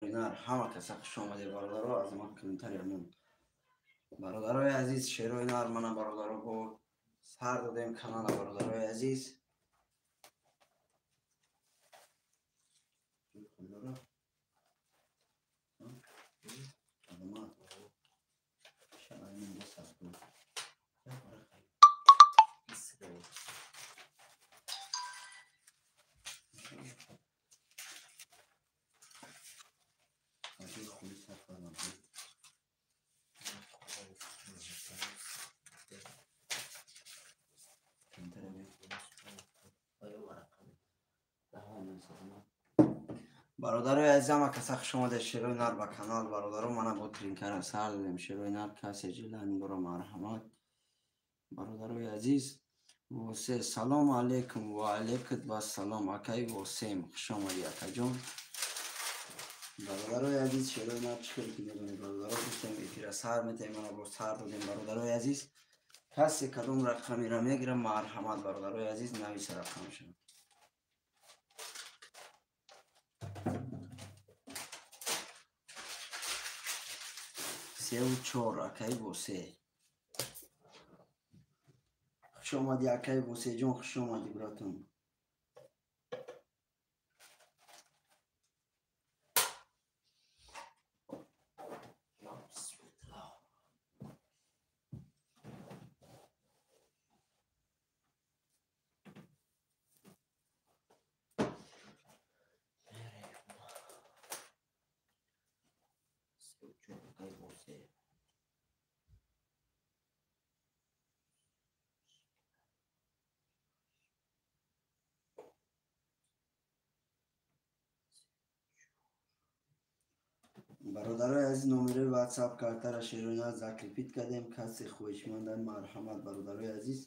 Нар ҳама каса хуш омаде, бародаро. Аз ман комментариямон, бародарои азиз, шерои нар мана, бародаро, бо сар додем канала, бародарои азиз. Бародарои азизам, каса хуш омаде, шерои нар, ба канал, бародаро. Мана бо тринкара сар додем, шерои нар. Касе жилани дора, марҳамат, бародарои азиз. Восе, салому алейкум. Ва алейкум вассалом, акаи Восем, хуш омадӣ, акаҷон. Бародарои азиз, шерои нар, чӣ хеле ки медонед, бародаро, гуфтем эфира сар метаем, мана бо сар додем, бародарои азиз. Касе кадом рақамеро мегирам, марҳамат, бародарои азиз, нависа рақамашон. Сеу чор, акаи Восе, хуш омадӣ, акаи Восеҷон, хуш омадӣ, братон. Бародарои азиз, номерои ватсап картара шероина закрепить кардем. Касе хоҳишмандан, марҳамат, бародарои азиз,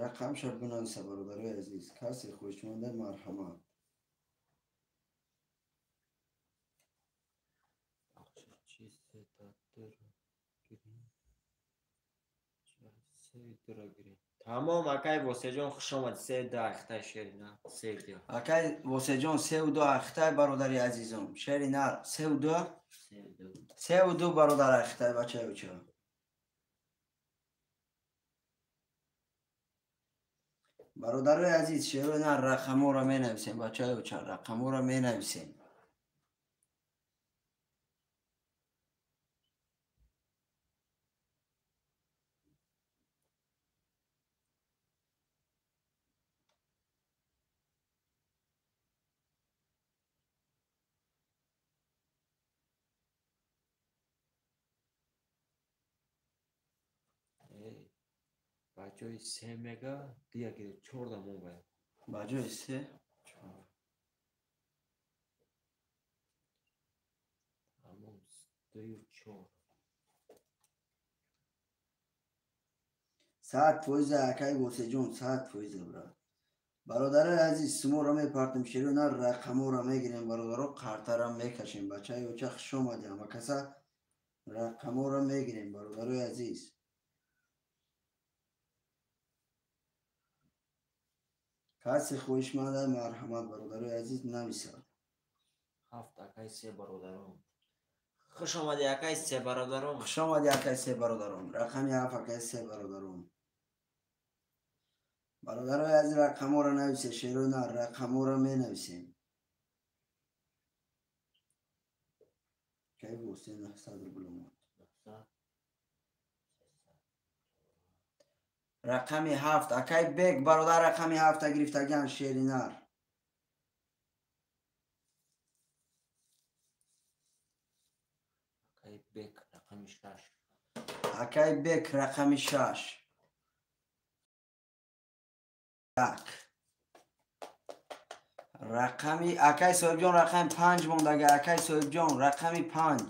рақамша бинависа, бародарои азиз. Касе хоҳишмандан, марҳамат. Тамом, акай Восеҷон, хуш омадӣ. Се ду ахтай, шери нар, се ду. Акай Восеҷон, сеу ду ахтай, бародари азизом, шери нар, сеу ду, сеу ду, бародар, ахтай, бачаи уча. Бародарои азиз, шерои нар, рақаморо менависем, бачаи уча, рақаморо менависем. Ба ҷои се мега дия гиред, чор дамон бояд. Ба ҷои се? Чор. Тамом, дую чор. 100%, акаи Восеҷон, 100%, брат. Бародарои азиз, суморо мепартем, шеро нар, рақаморо мегирем, бародаро, қартара мекашем. Бачаи оча, хуш омадӣ, ҳама каса, рақаморо мегирем, бародарои азиз. Касе хоҳишманда, марҳамат, бародарои азиз, нависад. Ҳафт, акаи се бародарон. Хуш омадӣ, акаи се бародарон. Хуш омадӣ, акаи се бародарон. Рақами ҳафт, акаи се бародарон. Бародарои азиз, рақаморо нависед, шерои нар, рақаморо менависем. Кай Восе, 900 рубл омад. Рақами ҳафт, акай Бек, бародар, рақами ҳафта гирифтагиан, шери нар. Акай Бек, рақами шаш. Акай Бек, рақами шаш. Як рақами акай Соҳибҷон, рақами панҷ мондага, акай Соҳибҷон, рақами панҷ.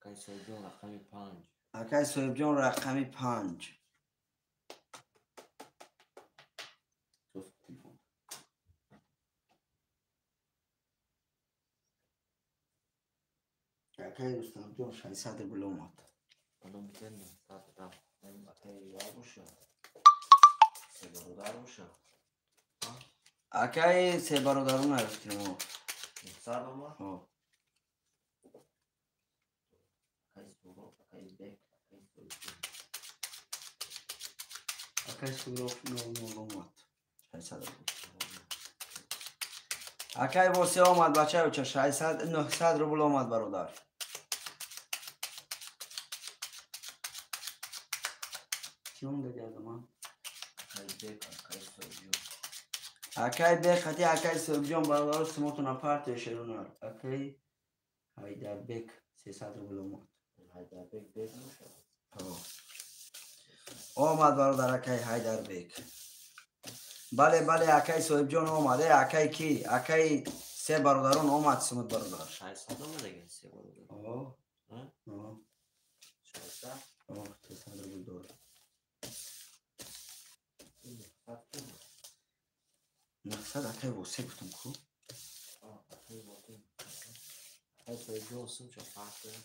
Акай Соҳибҷон, рақами панҷ. Акай Соҳибҷон, рақами панҷ. Акай Рустамҷон 600 рубл омад. Акай се бародарон нарафтем. Акай Суроб 00 омад. 600 рубл. Акай Восе омад бачаюча 600 900 рубл омад бародар. Акай Бек хати акай Соҳибҷон бародаро симотона партия шерунар. Акай Ҳайдарбек 300 рубл омад. Ҳайдарбек бек мешавад. Омад бародар акай Ҳайдарбек. Бале бале акай Соҳибҷон омад. Акай ки? Акай се бародарон омад симот бародар. 600 омад ага се бародар. О. О. 600. О, 300 рубл дор. 900 акай Восе гуфтам ку? Акай Восе. Акай Соҳибҷон сумча партия.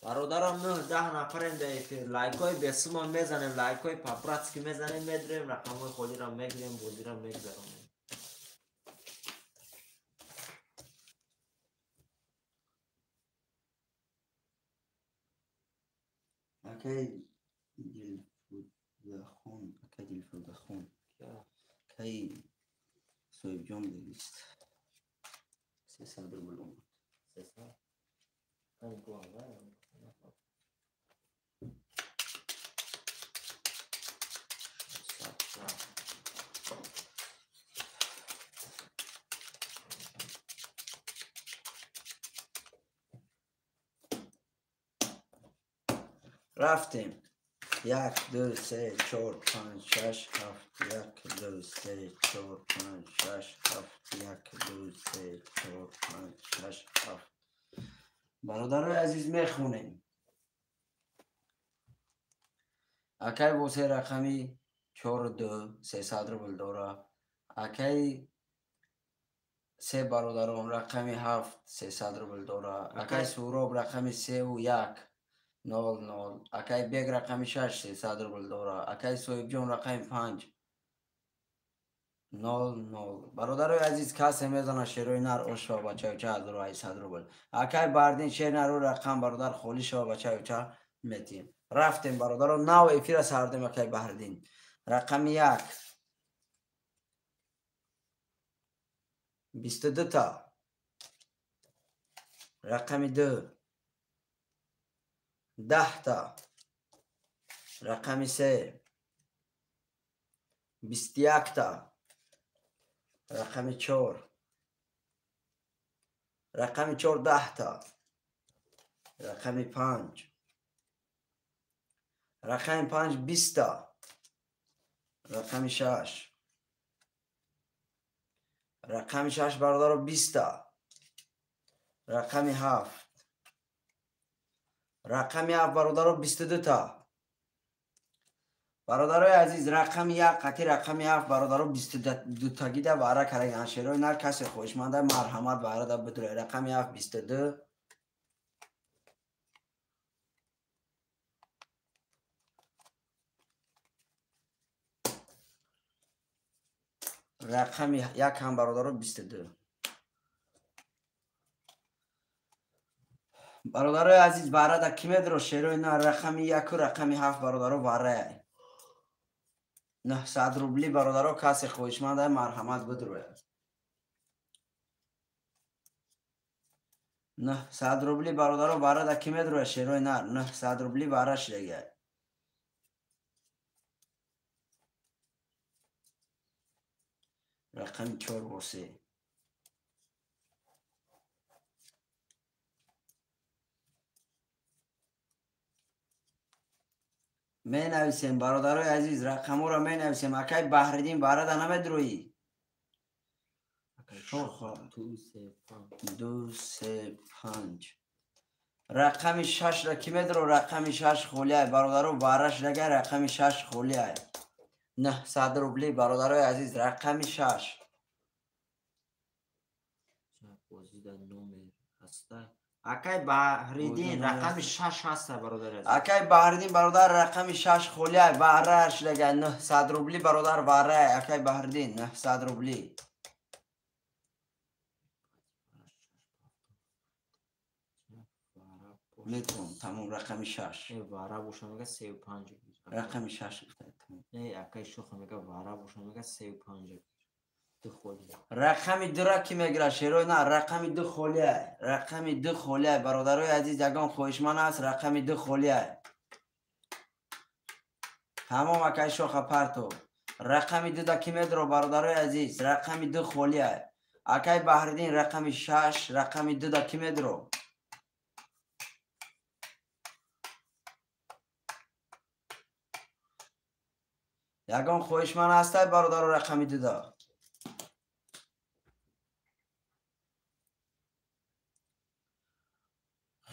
Бародарам 9-10 нафарем дар эфир. Лайкҳои бесумон мезанем, лайкҳои по-братски мезанем, медурем, рақамҳои холиро мегирем, бозиро мегзаронем. Акай Дилфудахон, акай Дилфудахон. Акай Соҳибҷон 200. 300 рубл омад. 300? Кани гуава? Рафтем. 1, 2, 3, 4, 5, 6, 7, 1, 2, 3, 4, 5, 6, 7, 1, 2, 3, 4, 5, 6, 7. Бародарои азиз мехонем. Акай Восе рақами 4, 2, 300 рубл дора. Акай се бародарон рақами 7, 300 рубл дора. Акай Суроб рақами 3 1, 0, 0. Акай Бек рақами 6, 300 рубл дора. Акай Соҳибҷон рақами 5, 0, 0. Бародарои азиз касе мезана шерои нар ошва бачаюча 1800 рубл. Акай Бардин шер нару рақам бародар холӣ шава бачаюча метиҳем. Рафтем бародаро, нав эфира сардем акай Баҳриддин. Рақами 1 22 та. Рақами 2 10 та. Рақами 3 21 та. Рақами 4. Рақами 4 10 та. Рақами 5. Рақами 5 20 та. Рақами 6. Рақами 6 бародаро 20 та. Рақами 7. Рақами 7 бародаро 22 та. Бародарои азиз рақами 1 қати рақами 7 бародаро 22 тагида вара караган шерои нар касе хоҳишманда марҳамат варада бидурай. Рақами 7 22. Рақами 1 ҳам бародаро 22. Бародарои азиз варада ки медро шерои нар рақами 1 рақами 7 бародаро варая. 900 рубли бародаро касе хоҳишманда марҳамат бидурояд. 900 рубли бародаро варада ки медрояд шерои нар 900 рубли вара шидагиад. Рақами 4 Восе. Менависем бародарои азиз рақамҳоро менависем. Акай Баҳриддин варада намедурӯӣ? 2, 3, 5. Рақами 6-ра ки медуро? Рақами 6 холиай бародаро вара шидагай. Рақами 6 холиай. 900 рубли бародарои азиз, рақами 6. Акай Баҳриддин рақами 6 ҳаста бародари азиз. Акай Баҳриддин бародар рақами 6 холиай вараш лага 900 рубли бародар варай. Акай Баҳриддин 900 рубли. Метавон тамом рақами 6. Вара боша мега 35. Рақами 6 гуфта тамом. Не, акай шоха мега вара боша мега 35. Рақами 2 ки мегира шерои на, рақами 2 холиай. Рақами 2 холиай бародарои азиз, ягон хоҳишман аст рақами 2 холиай. Тамом акай шоха парто. Рақами 2 да ки медро бародарои азиз, рақами 2 холиай. Акай Баҳриддин рақами 6, рақами 2 да ки медро. Ягон хоҳишман ҳастай бародаро рақами 2 да.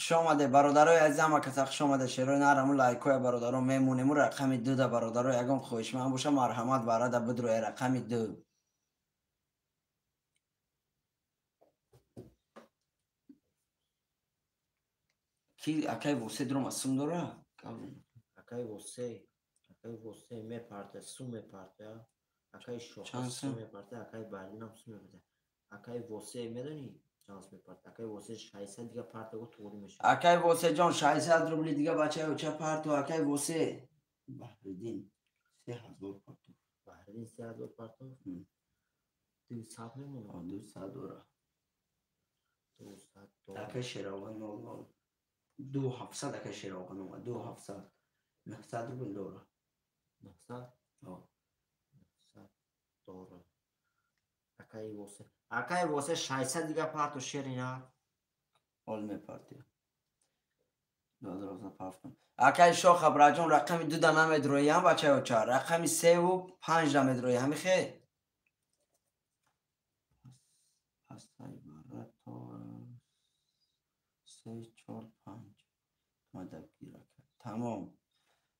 Хуш омаде бародарои азиз, ҳама каса хуш омаде. Шерои нараму лайкоя бародаро мемонему рақами 2 да бародаро. Ягон хоҳишман боша марҳамат барада бидроя рақами 2. Ки акай восе дуром аз сум дора? Акай восе, акай восе мепарта, сум мепарта, акай шоха сум мепарта, акай Баҳриддинам сум мепарта. Акай восе медонӣ? Акай восе 600 дига партаго туғри мешавад. Акай восе ҷон 600 рубли дига бачаи оча парту. Акай восе Баҳриддин 3000 парту. Баҳриддин 3000 парту? 200 мемонад. 200 дора. 200 дора. Акай Шероға 00. 2700 акай Шероға 0 2700. 900 рубл дора. 900? Ҳо. 900 дора. Акай восе Акай восе 600 дига парту шерина. Ҳол мепартия. 2000 партум. Акай шоха браҷон рақами 2 да намедроям бачаи оча. Рақами 3 ва 5 да медрои. Ҳами хе? Пасай бара то 3 4 5. Мадак гирака. Тамом.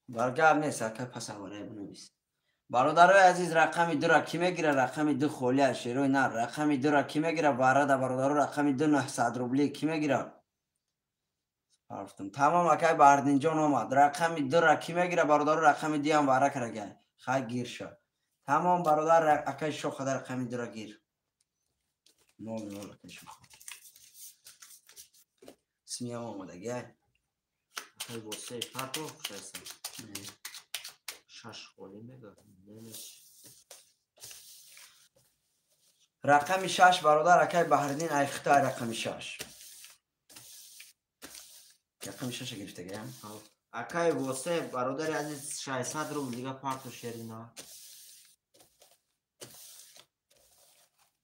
Баргар нест акай пасаваре бинавис. Бародарои азиз, рақами 2 ки мегира? Рақами 2 холия шерои нар. Рақами 2 ки мегира? Барада бародаро рақами 2 900 рубли ки мегира? Партум. Тамом акай Баҳриддинҷон омад. Рақами 2 ки мегира бародаро? Рақами 2 ҳам вара карага. Хай гир ша. Тамом бародар, акай шоха дар рақами 2 гир. 0 0 акай шоха. Смиям омадагай. Акай восе парту 600. 6 холи мега. Рақами 6 бародар акай Баҳриддин ай Хитой рақами 6. Рақами 6 гирифтагаям. Акай восе бародари азиз 600 рубл дига парту шерина.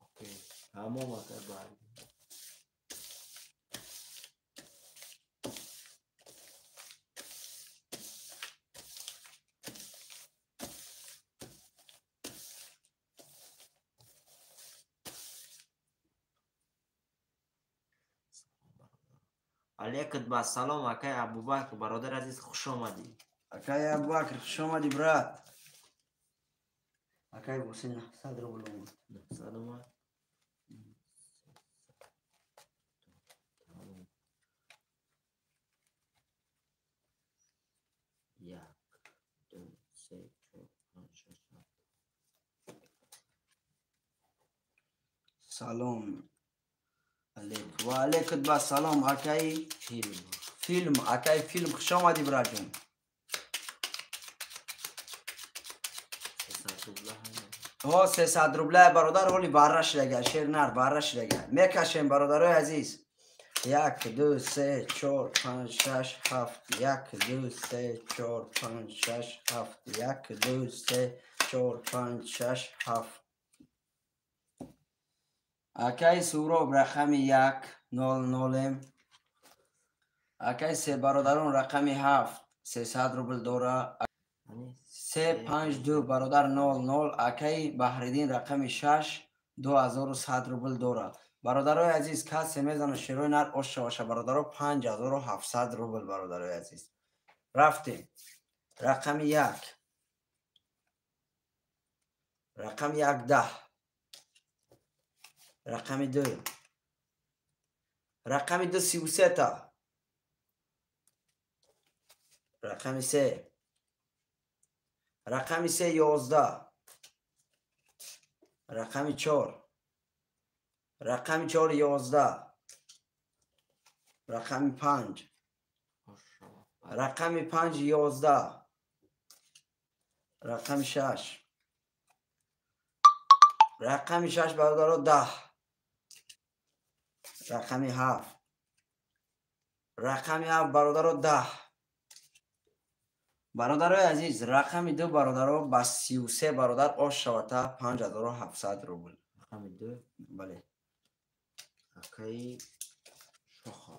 Окей. Тамом акай Баҳриддин. Алейкум ба салом акай Абубакр бародар азиз, хуш омадӣ. Акай Абубакр хуш омадӣ брат. Акай восе 900 рубл омад. 900 омад. Як, ду, се, чор, панҷ, шаш, ҳафт. Салом алейкум. Ва алейкум ба салом акай филм. Филм, акай филм хуш омадӣ браҷон. Ҳо 300 рубла бародар, ҳоли барра шидага, шер нар барра шидага. Мекашем бародарои азиз. 1 2 3 4 5 6 7 1 2 3 4 5 6 7 1 2 3 4 5 6 7. Акай Суроб рақами 1 0 0. Акай се бародарон рақами 7 300 рубл дора. 3 5 2 бародар 0 0. Акай Баҳриддин рақами 6 2100 рубл дора. Бародарои азиз, касе мезана шерои нар оша баша бародаро 5700 рубл бародарои азиз. Рафтем. Рақами 1. Рақами як 10. Рақами 2. Рақами 2 33 та. Рақами 3. Рақами 3 11. Рақами 4. Рақами 4 11. Рақами 5. Рақами 5 11. Рақами 6. Рақами 6 бародаро 10. Рақами 7. Рақами 7 бародаро 10. Бародарои азиз, рақами 2 бародаро ба 33 бародар ош шавата 5700 рубл. Рақами 2? Бале. Акаи шоха.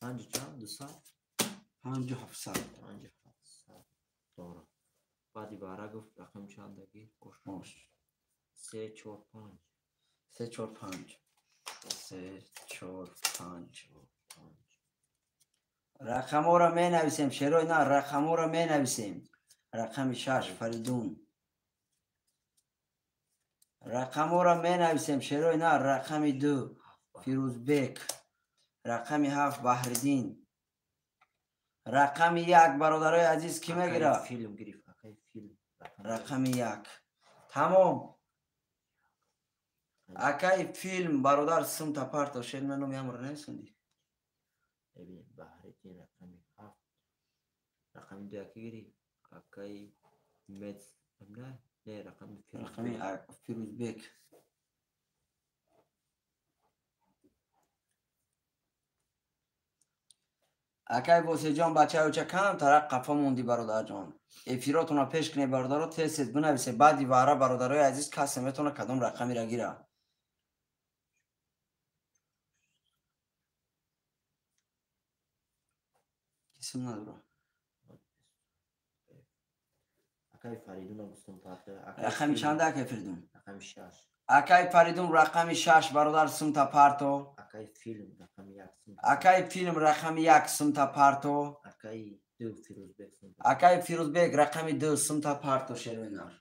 5 чанд? 200? 5700. 5700. Дора. Баъди бара гуфт рақами чандаги? Ош. Ош. 3 4 5. 3 4 5. 3 4 5. Рақамҳоро менависем, шерои на, рақамҳоро менависем. Рақами 6 Фаридун. Рақамҳоро менависем, шерои на, рақами 2 Фирӯзбек. Рақами 7 Баҳриддин. Рақами 1 бародарои азиз кӣ мегирад? Филм гирифт, акаи филм. Рақами 1. Тамом. Акаи филм бародар сумта парто шер ман номи ҳамро нависондӣ. Бибин, Баҳриддин рақами 7. Рақами 2 яки гирифт. Акаи Мед, не, рақами Фирӯзбек. Рақами Фирӯзбек. Акай Босеҷон, бачаюча кам тарақ қафо монди бародарҷон. Эфиротонро пеш кунед бародаро, тез тез бинависед. Баъди ваъра бародарои азиз касе метавона кадом рақамеро гирад. Кисм надора. Акай Фаридун гуфтам парта. Рақами чанда акай Фаридун? Рақами 6. Акай Фаридун рақами 6 бародар сумта парто. Акай филм рақами 1 сумта. Акай филм рақами 1 сумта парто. Акай 2 Фирӯзбек сумта. Акай Фирӯзбек рақами 2 сумта парто шервинар.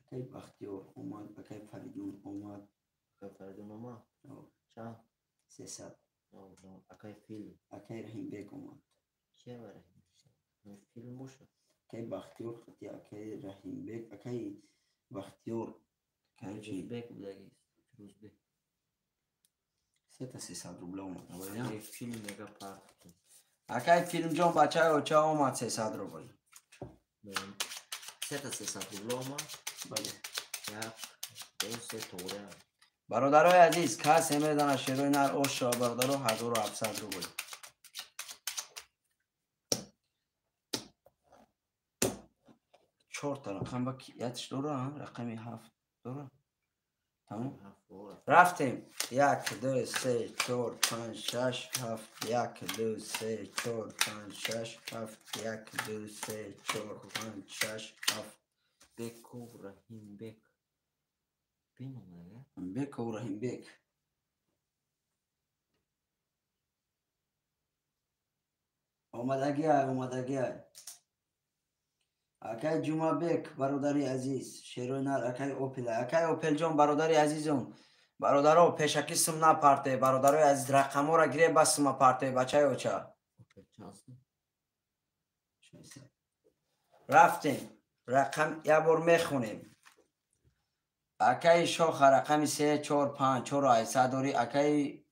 Акай Бахтиёр омад, акай Фаридун омад. Акай Фаридун омад? Чанд? 300. Акай филм. Акай Раҳимбек омад. Кия ва Раҳимбек? Филм бошад. Акай Бахтиёр хати акай Раҳимбек, акай Бахтиёр. Фирӯзбек будаги. Фирӯзбек. Сета 300 рубла омад. Акай филм мега парт. Акай филмҷон бачаи оча омад 300 рубл. Сета 300 рубла омад? Бале. 1 2 3 тоғри. Бародарои азиз, касе медонад шерои нар ош шава бародаро 1700 рубл. Чорта рақам ба ятиш дора, рақами 7 дора. Тамом. Рафтем. 1 2 3 4 5 6 7 1 2 3 4 5 6 7 1 2 3 4 5 6 7. Беков Раҳимбек. Биномада? Беков Раҳимбек. Омадагиай, омадагиай. Акай Ҷумабек, бародари азиз, шерои нар, акай Опел. Акай Опелҷон, бародари азизон. Бародаро, пешакӣ сум напарте. Бародарои азиз, рақамҳоро гире бас сума парте, бачаи оча. Рафтем. Рақам як бор мехонем. Акаи Шоха рақами 3 4 5 4 800 дорӣ. Акаи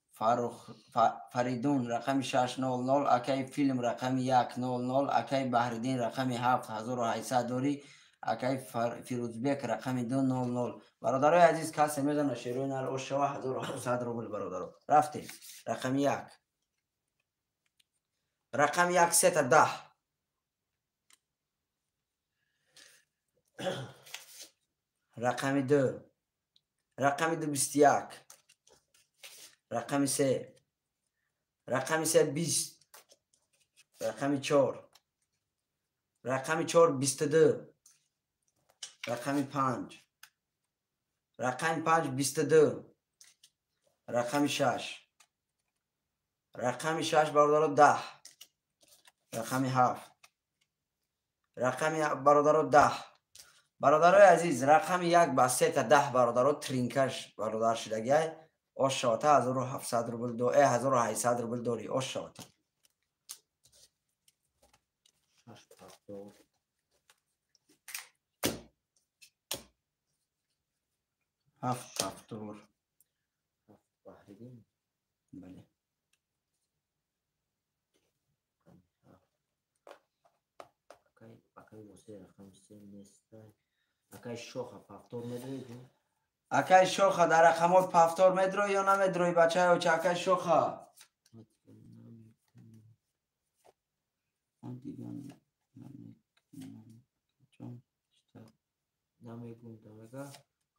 Фаридун рақами 600, акаи филм рақами 100, акаи Баҳриддин рақами 7800 дорӣ, акаи Фирӯзбек рақами 200. Бародарои азиз, касе медонад шерои нар ош шава 1700 рубл бародаро. Рафтем. Рақами 1. Рақами 1 сета 10. Рақами 2. Рақами 2 21. Рақами 3. Рақами 3 20. Рақами 4. Рақами 4 22. Рақами 5. Рақами 5 22. Рақами 6. Рақами 6 бародаро 10. Рақами 7. Рақами бародаро 10. Бародарои азиз, рақами 1 ба 3 та 10 бародаро тринкаш бародар шудагиай. Ош шавата 1700 рубл до 1800 рубл дори. Ош шавата. 6 7 7 Баҳриддин. Бале. Акай восе рақами 3 нестай. Акай шоха пафтор медрои? Акай шоха дар рақамот пафтор медрои ё намедрои бачаё? Ча акай шоха? Намегум дамега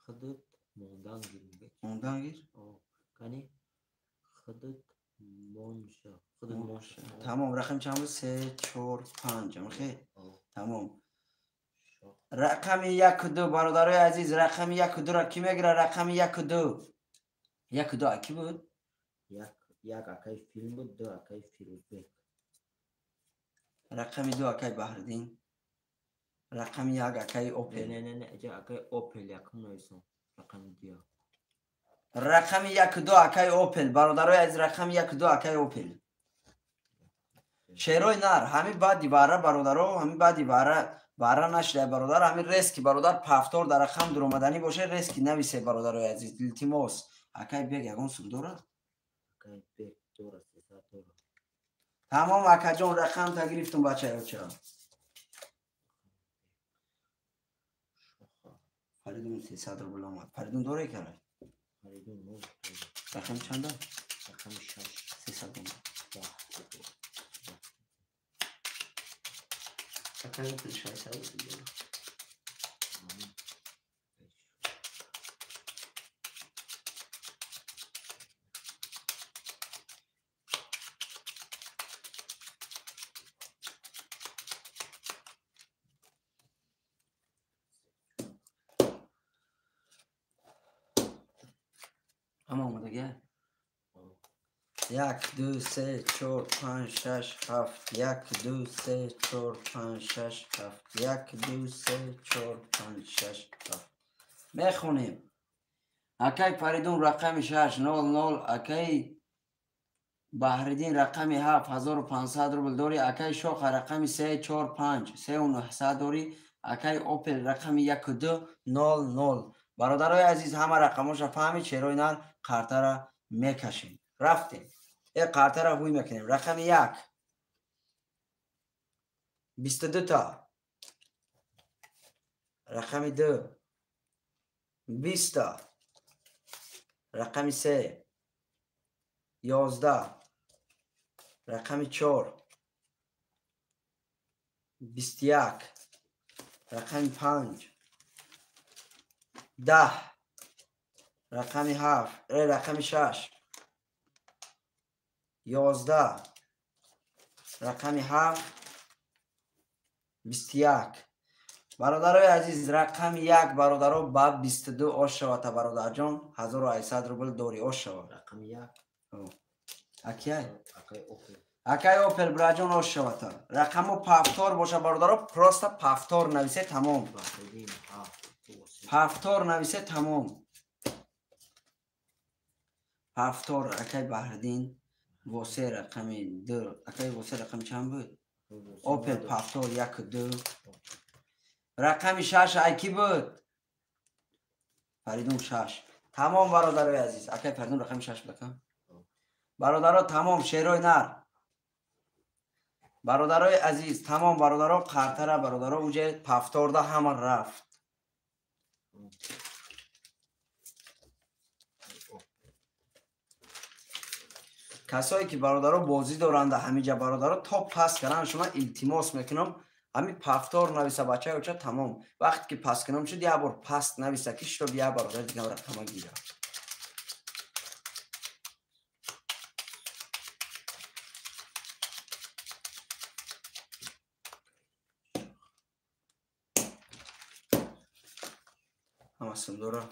худут мондан гир мега. Мондан гир? Кани худут монша. Худут монша. Тамом, рақам чанд буд? 3 4 5. Амхе? Тамом. Рақами 1 2 бародарои азиз, рақами 1 2 ра ки мегира? Рақами 1 2. 1 2 аки буд? 1 акай филм буд, 2 акай Фирӯзбек. Рақами 2 акай Баҳриддин. Рақами 1 акай Опел. Не, не, не, аҷа акай Опел якум нависам. Рақами 2. Рақами 1 2 акай Опел. Бародарои азиз, рақами 1 2 акай Опел. Шерои нар, ҳами баъди вара бародаро, ҳами баъди вара нашидай бародар, ҳами рески бародар пафтор дар рақам дуромаданӣ боше, рески нависе бародарои азиз, илтимос. Акай бег ягон сум дорад? Акай бег дорад, 300 дорад. Тамом акаҷон, рақам та гирифтум бачаёча. Фаридун 300 рубл омад. Фаридун доре карай? Фаридун мо. Рақам чанда? Рақами 6. 300 омад. Акай Опел 600 рубл дорад. Ҳама омадагия? 1 2 3 4 5 6 7 1 2 3 4 5 6 7 1 2 3 4 5 6 7. Мехонем. Акай Фаридун рақами 6 0 0, акай Баҳриддин рақами 7 1500 рубл дори, акай Шоха рақами 3 4 5 3900 дори, акай Опел рақами 1 2 0 0. Бародарои азиз, ҳама рақамоша фаҳмид, шерои нар қартара мекашем. Рафтем. Қартара ҳуй мекунем. Рақами 1 22 та. Рақами 2 20 та. Рақами 3 11. Рақами 4 21. Рақами 5 10. Рақами 7, рақами 6 11. Рақами 7 21. Бародарои азиз, рақами 1 бародаро ба 22 ош шавата бародарҷон, 1800 рубл дори ош шава. Рақами 1. Акай? Акай Опел. Акай Опел браҷон ош шавата. Рақамо пафтор боша бародаро, просто пафтор нависе тамом. Пафтор нависе тамом. Пафтор акай Баҳриддин восе рақами 2, акай восе рақами чанд буд? Опел пафтор 1 2. Рақами 6 ай ки буд? Фаридун 6. Тамом бародарои азиз, акай Фаридун рақами 6 буд ака? Бародаро тамом, шерои нар. Бародарои азиз, тамом бародаро, қартара бародаро уҷе пафторда ҳама рафт. Касое ки бародаро бозӣ доранд ҳамиҷа бародаро то пас кардан шумо илтимос мекунам, ҳами пафтор нависа бачаёча тамом. Вақте ки пас кунам шуд, як бор паст нависа ки шитоб як бародар дигар рақама гира. Ҳама сум дора.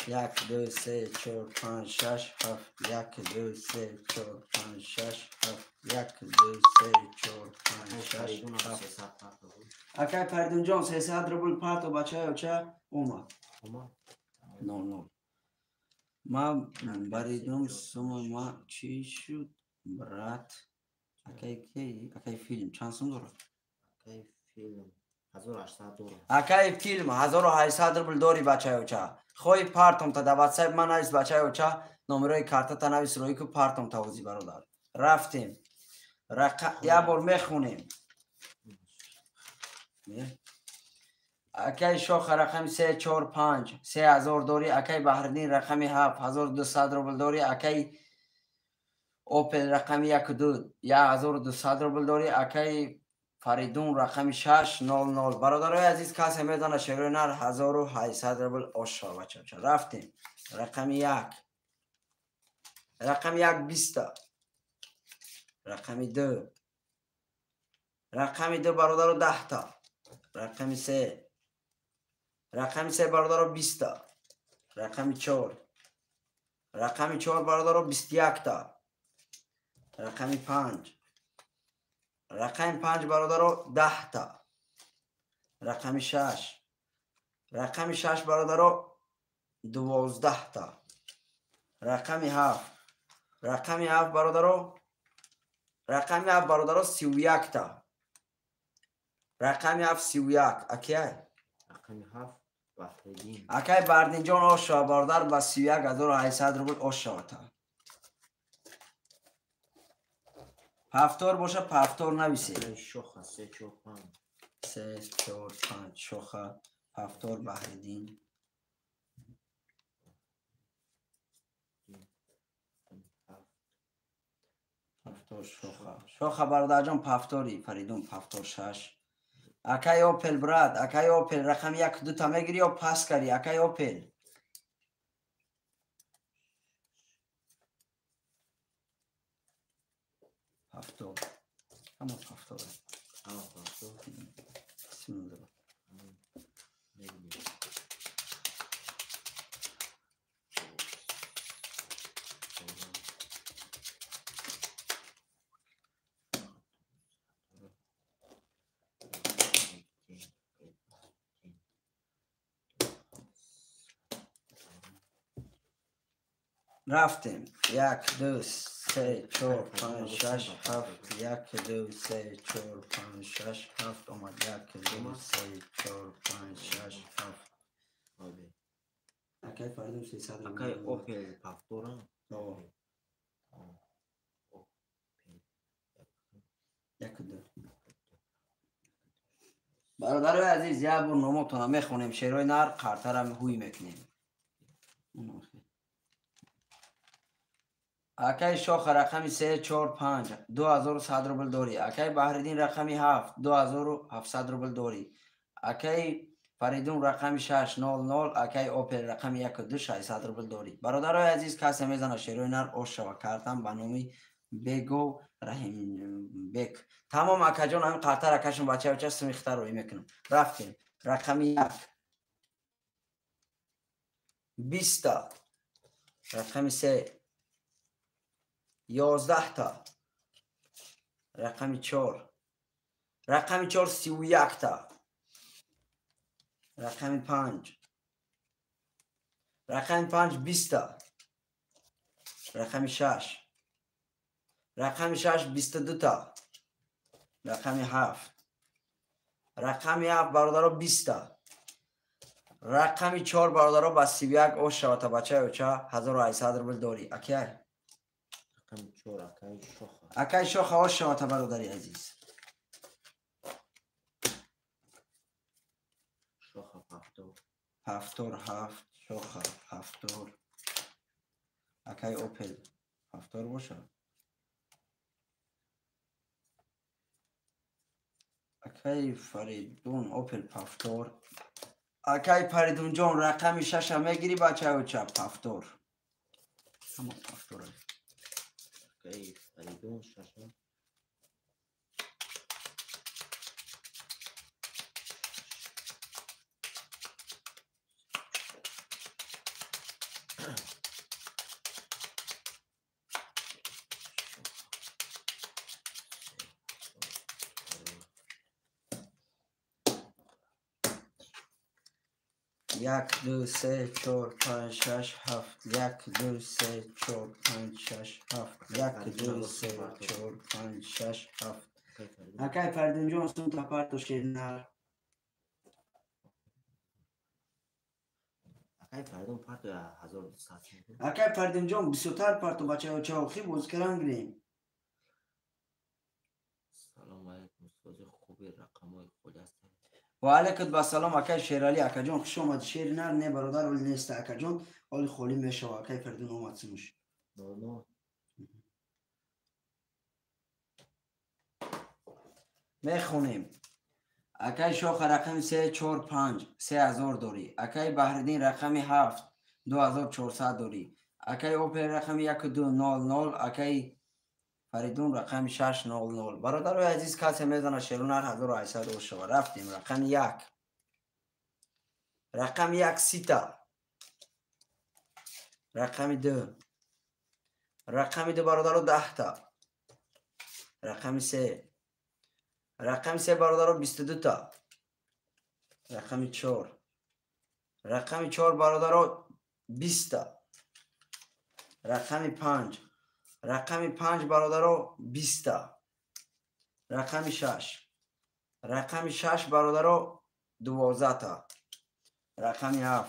1 2 3 4 5 6 7 1 2 3 4 5 6 7 1 2 3 4 5 6 7. Акай Фаридунҷон 300 рубл парто бачаё ча омад. Омад. 00. Ма баридум сума ма чӣ шуд брат? Акай ки? Акай филм чанд сум дорад? Акай филм 1800 дорад. Акай филм 1800 рубл дори бачаё ча. Хоҳи партом та дар ватсап ман навис бачаё ча, номерои картата навис роӣ ку партом та ози бародар. Рафтем. Як бор мехонем. Акай Шоха рақами 3 4 5 3000 дори. Акай Баҳриддин рақами 7 1200 рубл дори. Акай Опел рақами 1 2 1200 рубл дори. Акай Фаридун рақами 6 00. Бародарои азиз, касе медонад шерои нар 1800 рубл ошо бачача. Рафтем. Рақами 1. Рақами 1 20. Рақами 2. Рақами 2 бародаро 10 та. Рақами 3. Рақами 3 бародаро 20 та. Рақами 4. Рақами 4 бародаро 21 та. Рақами 5. Рақами 5 бародаро 10 та. Рақами 6. Рақами 6 бародаро 12 та. Рақами 7. Рақами 7 бародаро рақами 7 бародаро 31 та. Рақами 7 31. Акай? Рақами 7 Баҳриддин. Акай Баҳриддинҷон ошо бародар ба 31800 рубл ошо та. Пафтор боша пафтор нависе. Шоха 3 4 5. 3 4 5 Шоха пафтор Баҳриддин. Пафтор Шоха. Шоха бародарҷон пафтори Фаридун пафтор 6. Акай Опел брат, акай Опел рақами 1 2 та мегири ё пас кари акай Опел. Пафтор. Ҳама пафтор. Ҳама пафтор. Бисмиллаҳ. Рафтем. 1 2 3 4 5 6 7 1 2 3 4 5 6 7 омад. 1 2 3 4 5 6 7. Акай Фаридун 300 рубл. Акай Опел пафтора. О. 1 2. Бародарои азиз, як бор номотона мехонем, шерои нар қартара ҳуй мекунем. Акай Шоха рақами 3 4 5 2100 рубл дори. Акай Баҳриддин рақами 7 2700 рубл дори. Акай Фаридун рақами 6 00. Акай Опел рақами 1 2 600 рубл дори. Бародарои азиз, касе мезанад шерои нар ош шава картам ба номи Бего Раҳимбек. Тамом акаҷон, ҳамин қартар акашон бача бача сумихта рӯй мекунам. Рафтем. Рақами 1 20 та. Рақами 3 11 та. Рақами 4. Рақами 4 31 та. Рақами 5. Рақами 5 20 та. Рақами 6. Рақами 6 22 та. Рақами 7. Рақами 7 бародаро 20 та. Рақами 4 бародаро ба 31 ош шавата бачаё ча 1800 рубл дори. Акай? Рақами 4 акай Шоха. Акай Шоха ош шавата бародари азиз. Шоха пафтор. Пафтор 7 Шоха пафтор. Акай Опел пафтор боша. Акай Фаридун Опел пафтор. Акай Фаридунҷон рақами 6 мегири бачаё ча пафтор. Ҳама пафтор. Акай Фаридун 6. 1 2 3 4 5 6 7 1 2 3 4 5 6 7 1 2 3 4 5 6 7. Акай Фаридунҷон сумта парто шеринар. Акай Фаридун парто 1200. Акай Фаридунҷон бисёртар парто бачаҳо чаохи бозикаран гирем. Салом алейкум, устози хуби рақамҳои холи ҳастанд. Ва алайкум ассалом акай Шерали акаҷон, хуш омадӣ. Шеринар не бародар, оли неста акаҷон, оли холӣ мешава. Акай Фаридун омад сумуш. Но мехонем. Акай Шоха рақами 3 4 5 3000 дорӣ. Акай Баҳриддин рақами 7 2400 дорӣ. Акай Опел рақами 1 2 0 0. Акай Фаридун рақами 6 0 0. Бародарои азиз, касе мезана шерунар 1800 ошава. Рафтем. Рақами 1. Рақами 1 сита. Рақами 2. Рақами 2 бародаро 10 та. Рақами 3. Рақами 3 бародаро 22 та. Рақами 4. Рақами 4 бародаро 20 та. Рақами 5. Рақами 5 бародаро 20 та. Рақами 6. Рақами 6 бародаро 12 та. Рақами 7.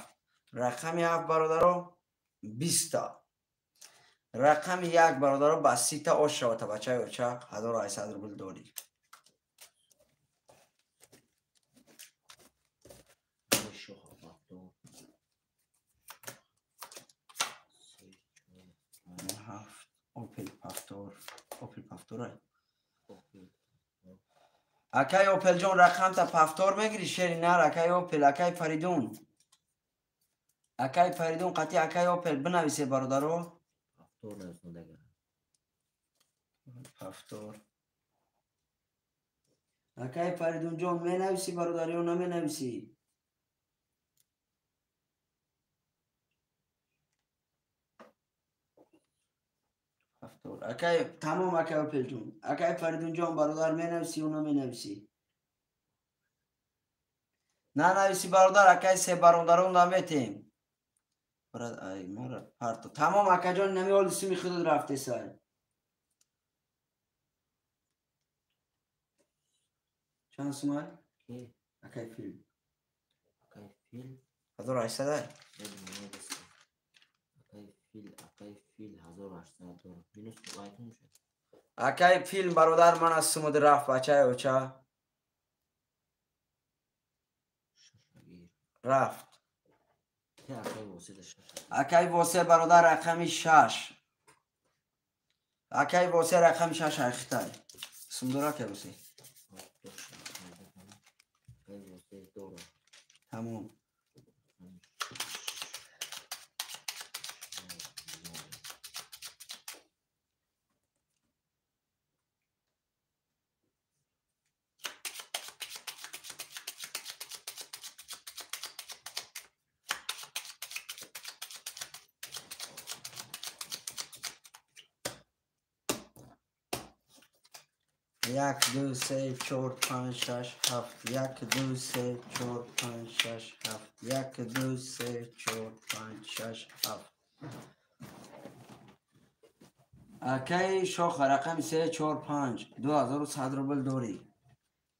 Рақами 7 бародаро 20 та. Рақами 1 бародаро ба 30 та ош шава та бачаи оча 1800 рубл дорӣ. Опел Павтор, Опел Павтор. Акай Опелҷон рақамта Павтор мегири шеринар. Акай Опел, акай Фаридун. Акай Фаридун қати акай Опел бинависе бародаро. Павтор нависондага. Павтор. Акай Фаридунҷон менависи бародар ё наменависӣ? Акай тамом акай Опелҷон. Акай Фаридунҷон бародар менависӣ ё наменависӣ? Нанависӣ бародар, акай се бародарон наметем. Брат, ай мара парто. Тамом акаҷон, нами оли суми худат рафтесай. Чанд сумай? Акай филм. Акай филм 1800. Акай фил 1800 дорад. Минус вайтун мешавад. Акай филм бародар ман аз сумуд рафт бачаи оча. Рафт. Акай Восе бародар рақами 6. Акай Восе рақами 6 айхитай. Сум дора акай Восе? Тамом. 1 2 3 4 5 6 7 1 2 3 4 5 6 7 1 2 3 4 5 6 7. Акай Шоха рақами 3 4 5 2100 рубл дорӣ.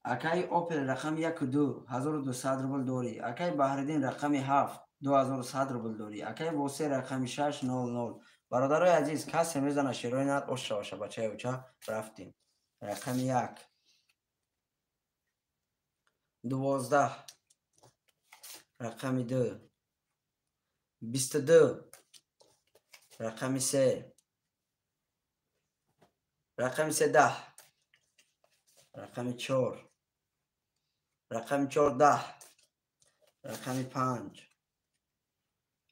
Акай Опел рақами 1 2 1200 рубл дорӣ. Акай Баҳриддин рақами 7 2100 рубл дорӣ. Акай Восе рақами 6 0 0. Бародарои азиз, касе мезана шерои нар ош шаваша бачаи оча. Рафтем. Рақами 1 12. Рақами 2 22. Рақами 3. Рақами 3 10. Рақами 4. Рақами 4 10. Рақами 5.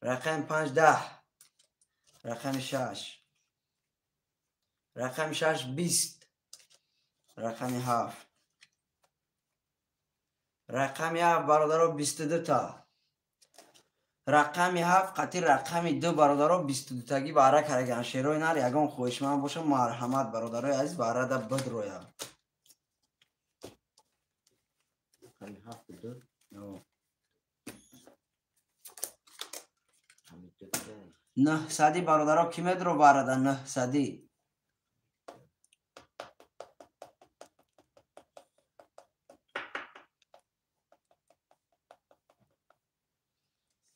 Рақами 5 10. Рақами 6. Рақами 6 20. Рақами 7. Рақами 7 бародаро 22 та. Рақами 7 қати рақами 2 бародаро 22 тагӣ баҳра караган. Шерои нар ягон хоҳишманд боша марҳамат бародарои азиз баҳрада бидроя. Рақами 7 2. 900 бародаро ки медро барада 900.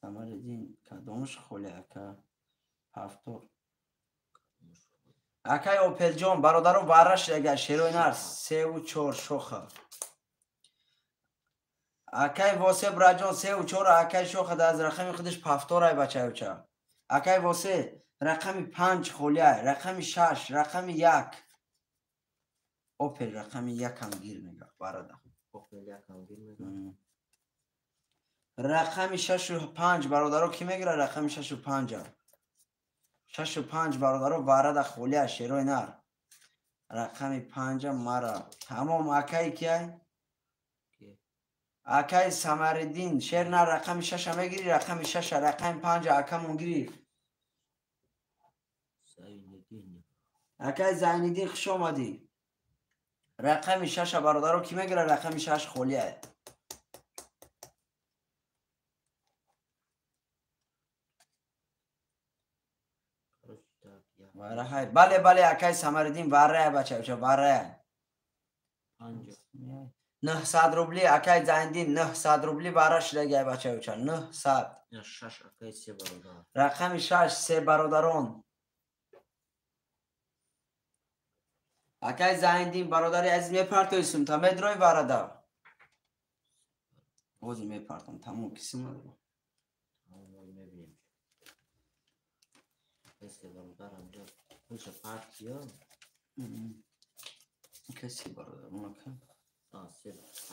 Самариддин кадомш холи ака? Ҳафтор. Акай Опелҷон бародаро барраш ага шерои нар 3 4 шоха. Акай Восе браҷон 3 4 акай шоха аз рақами худаш пафторай бачаюча. Акай Восе рақами 5 холиай, рақами 6, рақами 1. Опел рақами 1 ам гир мега барада. Опел 1 ам гир мега. Рақами 6 5 бародаро ки мегира рақами 6 5-а? 6 5 бародаро барада холиа шерои нар. Рақами 5-а мара. Тамом акай киай? Акай Самариддин шер нар рақами 6-а мегири, рақами 6-а, рақами 5-а акамон гирифт. Акай Зайниддин хуш омадӣ. Рақами 6-а бародаро ки мегира рақами 6 холиа. Вараҳай. Бале, бале, акай Самариддин варая бачаюча, варая. 900 рубли акай Зайниддин 900 рубли вара шудагай бачаюча 900. Рақами 6 се бародарон. Акай Зайниддин бародари азиз мепартоисум та медрои варада. Ҳозир мепартам тамом кисим надорам. Мебинем. Се бародар анҷо пулша партия. Акай се бародар ака.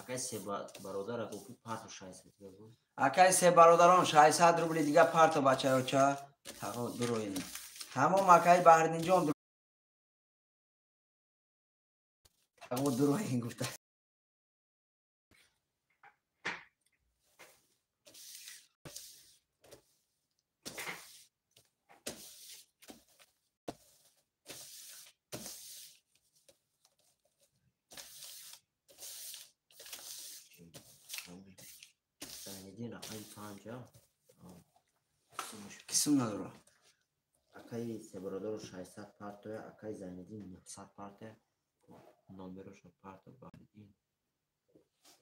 Акай се бародар аку парту 600 дига. Акай се бародарон 600 рубли дига парто бачаёча. Таго дуроин. Тамом акай Баҳриддинҷон таго дуроин гуфта. Зайниддин рақами 5-а. Кисим надора. Акай се бародаро 600 партоя, акай Зайниддин 900 партоя. Номероша парто Баҳриддин.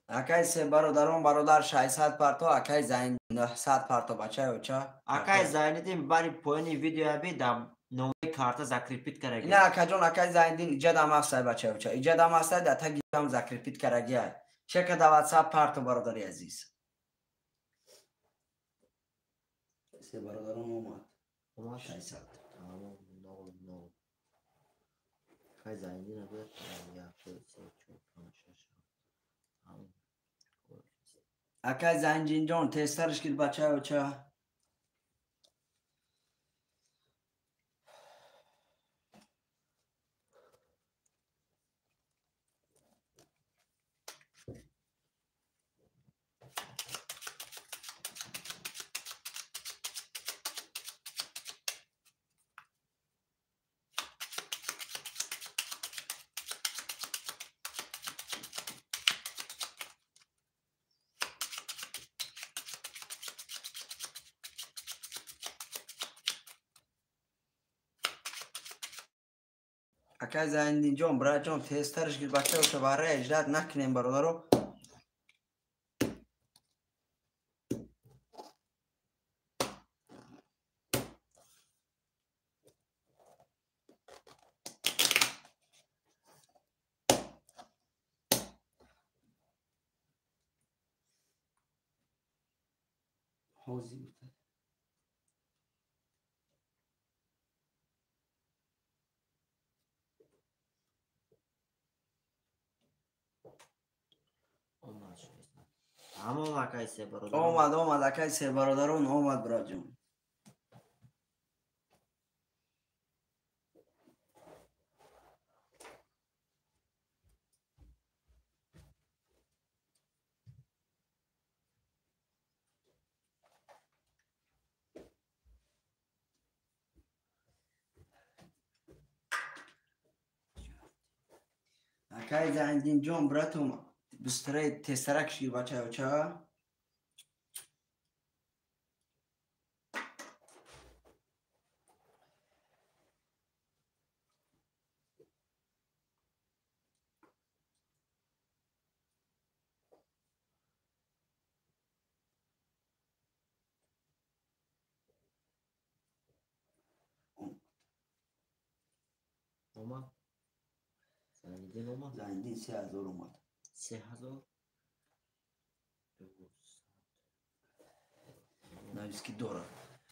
Акай се бародарон бародар 600 парто, акай Зайниддин 900 парто бачаёча. Акай Зайниддин бари поёни видеоя би дар номаи карта закрепить караги. Ина акаҷон акай Зайниддин иҷадам ҳастай бачаёча. Иҷадам ҳастай дар тагиам закрепить карагиай. Чека да WhatsApp парто бародари азиз. Се бародарон омад. Омад 600. Тамом 0 0. Акай Зайниддин аб 1 2 3 4 5 6 7. Акай Зайниддинҷон тезтарш гир бачаёча. Акай Зайниддинҷон братҷон тезтарш гир бачаёча барая иждат накунем бародаро. Ҳозир гуфта. Омад 600. Тамом акай се бародарон. Омад, омад акай се бародарон омад братҷон. Акай Зайниддинҷон братум быстрее тезтарак шир бачаёча. омад? Зайниддин омад? Зайниддин 3000 омад. 3000? Навис ки дорад.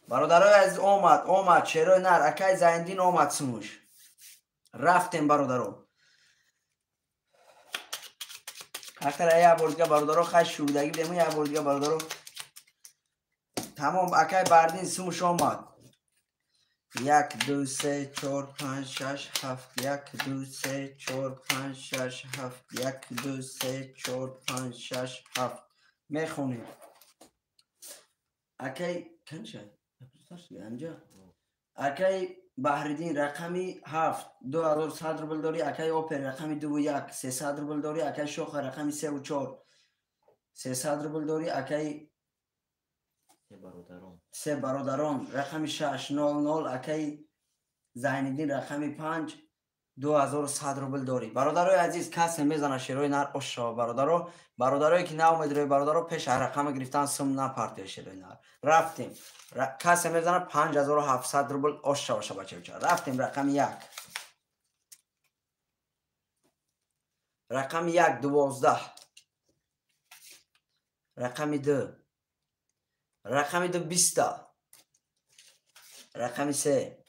Бародарои азиз, омад, омад, шерои нар, акай Зайниддин омад сумуш. Рафтем, бародаро. Ахира як бор дига, бародаро, хай шӯрдагӣ будем, як бор дига, бародаро. Тамом, акай Баҳриддин сумуш омад. 1 2 3 4 5 6 7 1 2 3 4 5 6 7 1 2 3 4 5 6 7 мехонем. Акай канча? Анҷа. Акай Баҳриддин рақами 7 2100 рубл дорӣ, акай Опер рақами 2 1 300 рубл дорӣ, акай Шоха рақами 3 4 300 рубл дорӣ, акай се бародарон рақами 6 00, акай Зайниддин рақами 5 2100 рубл дорӣ. Бародарои азиз, касе мезана шерои нар ош шава, бародаро. Бародарое ки наомед рӯи бародаро, пеш аз рақама гирифтан сум напартои шерои нар. Рафтем. Касе мезана 5700 рубл ош шава шабачавча. Рафтем рақами 1. Рақами 1 12. Рақами 2. Рақами 2 20. Рақами 3.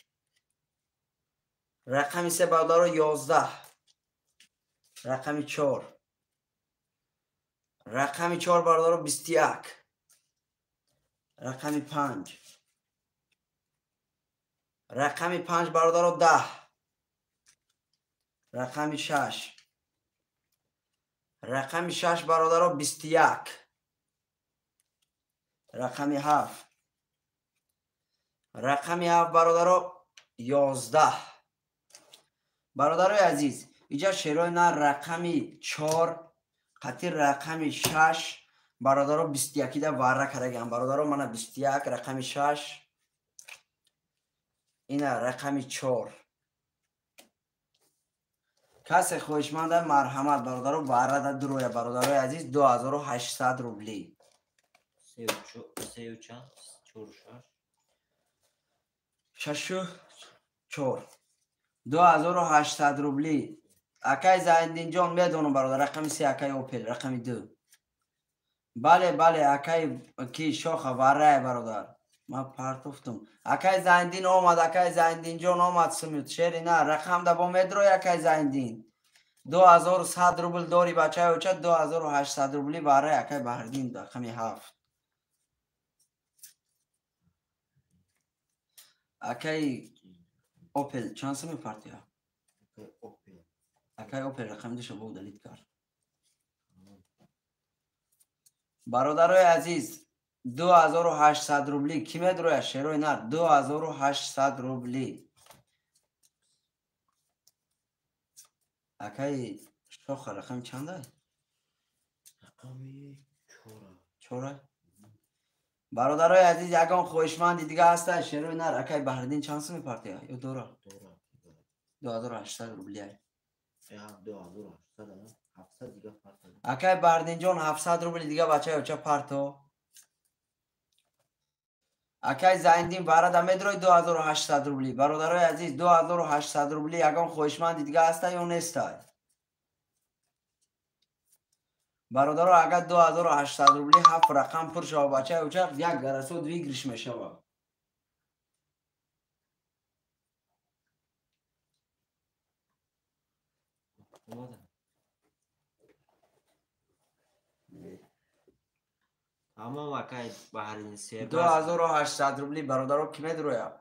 Рақами 3 бародаро 11. Рақами 4. Рақами 4 бародаро 21. Рақами 5. Рақами 5 бародаро 10. Рақами 6. Рақами 6 бародаро 21. Рақами 7. Рақами 7 бародаро 11. Бародарои азиз, иҷа шерои нар рақами 4 қатир рақами 6 бародаро 21 да варра кардагиам. Бародаро, мана 21 рақами 6, ина рақами 4. Касе хоҳишманда марҳамат, бародаро, варра да дуроя, бародарои азиз, 2800 рубли. 3 чанд? 4 6 4 2800 рубли. Акай Зайниддинҷон медонам, бародар, рақами 3 акай Опел, рақами 2. Бале, бале, акай ки Шоха варрае, бародар. Ман партофтум. Акай Зайниддин омад, акай Зайниддинҷон омад сумют. Шери на, рақам да бо медрои акай Зайниддин. 2100 рубл дори, бачаи оча, 2800 рубли варрае акай Баҳриддин, рақами 7. Акай Опел чанд сум мепартия? Акай Опел рақами 2 бо удалит кард. Бародарои азиз, 2800 рубли ки медрояд шерои нар? 2800 рубли. Акай Шоха рақами чанда? Рақами 4. 4. Бародарои азиз, ягон хоҳишманди дига ҳаста шерои нар? Акай Баҳриддин чанд сум мепартия? Ё дора? 2800 рубли. 2800, 700 дига парто. Акай Баҳриддинҷон 700 рубли дига, бачаи оча, парто. Акай Зайниддин варада медрои 2800 рубли. Бародарои азиз, 2800 рубли ягон хоҳишманди дига ҳаста ё неста? Бародаро, агар 2800 рубли 7 рақам пур шава, бачаи оча, як гарасод выигрыш мешава. Тамом, акай Баҳриддин се 2800 рубли, бародаро, ки медрояд?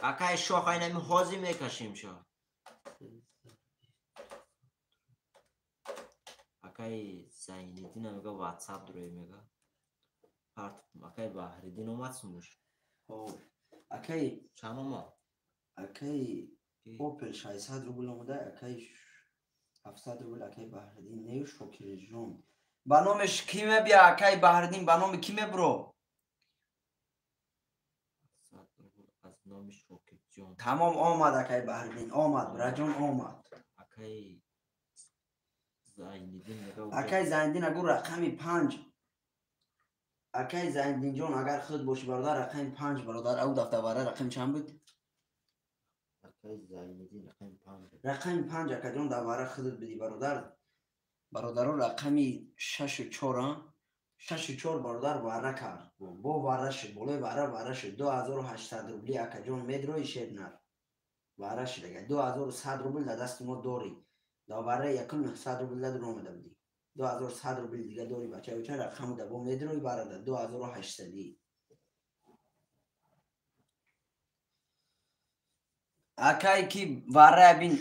Акай Шоха, инами ҳозир мекашем шо. Акай Зайниддин мега WhatsApp дурой мега. Парт акай Баҳриддин омад сумуш. Акай чанд омад? Акай Опел 600 рубл омада, акай 700 рубл акай Баҳриддин не Шокирҷон. Ба номи ки мебия акай Баҳриддин, ба номи ки мебро? Номи Шокирҷон. Тамом омад акай Баҳриддин, омад, бираҷон омад. Акай Зайниддин мега. Акай Зайниддин агу рақами 5. Акай Зайниддинҷон агар худ боши бародар рақами 5 бародар, ау дафта вара рақами чанд буд? Акай Зайниддин рақами 5. Рақами 5 акаҷон дар вара худат бидӣ бародар. Бародаро рақами 6 4 6 4 бародар вара кард. Бо вара шуд, болои вара вара шуд. 2800 рубли акаҷон медрои шернар. Вара шуд ага 2100 рубл дар дасти мо дорӣ. Дар вара 1900 рубл дар омада будӣ. 2100 рубл дига дорӣ бача, ча рақаму да бо медрои барада 2800. Акай ки вара бин,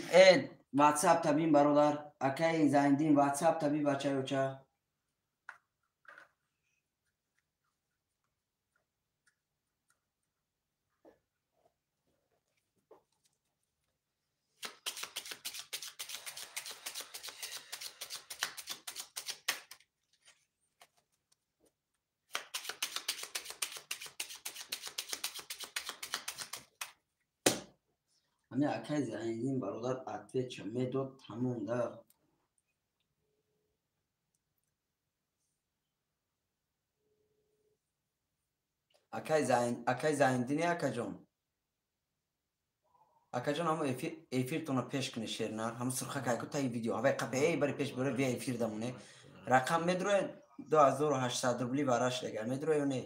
WhatsApp табин бародар. Акай Зайндин WhatsApp таби бачаёча. Ами акай Зайндин бародар ответча медод тамом да. Акай Зайндини акаҷон. Акаҷон ҳамо эфиртона пеш куне шернар, ҳамо сурха кайку таи видео. Ҳавай қапе эй бари пеш баре вия эфир дамоне. Рақам медроe 2800 рубли вараш дагар медроe ё не?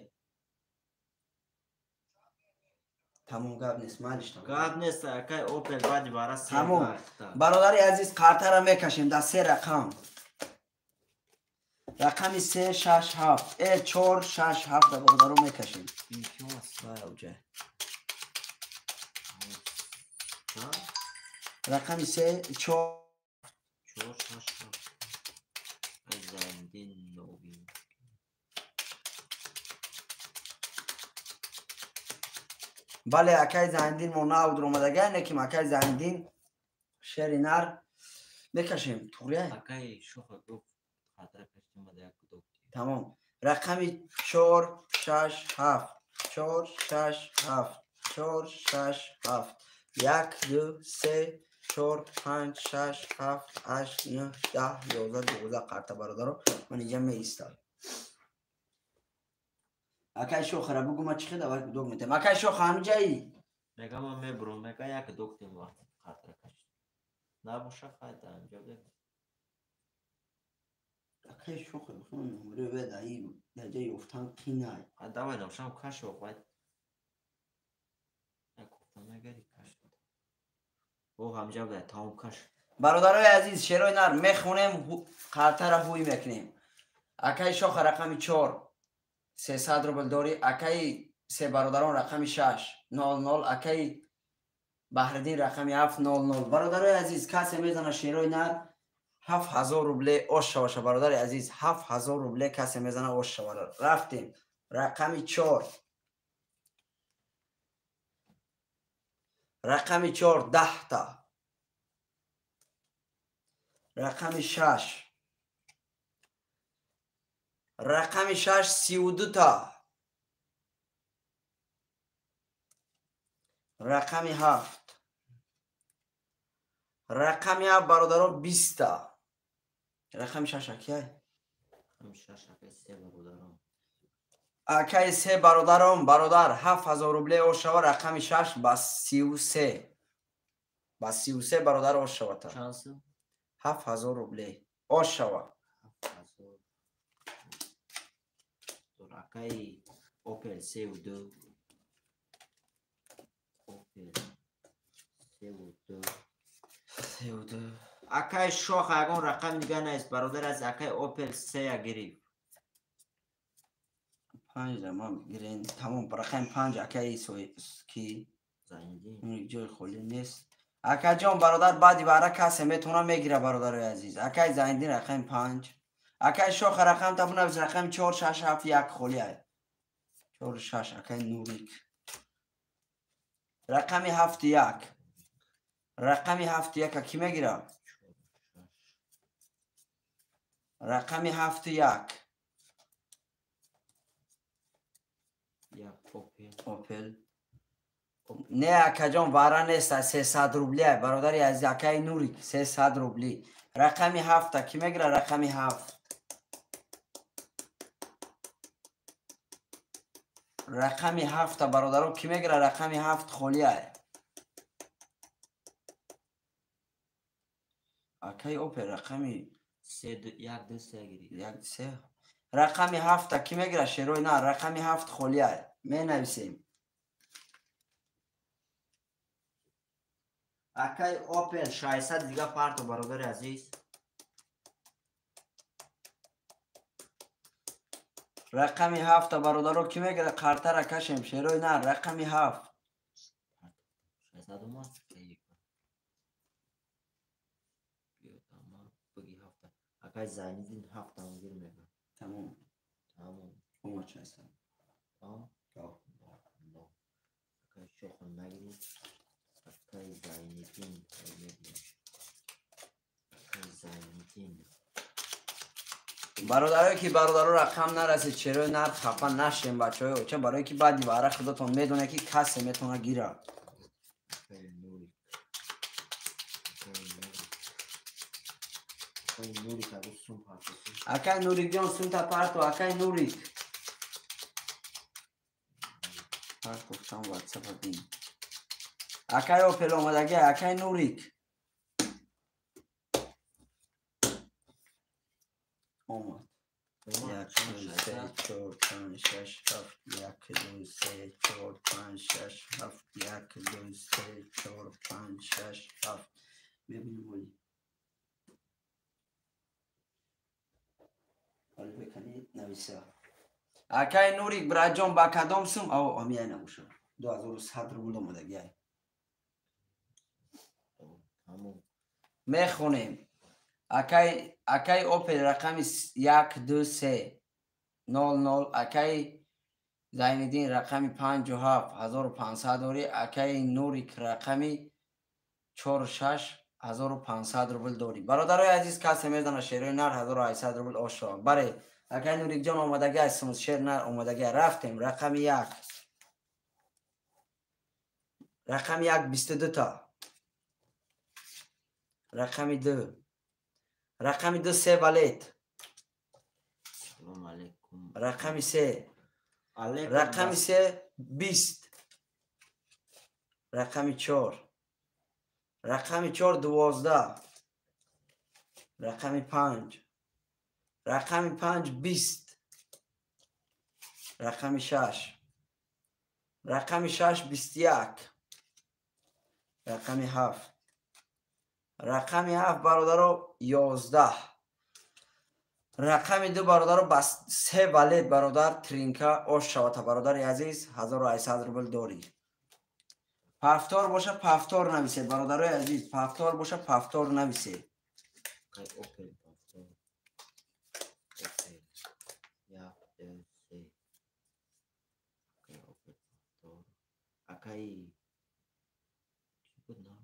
Тамом гап нест, малиш тамом. Гап нест, акай Опел баъди вара се. Тамом. Бародари азиз қартара мекашем дар се рақам. Рақами 3 6 7 4 6 7 да бародаро мекашем. Рақами 3 4 4 6 7. Зайндин Новин. Бале акай Зайндин мо нав дуромадагай, неким акай Зайндин шери нар мекашем. Туғрия? Акай шоха гуфт хатра каштем бада як гудок. Тамом. Рақами 4 6 7 4 6 7 4 6 7 1 2 3 4 5 6 7 8 9 10 11 12 қарта бародаро ман инҷа меистам. Акай шохара бугу ма чӣ хел аввал гудок метем. Акай шоха ҳамиҷаи? Мега ман мебурам, мега як гудок тем вақти хатра кашт. Набоша хай да инҷа бе. Акай шоха номеро ве даи дар ҷои ёфтан қинай. Давай намшам каш оқвай. Як кофта мегари каш. О ҳамҷа бе тамом каш. Бародарои азиз шерои нар мехонем, қартара ҳуй мекунем. Акай шоха рақами 4 300 рубл дорӣ. Акаи се бародарон рақами 6 00, акаи Баҳриддин рақами 7 00. Бародарои азиз касе мезана шерои нар 7000 рубле ош шаваша. Бародари азиз 7000 рубле касе мезана ош шава. Рафтем рақами 4 рақами 4 10 та, рақами 6 рақами 6 32 та, рақами 7 рақами 7 бародаро 20 та. Рақами 6 акай? Рақами 6 акай се бародарон. Акай се бародарон бародар 7000 рубле ошава. Рақами 6 ба 33 ба 33 бародар ошава. Чанд сум? 7000 рубле ошава. 7000. Акай Опел 32 Опел 32 32. Акай шоха ягон рақам дига нест бародар аз акай Опел 3 гирифт. 5 да ман гирен. Тамом рақами 5 акай ки Зайндин. Ҷои холӣ нест. Акаҷон бародар баъди вара касе метавона мегира бародарои азиз. Акай Зайндин рақами 5. Акай шоха рақам та бунавис рақами 4 6 7 1 холӣ ай. 4 6 акай Нурик. Рақами 7 1. Рақами 7 1 ки мегира? Рақами 7 1. Як Опел. Опел. Не акаҷон, вара нест, 300 рубли бародари азиз, акаи Нурик 300 рубли. Рақами 7 ки мегира? Рақами 7. Рақами 7 бародаро ки мегира? Рақами 7 холия. Акаи Опер рақами 3 1 2 3 гири. 1 3. Рақами 7 ки мегира? Шерои на, рақами 7 холия. Менависем. Акай Опер 600 дига парто бародари азиз. Рақами 7 бародаро ки мегира? Қартара кашем, шерои на, рақами 7. 600 омад. Акай Зайниддин 7 гир мега. Тамом. Тамом. Омад 600. Тамом? Акай Шохон нагири. Акай Зайниддин мегирем. Акай Зайниддин. Бародарое ки бародаро рақам нарасид, шерои нар хафа нашем бачаҳои оча, барое ки баъди вара худатон медонед ки касе метавона гира. Акай Нурик. Акай Нурик. Акай Нурик агу сум парто. Акай Нурикҷон сумта парто, акай Нурик. Партофтам ватсапа бин. Акай Опел омадаги, акай Нурик. Омад. 1 2 3 4 5 6 7 1 2 3 4 5 6 7 1 2 3 4 5 6 7. Мебинем оли. Оли бекани нависа. Акай Нурик браҷон ба кадом сум? Ао, амияй набоша. 2100 рубл омадаги. Мехонем. Акай Опел рақами 1 2 3 0 0. Акай Зайниддин рақами 57 1500 дорӣ. Акай Нурик рақами 4 6 1500 рубл дорӣ. Бародарои азиз, касе мезана шерои нар 1800 рубл ошо. Баре акай Нурикҷон омадаги аст, шер нар омадаги. Рафтем рақами 1. Рақами 1 22 та. Рақами 2. Рақами 2 се валет. Салом алейкум. Рақами 3. Рақами 3 20. Рақами 4. Рақами 4 12. Рақами 5. Рақами 5 20. Рақами 6. Рақами 6 21. Рақами 7. Рақами 7 бародаро 11. Рақами 2 бародаро ба 3 валет бародар тринка ош шавата бародари азиз 1800 рубл дорӣ. Пафтор боша пафтор нависед бародарои азиз, пафтор боша пафтор нависед. Акай Опел пафтор. Опел 1 2 3. Акай Опел пафтор. Акай чӣ буд на?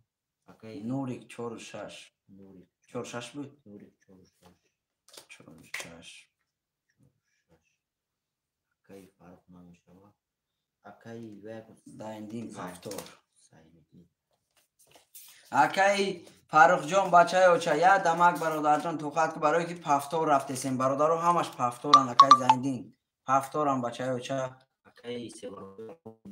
Акай Нурик 4 6. Нурик 4 6 буд? Нурик 4 6. 4 6. 4 6. Акай Фаррух намешава. Акай век Зайниддин пафтор. Зайниддин. Акай Фаррухҷон бачаи оча, я дамак бародарҷон тоқат ку, барое ки пафтор рафтесем. Бародаро ҳамаш пафторан, акай Зайниддин. Пафторан бачаи оча. Акай се бародарон.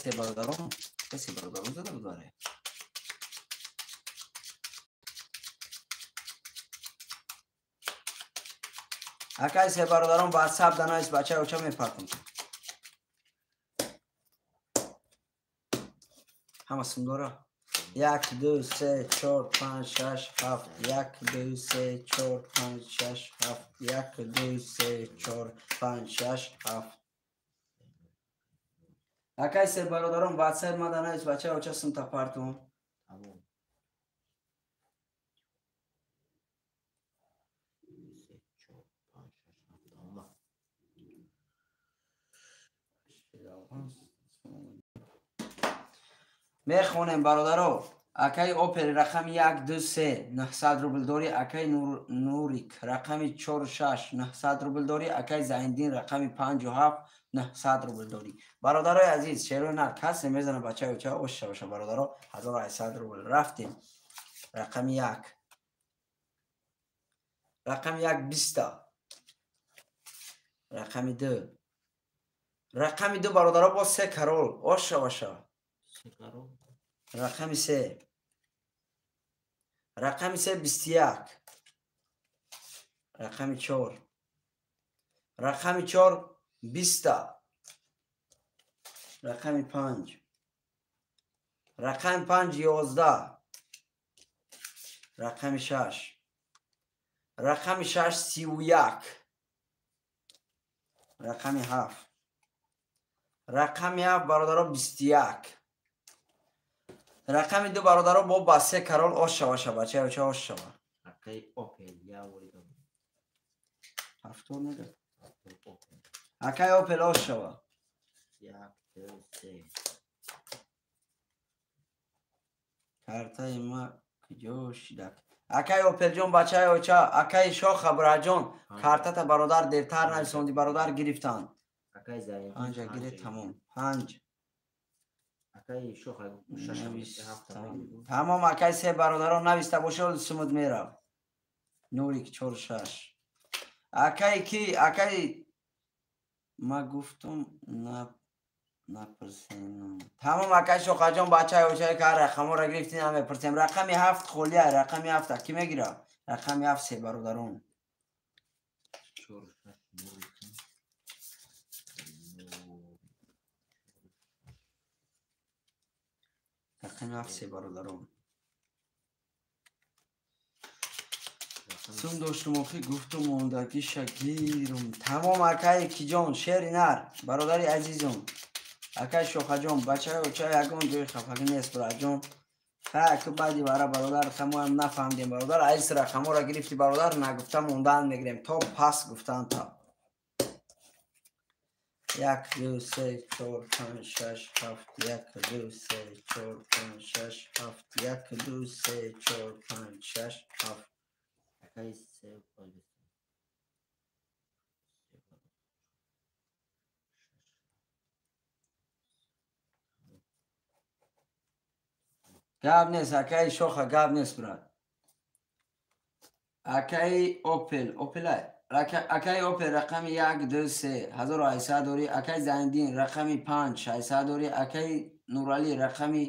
Се бародарон? Се бародарон зада буд баре. Акай се бародарон ватсап данавис бачаи оча мепартам. Ҳама сум дора? 1 2 3 4 5 6 7 1 2 3 4 5 6 7 1 2 3 4 5 6 7. Акай се бародарон ватсап ма данавис бачаи оча сум тапартум. Тамом. Мехонем бародаро. Акай Опел рақами 1 2 3 900 рубл дорӣ. Акай Нурик рақами 4 6 900 рубл дорӣ. Акай Зайниддин рақами 5 7 900 рубл дорӣ. Бародарои азиз, шерои нар касе мезана бачаи оча оша боша бародаро 1800 рубл. Рафтем. Рақами 1. Рақами 1 20. Рақами 2. Рақами 2 бародаро бо 3 карол. Оша боша. 3 карол. Рақами 3. Рақами 3 21. Рақами 4. Рақами 4 20. Рақами 5. Рақами 5 11. Рақами 6. Рақами 6 31. Рақами 7. Рақами 7 бародаро 21. Рақами 2 бародаро бо ба 3 карол ош шава бача оча ош шава. Акай Опел я воридам. Ҳафтор нега? Акай Опел ош шава. 1 2 3. Картаи ма куҷо шидак? Акай Опелҷон бачаи оча, акай Шоха браҷон, картата бародар дертар нависонди бародар гирифтанд. Акай Зарин. 5 гире тамом. 5. Акай Шоха 6 7. Тамом акай се бародарон нависта боша сумуд мерав. Нурик 4 6. Акай ки акай ма гуфтум на напурсем. Тамом акай Шохаҷон бачаи очаи ка рақамҳоро гирифтин намепурсем. Рақами 7 холия, рақами 7 ки мегира? Рақами 7 се бародарон. 4 6 Нурик. Рақами 7 се бародарон. Сум доштум охи гуфтум мондагиша гирум. Тамом акай киҷон шери нар бародари азизум. Акай Шохаҷон бачаи оча ягон ҷои хафагӣ нест браҷон. Ха ку баъди вара бародар хамоам нафаҳмидем бародар. Айс рақамҳоро гирифти бародар нагуфта мондан мегирем то пас гуфтан та. 1 2 3 4 5 6 7 1 2 3 4 5 6 7 1 2 3 4 5 6 7. Акай 3 Гап нест, акай Шоха, гап нест, брат. Акай Опел, Опел, акай Опел рақами 1 2 3 1800 дорӣ, акай Зайндин рақами 5 600 дорӣ, акай Нуралӣ рақами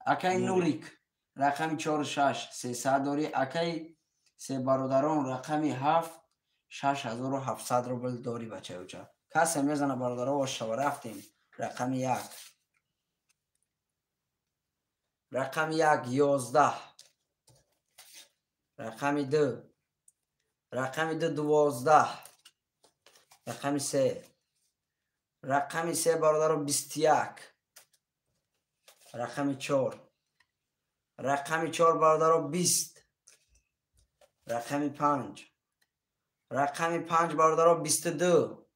акай Нурик рақами 4 6 300 дорӣ, акай се бародарон рақами 7 6700 рубл дорӣ бачаи оча. Касе мезана бародаро ошава рафтем. Рақами 1. Рақами 1 11. Рақами 2. Рақами 2 12. Рақами 3. Рақами 3 бародаро 21. Рақами 4. Рақами 4 бародаро 20. Рақами 5. Рақами 5 бародаро 22.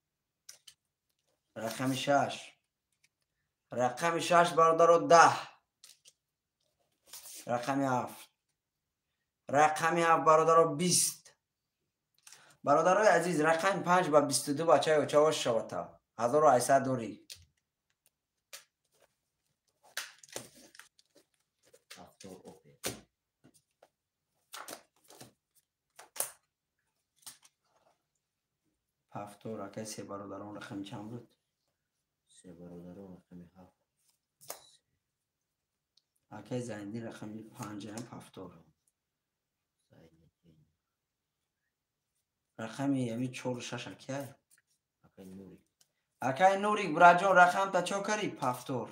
Рақами 6. Рақами 6 бародаро 10. Рақами 7. Рақами 7 бародаро 20. Бародарои азиз рақами 5 ба 22 бачаи оча ош шавата. 1800 дорӣ. Ҳафтор акай се бародарон рақами чанд буд? Се бародарон рақами 7. Акай Зайндин рақами 5 ҳафтор. Рақами ами 4 6 акай? Акай Нурик. Акай Нурик браҷон рақамта чо кари? Пафтор.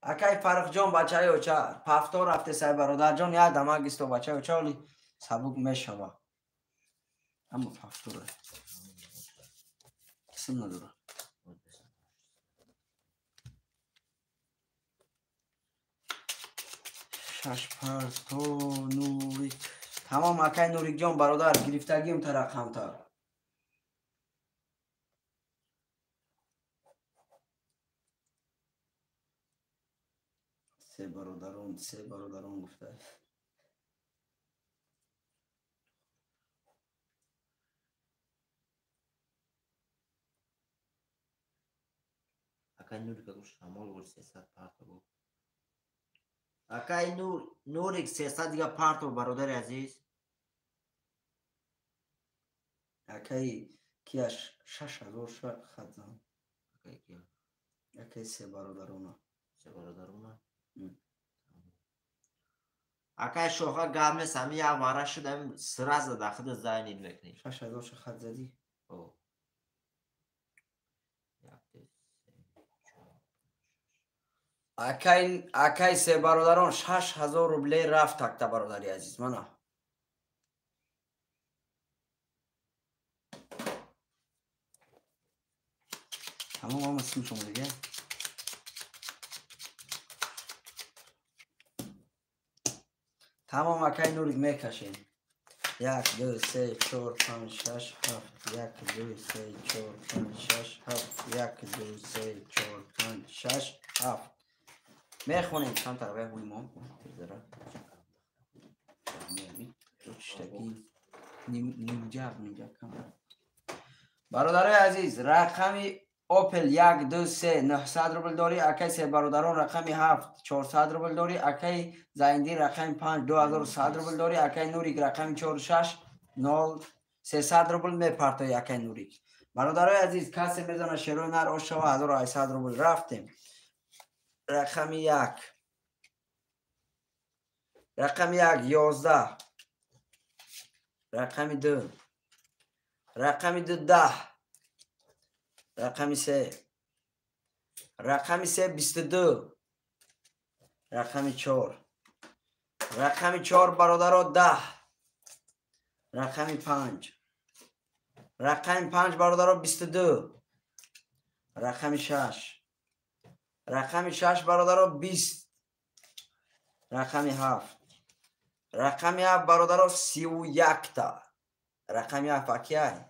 Акай Фаррухҷон бачаи оча пафтор рафте сай бародарҷон як дамак исто бачаи оча оли сабук мешава. Аммо пафтор қисм надора. Шаш парто Нурик. Тамом акай Нурикҷон бародар гирифтагиум та рақамта. Се бародарон гуфта. Акай Нурик гуфт шамол гуфт 300 парто гуфт. Акай Нурик 300 дига парто бародари азиз. Акай кияш 6000 хат зан. Акай кия? Акай се бародарона. Се бародарона? Акай шоха гап нест, ҳами як вара шуд, ҳами сразу дар худат зайнид мекунӣ. 6000 хат задӣ? О. Акай се бародарон 6000 рубле рафт такта бародари азиз мана. Тамом ама сим шумо дига. Тамом акай Нурик мекашем. 1 2 3 4 5 6 7 1 2 3 4 5 6 7 1 2 3 4 5 6 7 мехонем камтар вай ҳуймон тирзара нимҷаб камтар. Бародарои азиз, рақами Опел 1 2 3 900 рубл дорӣ, акай се бародарон рақами 7 400 рубл дорӣ, акай Зайндин рақами 5 2100 рубл дорӣ, акай Нурик рақами 4 6 0 300 рубл мепартои акай Нурик. Бародарои азиз, касе мезана шерои нар ош шава 1800 рубл. Рафтем. Рақами 1. Рақами 1 11. Рақами 2. Рақами 2 10. Рақами 3. Рақами 3 22. Рақами 4. Рақами 4 бародаро 10. Рақами 5. Рақами 5 бародаро 22. Рақами 6. Рақами 6 бародаро 20. Рақами 7. Рақами 7 бародаро 31 та. Рақами 7 акай?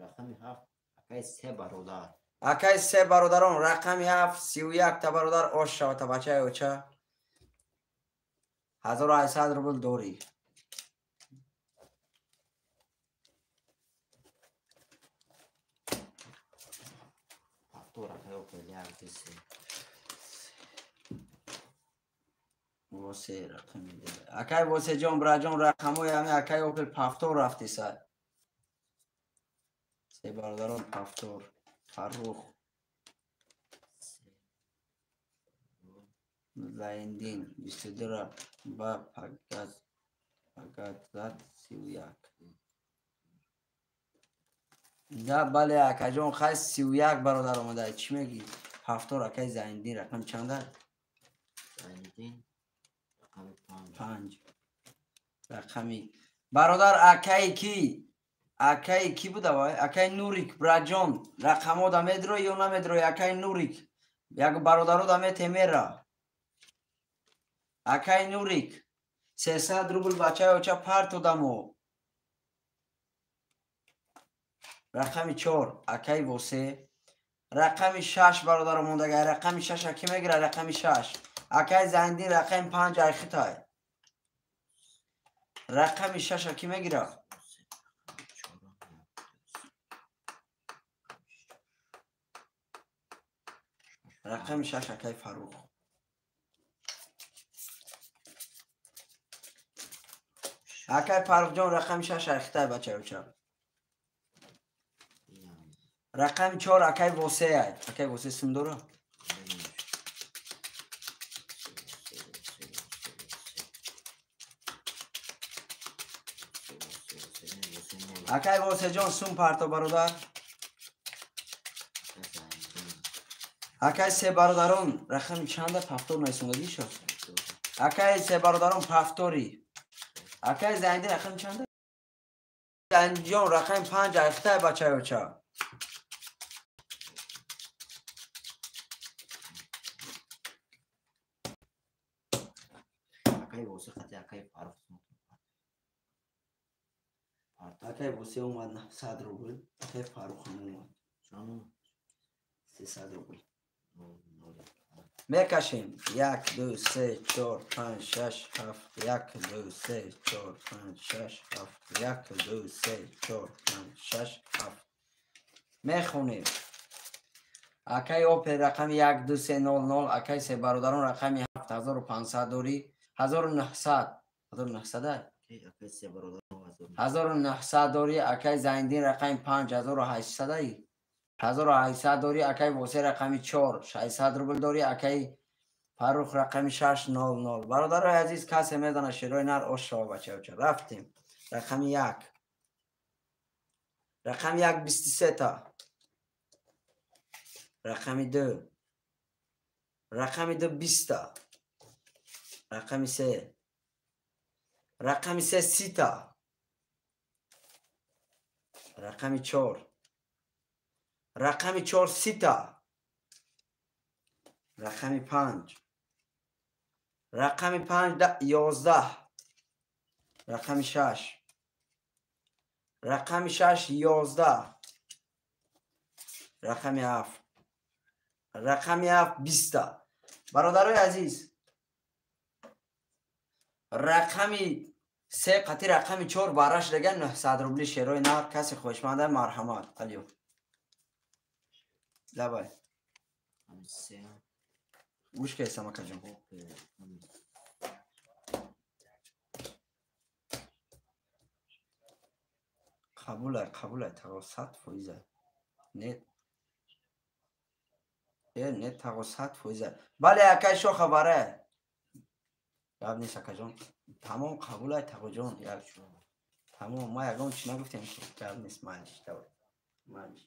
Рақами 7 акай се бародар. Акай се бародарон рақами 7 31 та бародар ош шава та бачаи оча. 1800 рубл дорӣ. Восе рақами акай Восе ҷон браҷон рақамҳои ҳами акай Опел пафтор рафтиса. Се бародарон пафтор. Фаррух Зайндин 22 ба пагат зад 31. Да бале акаҷон хай 31 бародар омада. Чӣ мегӣ? Пафтор акай Зайндин рақам чанда? Зайндин рақами 5. 5. Рақами бародар акай ки? Акай ки буда вай? Акай Нурик браҷон рақамҳо да медрои ё намедрои? Акай Нурик як бародаро да метемера. Акай Нурик 300 рубл бачаи оча парто дамо. Рақами 4 акай Восе. Рақами 6 бародаро мондагай. Рақами 6 аки мегира? Рақами 6 акай Зайндин рақами 5 айхитай. Рақами 6 аки мегира? Рақами 6 акай Фаррух. Акай Фаррухҷон рақами 6 айхитай бачаи оча. Рақами 4 акай Восе ай. Акай Восе сум дора? Акай Восеҷон сум парто бародар. Акай се бародарон рақами чанда пафтор наисондагӣ шо? Акай се бародарон пафтори. Акай Зайндин рақами чанда? Зайндинҷон рақами 5 айхитай бачаи оча. Акай Восе хати акай Фаррух. Акай Восе омад 900 рубл, акай Фаррух ҳам омад. Чанд? 300 рубл. Мекашем. 1 2 3 4 5 6 7 1 2 3 4 5 6 7 1 2 3 4 5 6 7. Мехонем. Акай Опел рақами 12300, акай се бародарон рақами 7500 дорӣ, 1900, 1900? 1900 дорӣ, акай Зайндин рақами 5800, 1800 дорӣ, акай Восе рақами 4, 600 рубл дорӣ, акай Фаррух рақами 600. Бародарои азиз, касе медона шерои нар ош шава бачаоча. Рафтем. Рақами 1. Рақами 1 23 та. Рақами 2. Рақами 2 20 та. Рақами 3. Рақами 3 30 та. Рақами 4. Рақами 4 30 та. Рақами 5. Рақами 5 11. Рақами 6. Рақами 6 11. Рақами 7. Рақами 7 20. Бародарои азиз, рақами 3 қати рақами 4 бараш даган 900 рубли шерои нар. Каси хоҳишманда марҳамат. Алиё. Давай. Гӯш кайсам акаҷон. Қабулай, қабулай, тағо 100%. Не. Не, тағо 100%. Бале, акай шоха баре. Гап нест акаҷон. Тамом қабулай тағоҷон. Як тамом, ма ягон чӣ нагуфтем ки гап нест, майлиш, давай. Майлиш.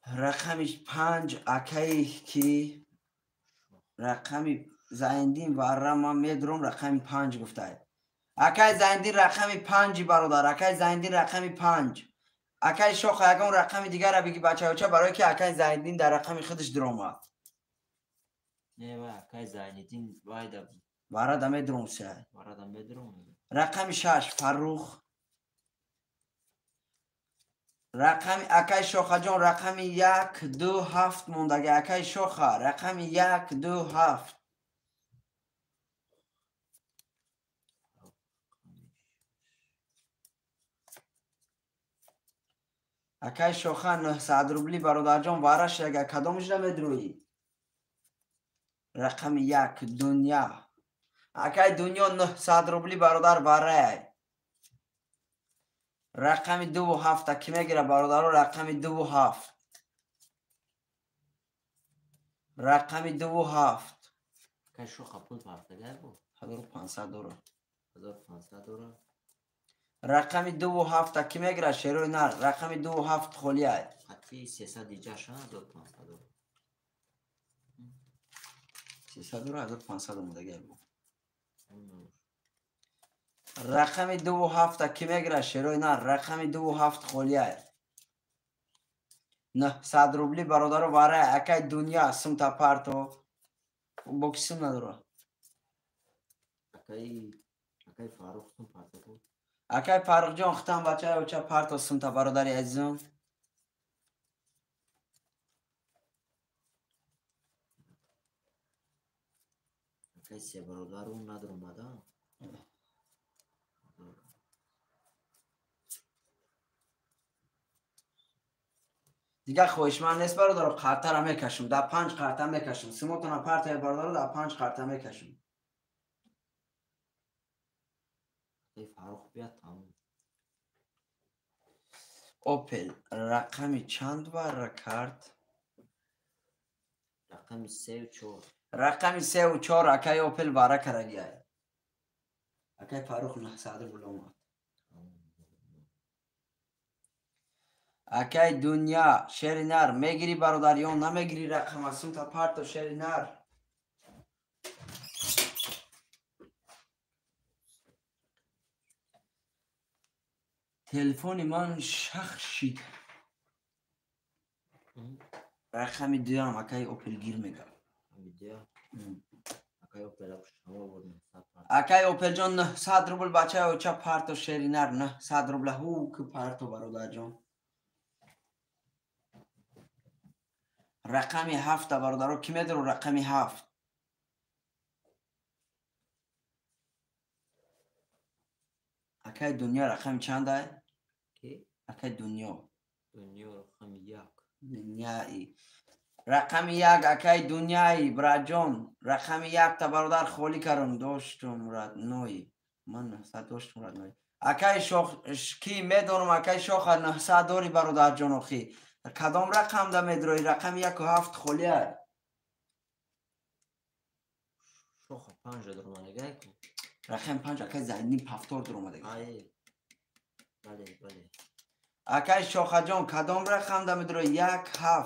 Рақами 5 акай ки рақами Зайндин варра ман медурам рақами 5 гуфтай. Акай Зайндин рақами 5 бародар, акай Зайндин рақами 5. Акай шоха ягон рақами дигара биги бачаоча, барое ки акай Зайндин дар рақами худаш дуромад. Не, вай акай Зайниддин вайда. Варада медурам ся. Варада медурам. Рақами 6 Фаррух. Рақами акай шохаҷон рақами 1 2 7 мондаги. Акай шоха рақами 1 2 7. Акай шоха 900 рубли бародарҷон вараш яга кадомш намедурӯӣ? Рақами 1 Дунё. Акай Дунё 900 рубли бародар варай. Рақами 2 7 ки мегира бародаро? Рақами 2 7. Рақами 2 7. Акай шоха пул партага бу? 1500 дора. 1500 дора. Рақами 2 7 ки мегира шерои нар? Рақами 2 7 холия. Хати 300 иҷаша 1500 дора. 300 дора 1500 омадага бу. Рақами 2 7 ки мегира шерои нар? Рақами 2 7 холия. 900 рубли бародаро варай. Акай Дунё сумта парто. Бо ки сум надора? Акай Фаррух сум парто. Акай Фаррухҷон хитам бачаи оча парто сумта бародари азизон. Акай се бародару надромада. Дигар хоҳишманд нест бародаро, қартара мекашам. Дар 5 қарта мекашам. Симотона партая бародаро, дар 5 қарта мекашам. Фаррух бият тамом. Опел рақами чанд варра кард? Рақами 3 4. Рақами 3 4 акай Опел варра карагиай. Акай Фаррух 900 рубл омад. Акай Дунё шери нар мегири бародар ё намегири рақама? Сумта парто шери нар. Телефони ман шах шид. Рақами 2 акай Опел гир мега. Акай Опелҷон 900 рубл бачаи оча парто шери нар 900 рубла ҳу ки парто бародарҷон. Рақами 7 бародаро ки медору? Рақами 7. Акай Дунё рақами чанда? Акай Дунё. Дунё рақами 1. Дунёи. Рақами 1 акай Дунёи, браҷон. Рақами 1 та бародар холӣ кардам. Доштум родной. Ман 900 доштум родной. Акай Шох ки медонам акай Шоха 900 дори бародарҷон охи. Кадом рақам да медрои? Рақами 1 ва 7 холӣ ай. Шоха 5 даромадагай ку. Рақами 5 акай Зайниддин Пафтор даромадагай. Ай. Бале, бале. Акай Шохаҷон кадом рақам да медрои? 1 7.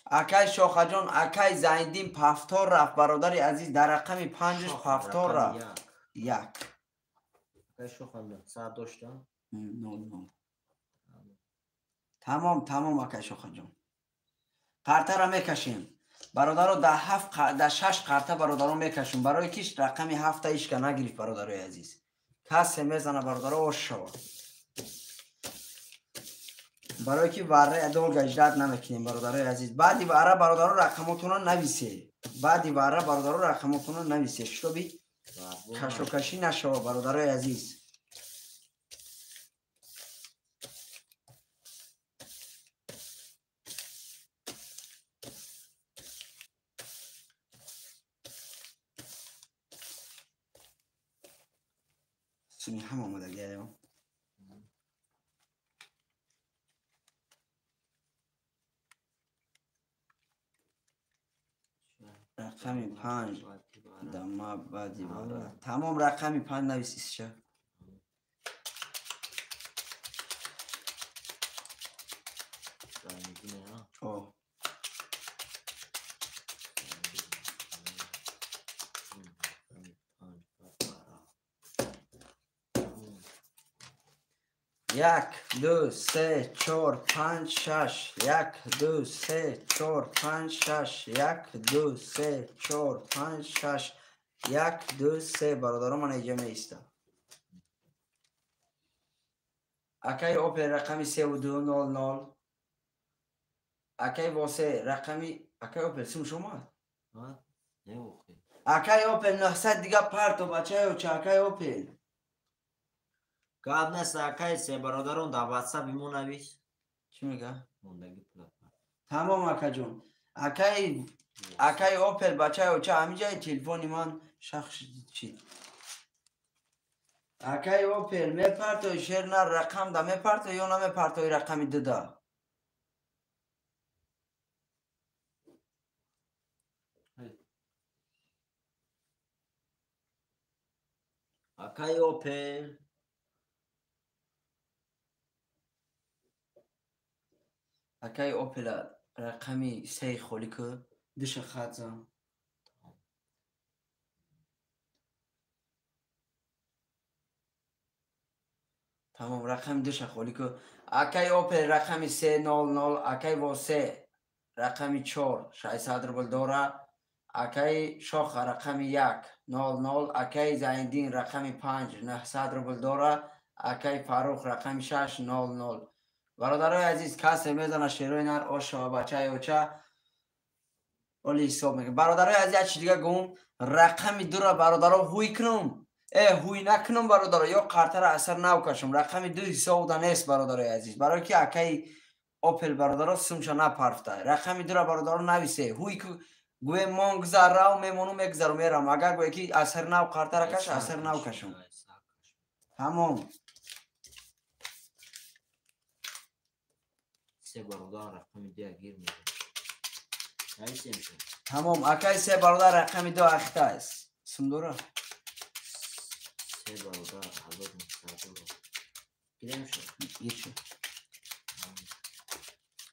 Акай Шохаҷон, акай Зайниддин Пафтор рафт, бародари азиз, дар рақами 5 Пафтор рафт. 1. Акай Шоха 900 дошта? 0 0. Тамом, тамом акай Шохаҷон. Қартаро мекашем. Бародаро дар 7 дар 6 қарта бародаро мекашем. Барои ки рақами 7 ишка нагирифт бародарои азиз. Касе мезана бародаро ош шава. Барои ки варра долго ждать намекунем бародарои азиз. Баъди варра бародаро рақамотонро нависе. Баъди варра бародаро рақамотонро нависе, шутоби кашокашӣ нашава бародарои азиз. Суни ҳам омадагиаё. Рақами 5 дама баъди вара. Тамом рақами 5 нависисша. О. 1 2 3 4 5 6 1 2 3 4 5 6 1 2 3 4 5 6 1 2 3 бародаро ман инҷа меистам. Акай Опел рақами 3200. Акай Восе рақами акай Опел сум шумо? Акай Опел 900 дига парто бачаё ча акай Опел. Гап нест акай се бародарон дар WhatsApp имо навис. Чӣ мега? Мондагӣ пула. Тамом акаҷон. Акай Опел бачаё ча ҳамиҷаи телефони ман шахс чид. Акай Опел мепартои шер на рақам да мепартои ё намепартои рақами 2 да? Акай Опел акай Опела рақами 3 холӣ ку, душа хат зан. Тамом рақами душа холӣ ку. Акай Опел рақами 300, акай Восе рақами 4 600 рубл дора. Акай Шоха рақами 1 00, акай Зайниддин рақами 5 900 рубл дора. Акай Фаррух рақами 6 00. Бародарои азиз, касе мезана шерои нар ошава бачаи оча оли ҳисоб мекунам. Бародарои азиз, як чиз дига гум, рақами 2-ро бародаро ҳуй кунам. Ҳуй накунам бародаро, ё қартаро асар нав кашам. Рақами 2 ҳисобда нест бародарои азиз. Барои ки акаи Опел бародаро сумша напарфта. Рақами 2-ро бародаро нависе. Ҳуй гӯе мон гузар рав мемону мегузару мерам. Агар гӯе ки асар нав қартаро каш, асар нав кашам. Тамом. Се бародар рақами 2 гир мезанад. Нависем шо. Тамом, акай се бародар рақами 2 ахта аст. Сум дора? Се бародар 1900 дора. Гирем шо. Гир шо.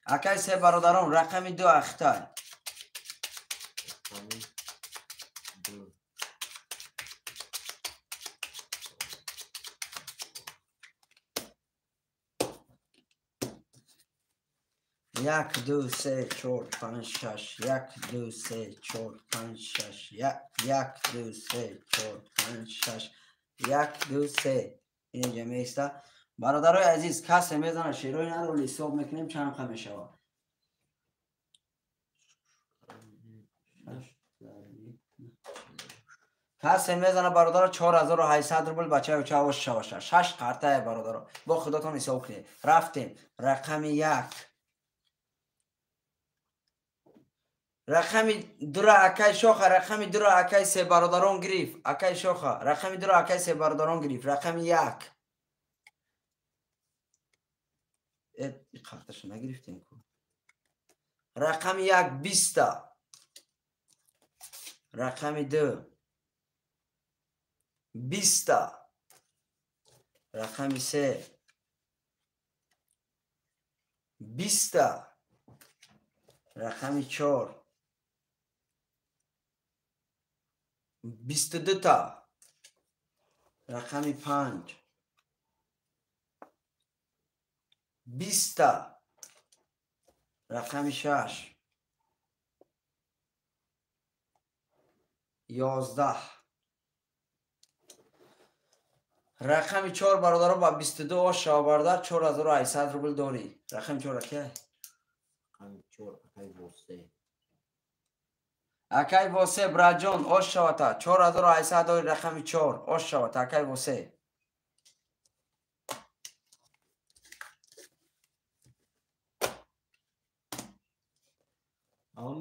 Акай се бародарон рақами 2 ахта. Рақами 2. 1 2 3 4 5 6 1 2 3 4 5 6 1 2 3 4 5 6 1 2 3 инҷа меиста. Бародарои азиз, касе мезана шерои наро ҳисоб мекунем чанд қа мешавад. Касе мезана бародаро 4800 рубл бачаи оча ош шаваша. 6 қартае бародаро. Бо худотон ҳисоб кунед. Рафтем. Рақами 1. Рақами 2 акай шоха, рақами 2 акай се бародарон гирифт. Акай шоха, рақами 2 акай се бародарон гирифт. Рақами 1. Қарташа нагирифтем ку. Рақами 1 20. Рақами 2 20. Рақами 3 20. Рақами 4 22 та. Рақами 5 20 та. Рақами 6 11. Рақами 4 бародаро ба 22 ош шава бародар 4800 рубл дорӣ. Рақами 4 акай? Рақами 4 акай Восе. Акай Восе браҷон ош шавата 4800 дорӣ. Рақами 4 ош шавата акай Восе.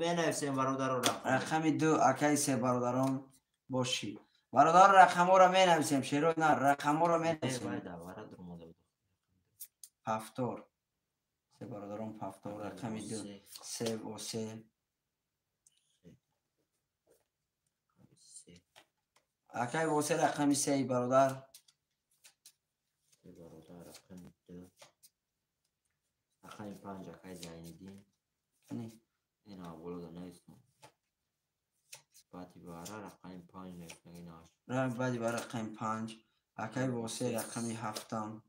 Менависем бародаро рақами 2 акай се бародарон бошӣ. Бародаро рақамҳоро менависем, шерои нар рақамҳоро менависем. Пафтор. Се бародарон пафтор. Рақами 2 се Восе. Акай Восе рақами 3 бародар. Бародар рақами 2. Рақами 5 акай Зайниддин. Ина болода нависам. Баъди бара рақами 5 нависам. Баъди бара рақами 5. Акай Восе рақами 7.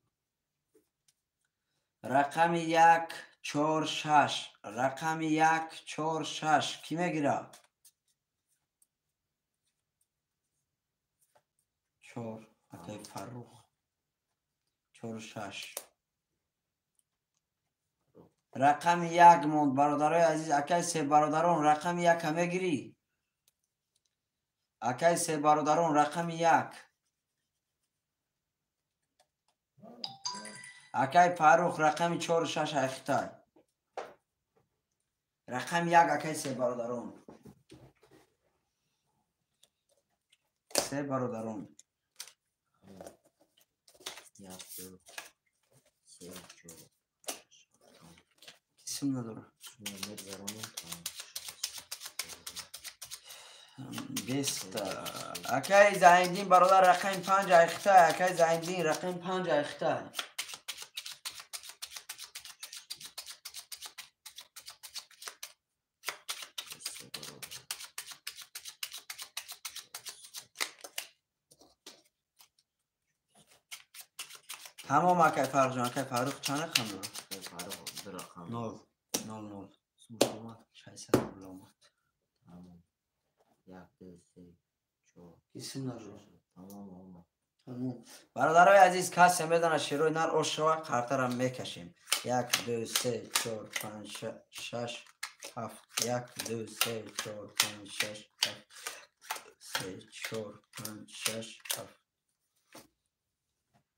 Рақами 1 4 6. Рақами 1 4 6 кӣ мегирад? 4 акай Фаррух. 4 6. Рақами 1 монд бародарои азиз. Акай се бародарон рақами 1 мегирӣ? Акай се бародарон рақами 1. Акай Фаррух рақами 4 6 айхитай. Рақами 1 акай се бародарон. Се бародарон. 1 2 3 4 Кисим надора. 20. Акай Зайниддин бародар рақами 5 айхитай. Акай Зайниддин рақами 5 айхитай. Тамом акай Фаррух. Акай Фаррух чанд рақам дорад? Фаррух 2 рақам. 0 0 0. Сумаш 600 рубл омад. Тамом. 1 2 3 4. Кисим надорад. Тамом омад. Тамом. Бародарои азиз, касе медонад шерои нар ош шава, қартара мекашем. 1 2 3 4 5 6 7. 1 2 3 4 5 6 7 3 4 5 6 7.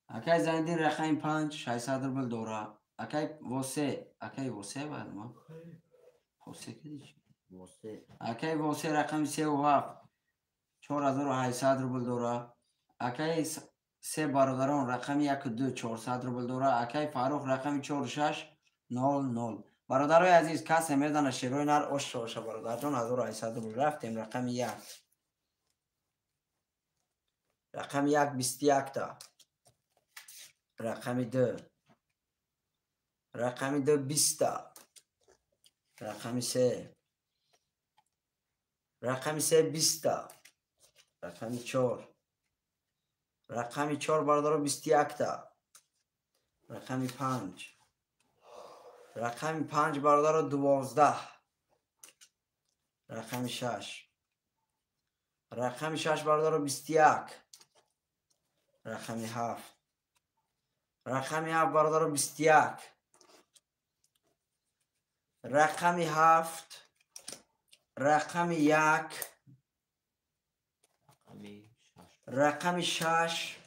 Акай Зайниддин рақами 5 600 рубл дора. Акай Восе, акай Восе баъд ма? Восе кади? Восе. Акай Восе рақами 3 7 4800 рубл дора. Акай се бародарон рақами 1 2 400 рубл дора. Акай Фаррух рақами 4 6 0 0. Бародарои азиз, касе медонад шерои нар ош шоша бародарҷон 1800 рубл. Рафтем рақами 1. Рақами 1 21 та. Рақами 2. Рақами 2 20 та. Рақами 3. Рақами 3 20 та. Рақами 4. Рақами 4 бародаро 21 та. Рақами 5. Рақами 5 бародаро 12. Рақами 6. Рақами 6 бародаро 21. Рақами 7. Рақами 7 бародаро 21. Рақами 7. Рақами 1. Рақами Рақами 6,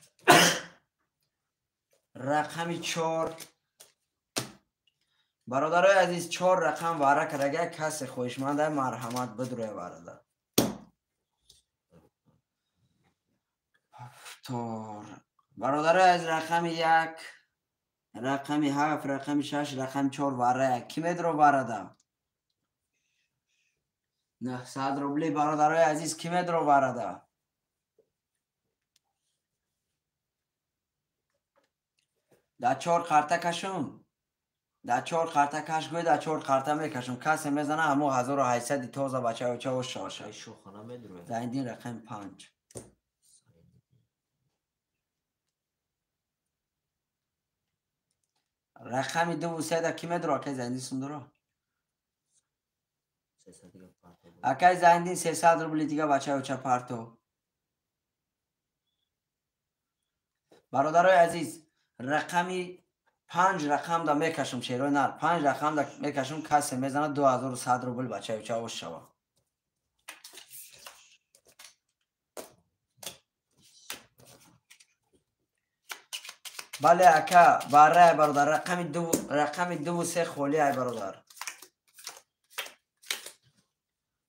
рақами 4. Бародарои азиз, 4 рақам вара кардага, касе хоҳишманда марҳамат бидурӯя варада. Тор. Бародарои азиз, рақами 1, рақами 7, рақами 6, рақами 4 варая. Ки медро варада? 900 рубли. Бародарои азиз, ки медро варада? Да 4 қарта кашум. Да 4 қарта каш гӯй, да 4 қарта мекашум. Касе мезана ҳамо 1800 тоза бачаоча ошоша. Акаи Шохана медроя. Зайдин рақами 5. Рақами 2 3 да ки медро? Акай Зайдин сундуро. 300 дига парто. Акай Зайдин 300 рубли дига бачаоча парто. Бародарои азиз, рақами 5 рақам да мекашум, шерои нар. 5 рақам да мекашум, касе мезана 2100 рубл бачаоча ош шава. Бале ака, барай бародар, рақами 2, рақами 2 3 холӣ ай бародар.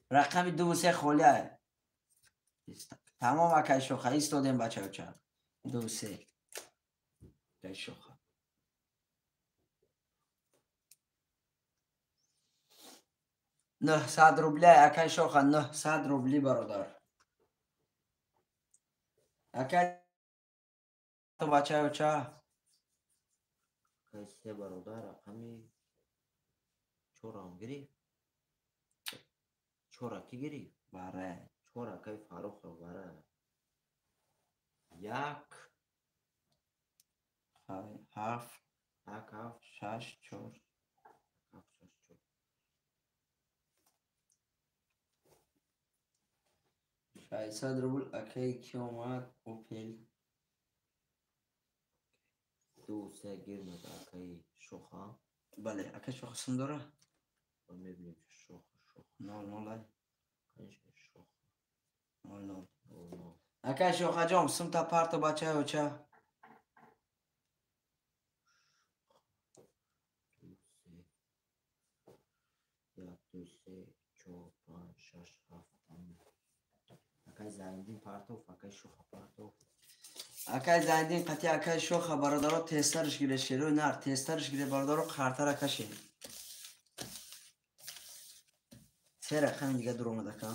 Рақами 2 3 холӣ ай. Тамом акай Шоха, истодем бачаоча. 2 3. Акай Шоха. 900 рубли акай Шоха, 900 рубли бародар. Акай бачаоча. Акаи се бародар, рақами 4 гирифт. 4 ки гирифт? Барай. 4 акаи Фаррух барай. 1 7 1 7 6 4 7 6 4. 600 рубл акаи ки омад? Опел. 2 3 гир меда акаи Шоха. Бале, акаи Шоха сум дора? Мебинем Шоха, Шоха. 0 0 ай. Конечно, Шоха. 0 0. 0 0. Акаи Шохаҷон, сумта парто бачаоча. 2 3 1 2 3 4 5 6 7. Акаи Зайндин партов, акаи Шоха партов. Акай Зайдин қати акай Шоха бародаро тезтарш гире, шерои нар тезтарш гире бародаро, қартара кашед. 3 рақами дига дур омад ака.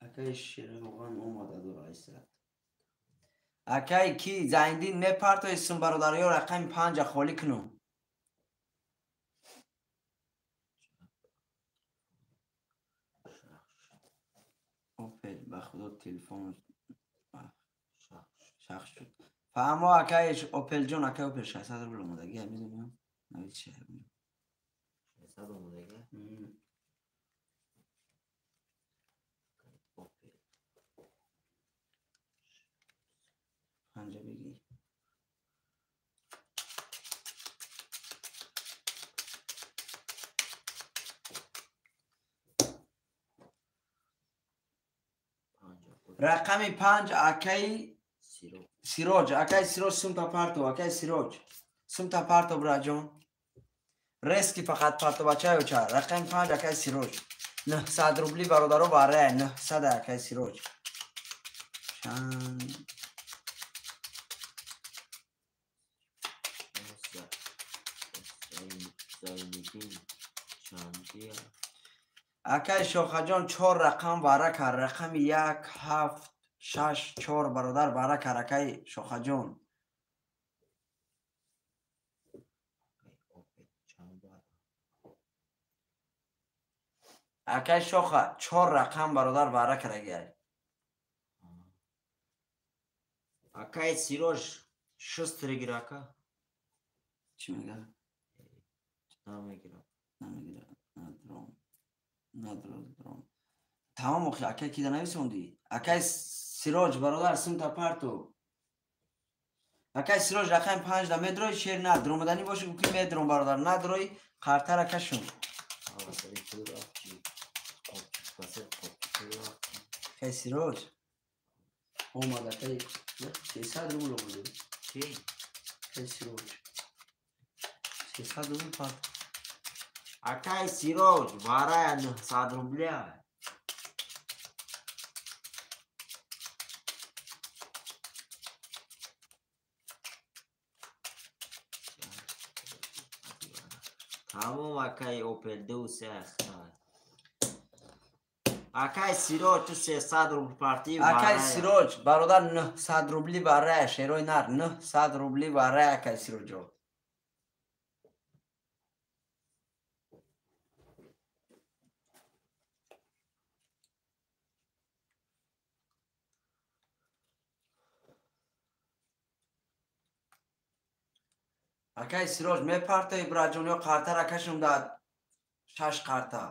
Акай Шероған омада дур айсад. Акай ки Зайндин мепартои сум бародар, ё рақами 5 холӣ кунум. Опел, ба худо телефон шахс шуд. Фаҳмо акай Опелҷон, акай Опел 600 рубл омадагӣ, мезанам. Навид шаҳр. 600 омадагӣ? Опел. 5 бигӣ. Рақами 5 акаи Сироҷ, акаи Сироҷ сумта парто, акаи Сироҷ. Сумта парто браҷон. Рески фақат парто бачаюча. Рақами 5 акаи Сироҷ. 900 рубли бародаро барая, 900 акаи Сироҷ. Чанд акаи Шохаҷон 4 рақам вара кард. Рақами 1 7 6 4 бародар вара кард акаи Шохаҷон. Акаи Шоха 4 рақам бародар вара кард. Акаи Сироҷ 6 гир ака. Чӣ мегӯяд? Намегирам. Намегирам. Надром. Надром. Тамом охи акай ки да нависондӣ? Акай Сироҷ бародар сумта парту. Акай Сироҷ рақами 5 да медрои шер нар. Дромаданӣ боши гӯ ки медром бародар. Надрои қартара кашум. Акай Сироҷ омад акай 300 рубл омад. Чӣ? Акай Сироҷ 300 рубл парт. Акай Сироҷ варая 900 рубля. Тамом акай Опел 2 3 ахта. Акай Сироҷ ту 300 рубл партӣ. Акай Сироҷ бародар 900 рубли варая шерои нар 900 рубли варая акай Сироҷо. Акай Сироҷ мепартои браҷон ё қартара кашум да 6 қарта.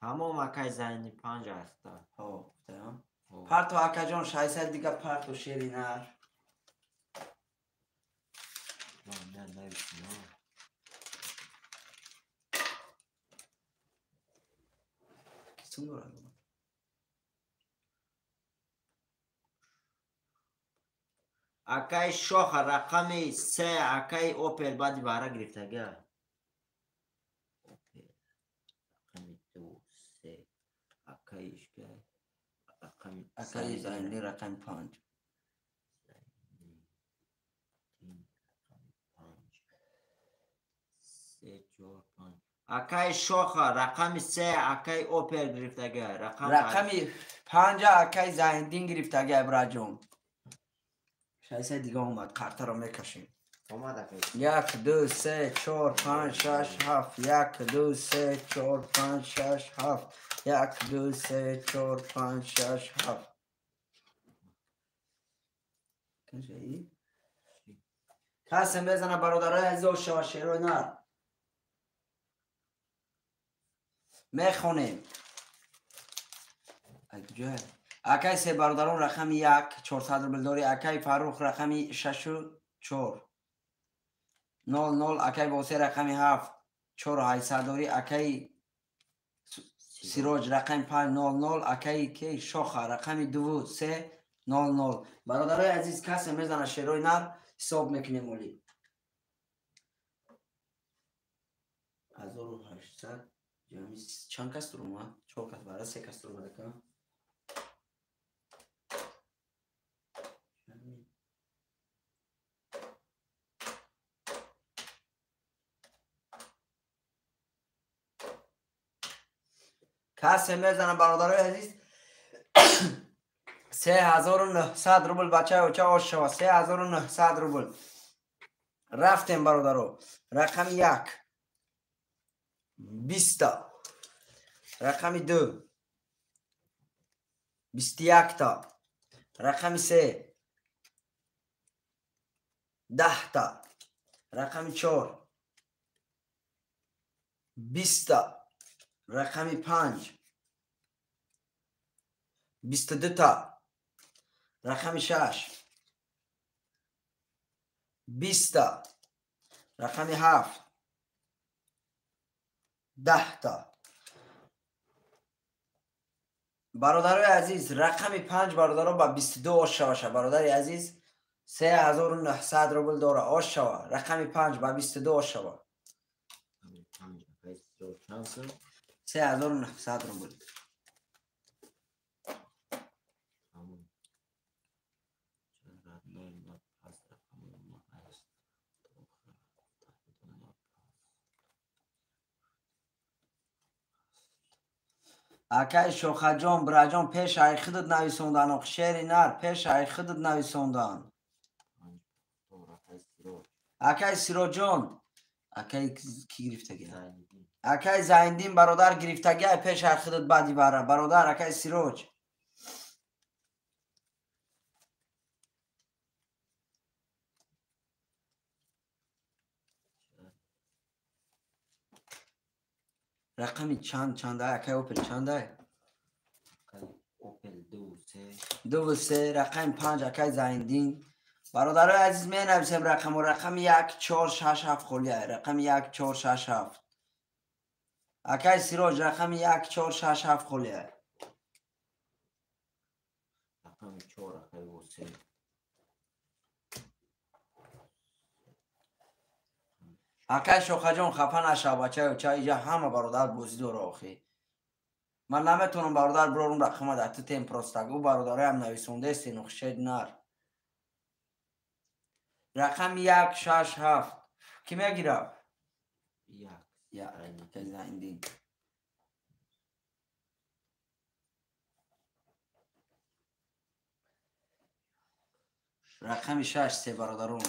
Тамом акай Зайни 5 ахта. Ҳо, гуфтам. Парто акаҷон 600 дига парто шери нар. Не, нависем. Кисум дорад? Акай Шоха рақами 3 акай Опел баъди баҳра гирифтага. Опел рақами 2 3 акай ишка рақами акай Зайни рақами 5. Зайни рақами 5 3 4 5. Акай Шоха рақами 3 акай Опел гирифтага. Рақами 5 акай Зайндин гирифтага браҷон. 600 дига омад, қартаро мекашем. Омад акай. 1 2 3 4 5 6 7 1 2 3 4 5 6 7 1 2 3 4 5 6 7. Кашаи? Касе мезана бародарои азиз ошава шерои нар. Мехонем. Акҷа акай се бародарон рақами 1 400 рубл дори, акай Фаррух рақами 6 4 0 0, акай Восе рақами 7 4 800 дори, акай Сироҷ рақами 5 0 0, акай ки Шоха рақами 2 3 0 0. Бародарои азиз касе мезана шерои нар ҳисоб мекунем оли. 1800 ҷамъи чанд кас дуромад? 4 кас бара 3 кас дуромад ака. Касе мезана бародарои азиз 3900 рубл бачаи оча ош шава 3900 рубл. Рафтем бародаро. Рақами 1 20, рақами 2 21 та, рақами 3 10 та, рақами 4 20 та, рақами 5 22 та, рақами 6 20 та, рақами 7 10 та. Бародарои азиз рақами 5 бародаро ба 22 ош шаваша. Бародари азиз 3900 рубл дора ош шава. Рақами 5 ба 22 ош шава. 3900 рубл. Акай Шохаҷон браҷон пеш ай худат нависондан, шери нар пеш ай худат нависондан. Акай Сироҷон, акай ки гирифтаги? Акай Зайндин бародар гирифтаги ай пеш ай худат баъди бара. Бародар акай Сироҷ. Рақами чанд чандай? Акай Опел чандай? Опел 2 3. 2 3 рақами 5 акай Зайндин. Бародарои азиз менависем рақаму рақами 1 4 6 7 холия. Рақами 1 4 6 7. Акай Сироҷ рақами 1 4 6 7 холия. Рақами 4 акай Восе. Акай Шохаҷон хафа нашав бачаё, ча иҷа ҳама бародар бозӣ дора охи. Ман наметавонам бародар бирорум рақама дар ту тем просто. Ӯ бародароям нависондаест нухшед нар. Рақами 1 6 7 кӣ мегирад? 1. Акай Зайндин. Рақами 6 се бародарон.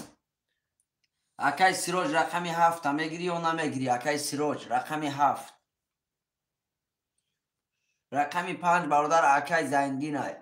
Акай Сироҷ рақами 7 мегирӣ ё намегирӣ? Акай Сироҷ рақами 7. Рақами 5 бародар акай Зайндин ай.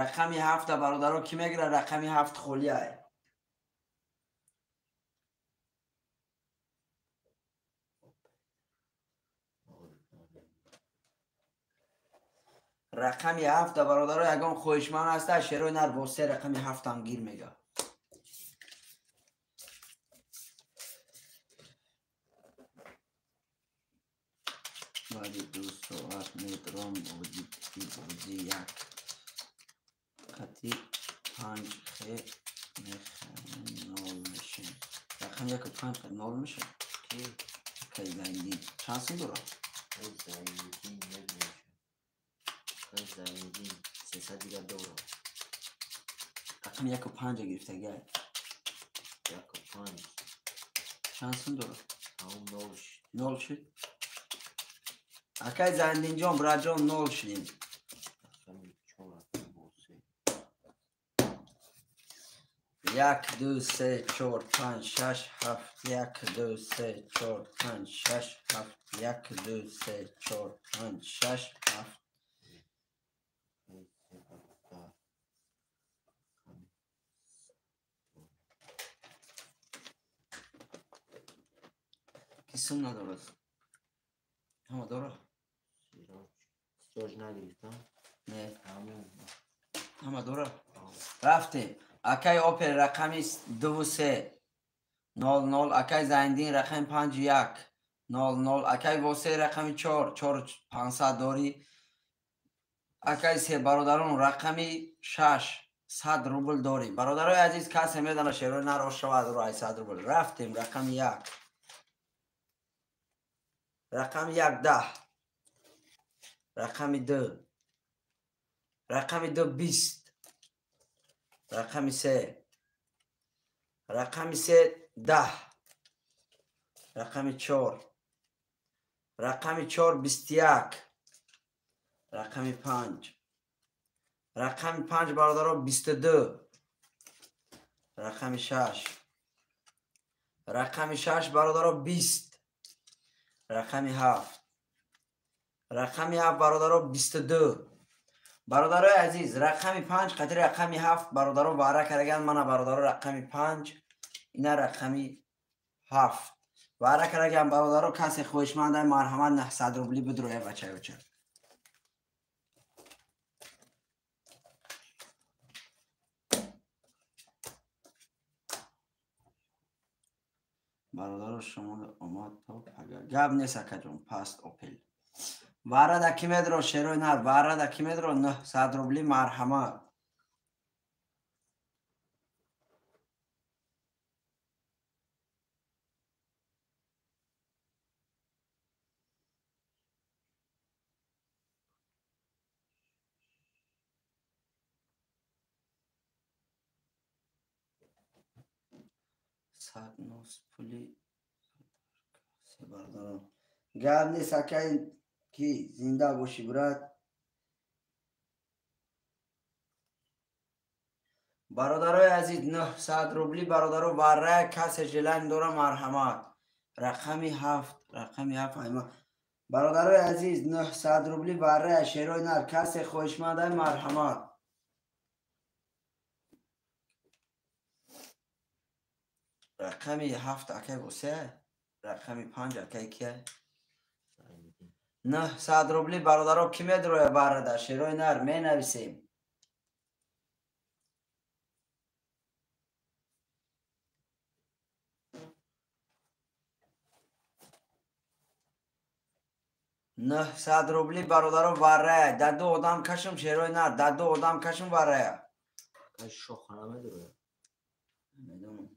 Рақами 7 бародаро кӣ мегирад? Рақами 7 холӣ ай. Рақами 7 бародаро ягон хоҳишманд ҳаста шерои нар бо се рақами 7 ҳам гир мега. Баъди 2 соат метром бозӣ бозӣ як қати 5 хе мехарем нол мешем. Рақами 1 5 қати нол мешем. Акай Зайндин чанд сум дорад? Акай Зайндин мебошад. Акай Зайндин 300 дига дорад. Рақами 1 5 гирифтагиай. 1 5 чанд сум дорад? Тамом нол шуд. Нол шуд? Акай Зайндинҷон браҷон нол шудем. Рақами 4 1 2 3 4 5 6 7 1 2 3 4 5 6 7 1 2 3 4 5 6 7. Ки сум надорад? Ҳама дорад? Сироҷ нагирифта? Не. Ҳама дорад? Рафтем. Акай Опел рақами 2 3 0 0. Акай Зайндин рақами 5 1 0 0. Акай Восе рақами 4 4 500 дорӣ. Акай се бародарон рақами 6 100 рубл дорӣ. Бародарои азиз касе медонад шерои нар ош шавад 800 рубл. Рафтем рақами 1. Рақами 1 10. Рақами 2. Рақами 2 20. Рақами 3. Рақами 3 10. Рақами 4. Рақами 4 21. Рақами 5. Рақами 5 бародаро 22. Рақами 6. Рақами 6 бародаро 20. Рақами 7. Рақами 7 бародаро 22. Бародарои азиз рақами 5 қатри рақами 7 бародаро ваъра кардаган. Мана бародаро рақами 5 ина рақами 7 ваъра кардаган. Бародаро касе хоҳишманда марҳамат 900 рубли бидроя бачаёча. Бародаро шумо омад то пага. Гап нест акаҷон паст Опел. Ваъра да кӣ медро шерои нар? Ваъра да кӣ медро 900 рубли марҳамат. Сад нос пули се бародарон. Гап нест акай ки зинда бошӣ брат. Бародарои азиз, 900 рубли бародаро варрая касе желание дора марҳамат. Рақами 7, рақами 7 айма. Бародарои азиз, 900 рубли варрая шерои нар касе хоҳишмандай марҳамат. Рақами 7 акай босе, рақами 5 акай кия? 900 рубли бародаро ки медроя варрада шерои нар менависем. 900 рубли бародаро варрая. Да ду одам кашм шерои нар, да ду одам кашм варрая. Акай шохана медроя. Медонам.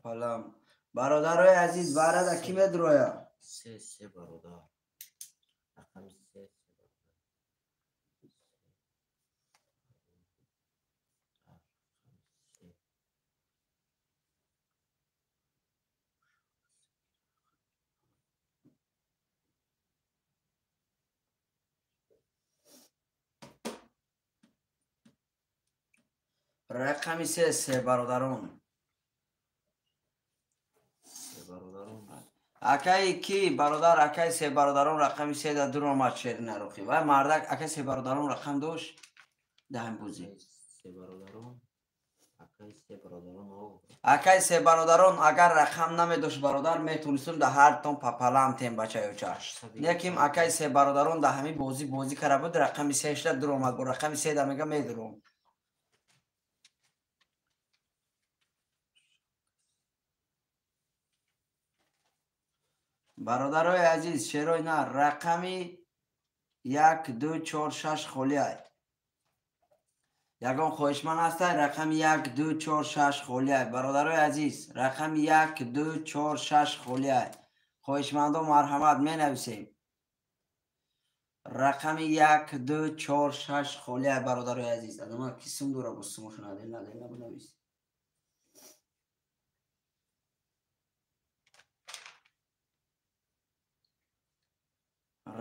Палам. Бародарои азиз, варрада ки медроя? Се, се бародар. Рақами се, се бародар. Рақами се, се бародарон. Акай ки бародар, акай се бародарон рақами се да дур омад шери нарохӣ. Вай мардак акай се бародарон рақам дошт даҳам бозӣ. Се бародарон, акай се бародарон. Акай се бародарон агар рақам намедошт бародар метонистум да ҳартон папалам тем бачаёча. Лекин акай се бародарон да ҳамин бозӣ бозӣ кара буд, рақами се шда дур омад. Бо рақами се да мега медуром. Бародарои азиз, шерои нар рақами 1 2 4 6 холиай. Ягон хоҳишманд ҳастай? Рақами 1 2 4 6 холиай. Бародарои азиз, рақами 1 2 4 6 холиай. Хоҳишмандо марҳамат менависем. Рақами 1 2 4 6 холиай бародарои азиз. Адама ки сум дора бо сумошо надел надел набинавис.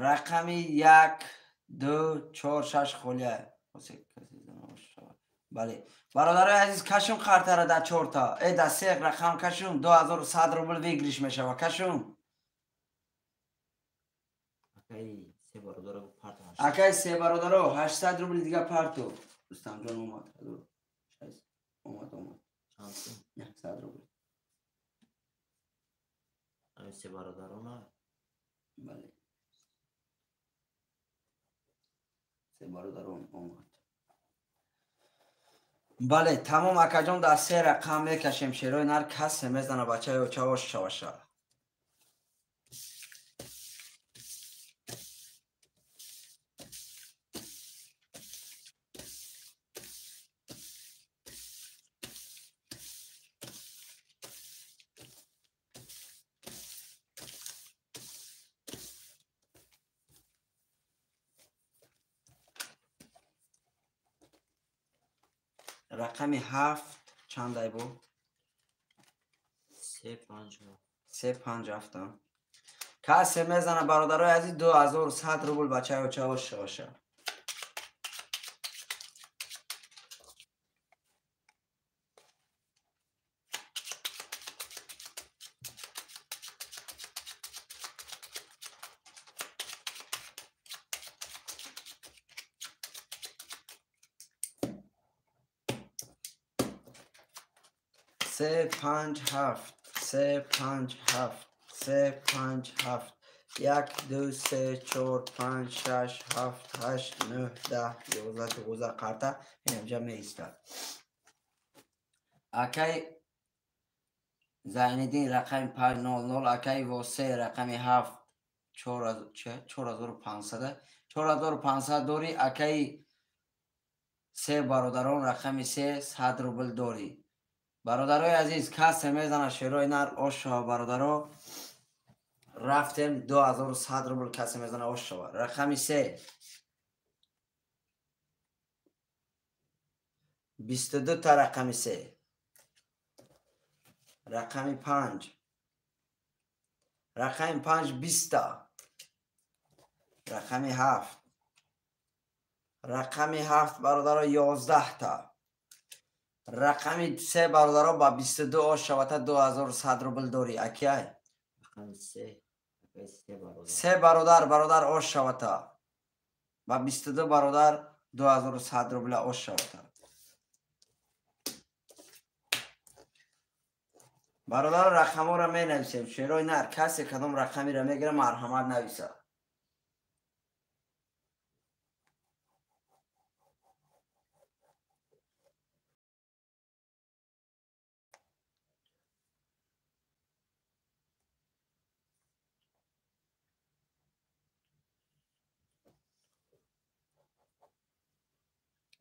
Рақами 1 2 4 6 холиай. Бале. Бародарои азиз, кашум қартара да 4та. Да 3 рақам кашум 2100 рубл выигрыш мешава. Кашум. Акай се бародаро парто. Акай се бародаро 800 рубл дига парто. Рустамҷон омад. Омад, омад. Чанд? 900 рубл. Ай се бародарона? Бале. Се бародарон омад. Бале, тамом акаҷон дар се рақам мекашем шерои нар касе мезана бачаи очавош шаваша. Рақами 7 чандай бу? 3 5 7. 3 5 7. Касе мезана бародарои азиз 2100 рубл бачаи очавош шаваша. 3 5 7 3 5 7 3 5 7 1 2 3 4 5 6 7 8 9 10 11 12 қарта инҷа меистад. Акай Зайниддин рақами 500, акай Восе рақами 7 4500 4500 дорӣ, акай се бародарон рақами 3 100 рубл дорӣ. Бародарои азиз, касе мезана шерои нар ош шава бародаро. Рафтем 2100 рубл касе мезана ош шава. Рақами 3. 22 та рақами 3. Рақами 5. Рақами 5 20 та. Рақами 7. Рақами 7 бародаро 11 та. Рақами 3 бародаро ба 22 ош шавата 2100 рубл дорӣ. Акай? Рақами 3. 3 бародар, бародар ош шавата. Ба 22 бародар 2100 рубла ош шавата. Бародаро рақамҳоро менависем. Шерои нар касе кадом рақамиро мегира марҳамат нависа.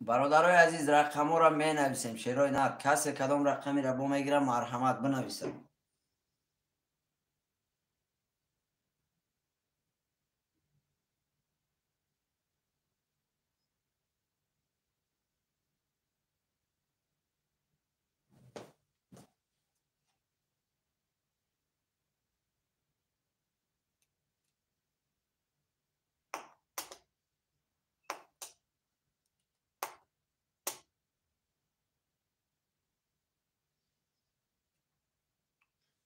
Бародарои азиз, рақамҳоро менависем. Шерои нар касе кадом рақамиро бо мегира марҳамат бинависам.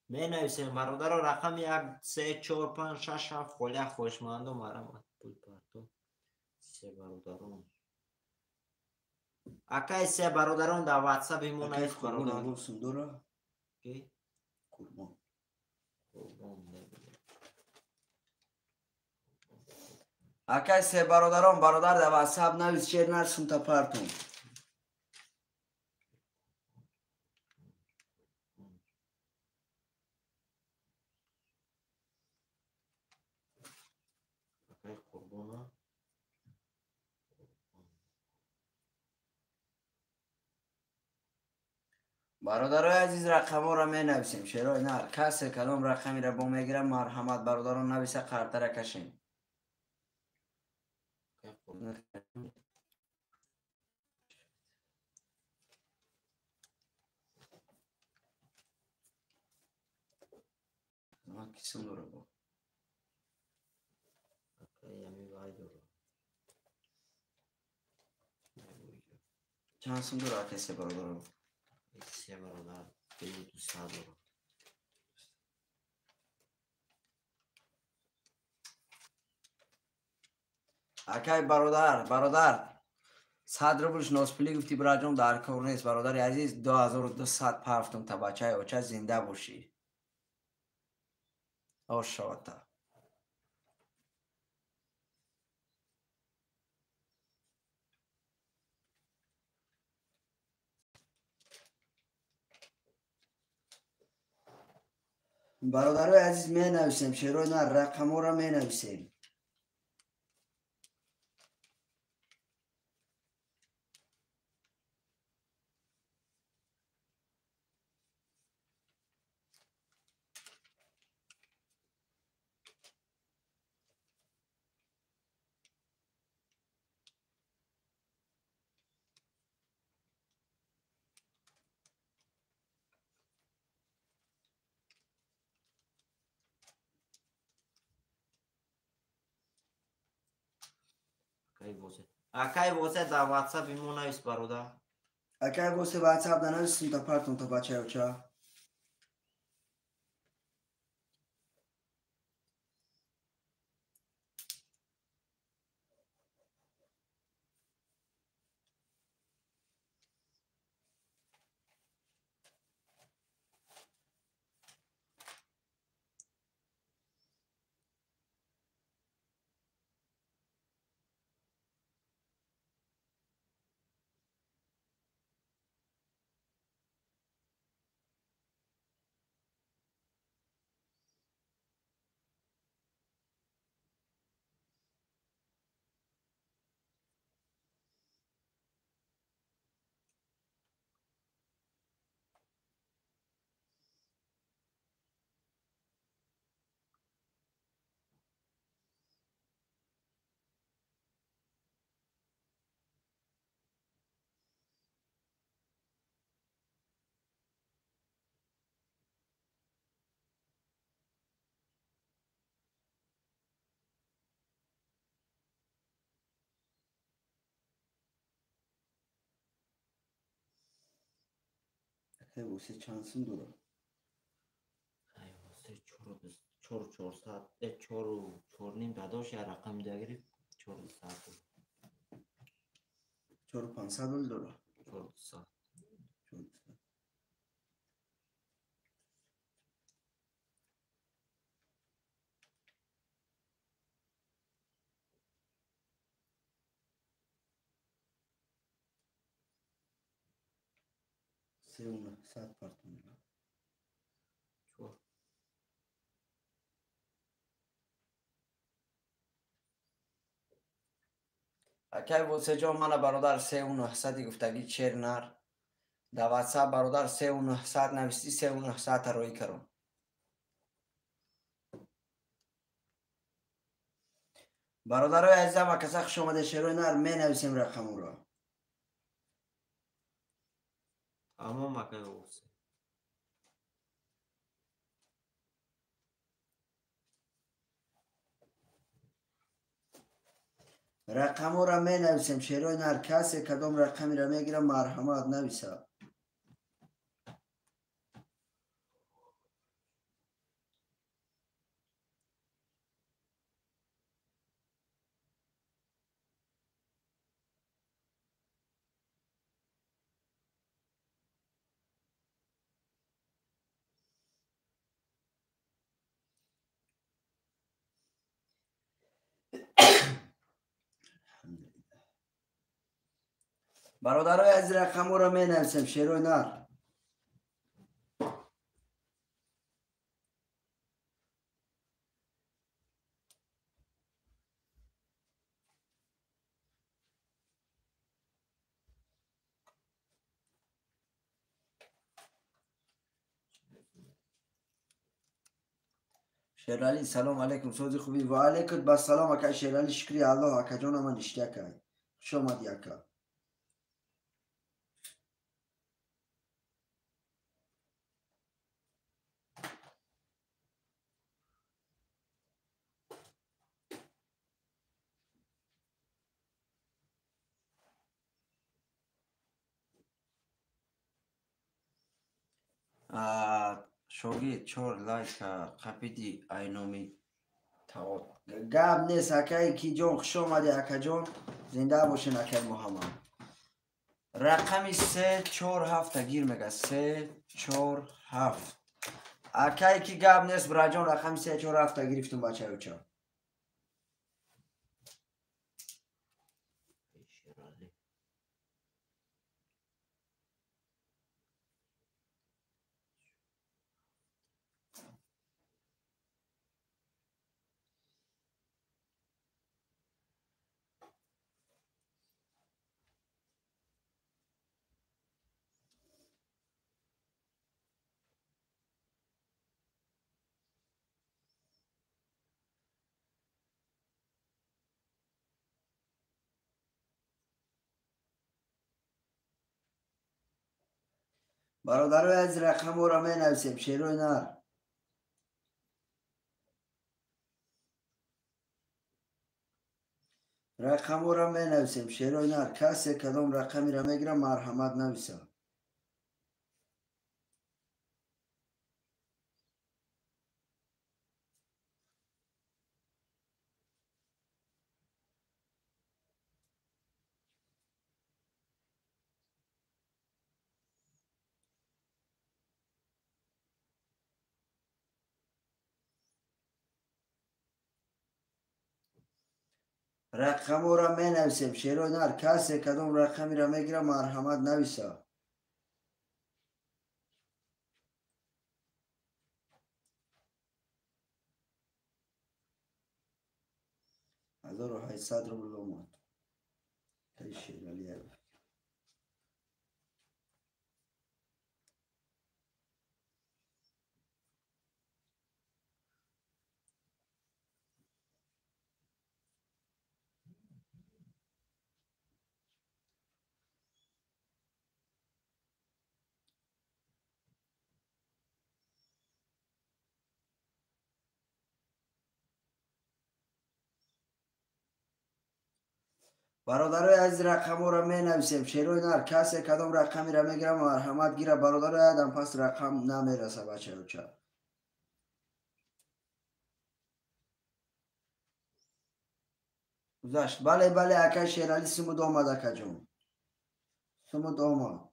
Менависем бародаро рақами 1 3 4 5 6 7 холия хоҳишмандо марҳамат пул парто. Се бародарон. Акай се бародарон дар WhatsApp мо навис бародарон. Сундура? Ки? Қурбон. Қурбон. Акай се бародарон, бародар дар WhatsApp навис шер нар сумта партум. Бародарои азиз, рақамҳоро менависем. Шерои нар касе кадом рақамиро бо мегира марҳамат бародарон нависа, қартара кашем. Кисум дора бо? Чанд сум дора акай се бародаро? Се бародар 200 дора. Акай бародар, бародар 100 рублш носпулӣ гуфтӣ бираҷон, дар кор нест бародари азиз. 2200 пафтум та бачаи оча зинда бошӣ. Ош шавата. Бародарои азиз, менависем шерои нар рақамҳоро менависем. Акай восе дар WhatsApp мо навис бародар. Акай восе WhatsApp да навис сумта партум та бачаи оча. Акай восе чанд сум дорад? Ай восе 4 400, 4 4,5 дадош, я рақами да гирифт 4 200. 4 500 вол дорад? 4 200. 4 200. 3 900 партонера. Чор. Акай Восеҷон, мана бародар, 3 900-и гуфтагӣ чер нар. Дар ватсап бародар 3 900 нависти, 3 900-та роӣ каром. Бародарои азизам, акаса хуш омадед, шерои нар, менависем рақамуро. Тамом, акай Восе. Рақаморо менависем, шерои нар, касе кадом рақамеро мегирам, марҳамат нависа. Бародарои азиз, рақаморо менависем, шерои нар. Шерали, салом алейкум, сози хуби? Ва алейкум басалом, ака Шерали, шукри Аллоҳ, акаҷона, ман ништякай. Хуш омадӣ, ака. Шогирд чор лайка қапиди, айноми таот. Гап нест, акаи Киҷон, хуш омадӣ, акаҷон, зинда бошен, акаи Муҳаммад. Рақами 3 4 7-та гир мега, 3 4 7. Акае ки гап нест, бираҷон, рақами 3 4 7-та гирифтум, бачаюча. Шерали. Бародарои азиз, рақаморо менависем, шерои нар. Рақаморо менависем, шерои нар, касе кадом рақамеро мегирам, марҳамат нависа. Рақаморо менависем, шерои нар, касе кадом рақамеро мегирам, марҳамат нависа. 1800 рубл омад. Шералиев. Бародарои азиз, рақамҳоро менависем. Шерои нар, касе кадом рақамеро мегирам, марҳамат гира. Бародарои адам пас рақам намераса, бачаюча. Гузашт. Бале, бале, акай Шерали сумуд омад, акаҷон. Сумуд омад.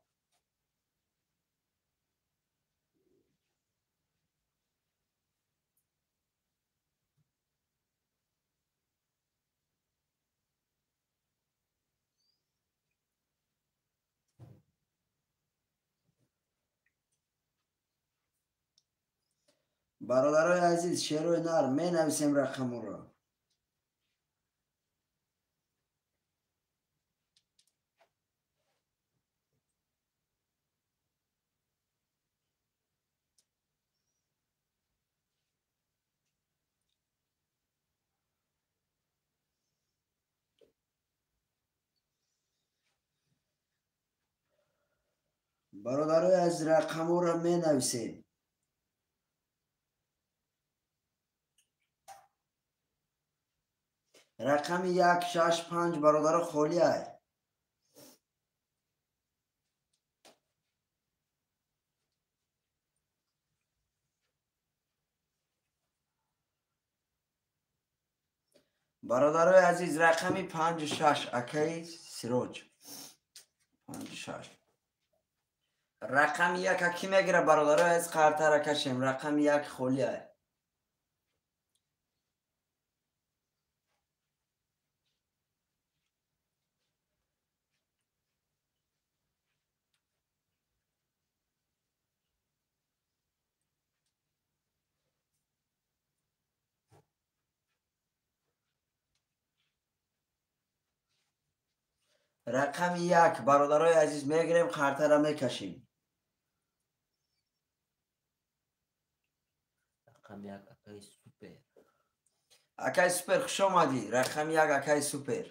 Бародарои азиз, шерои нар, менависем рақамҳоро. Бародарои азиз, рақамҳоро менависем. Рақами 1, 6, 5 бародаро холӣ ай. Бародарои азиз, рақами 5, 6 акаи Сироҷ. 5, 6. Рақами 1 ки мегира, бародарои азиз, қартара кашем. Рақами 1 холӣ ай. Рақами 1 бародарои азиз мегирем, қартара мекашем. Рақами 1 акаи Супер. Акаи Супер, хуш омадӣ. Рақами 1 акаи Супер.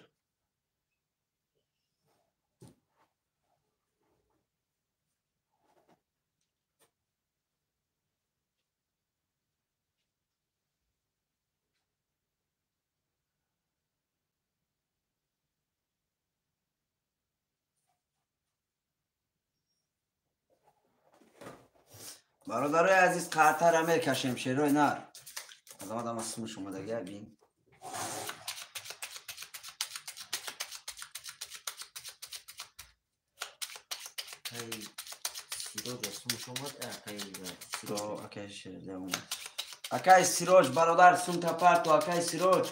Бародарои азиз, қартара мекашем, шерои нар. Адам адам сумуш омадагия бин. Акай Сироҷ, бародар, сум тапарту, акай Сироҷ.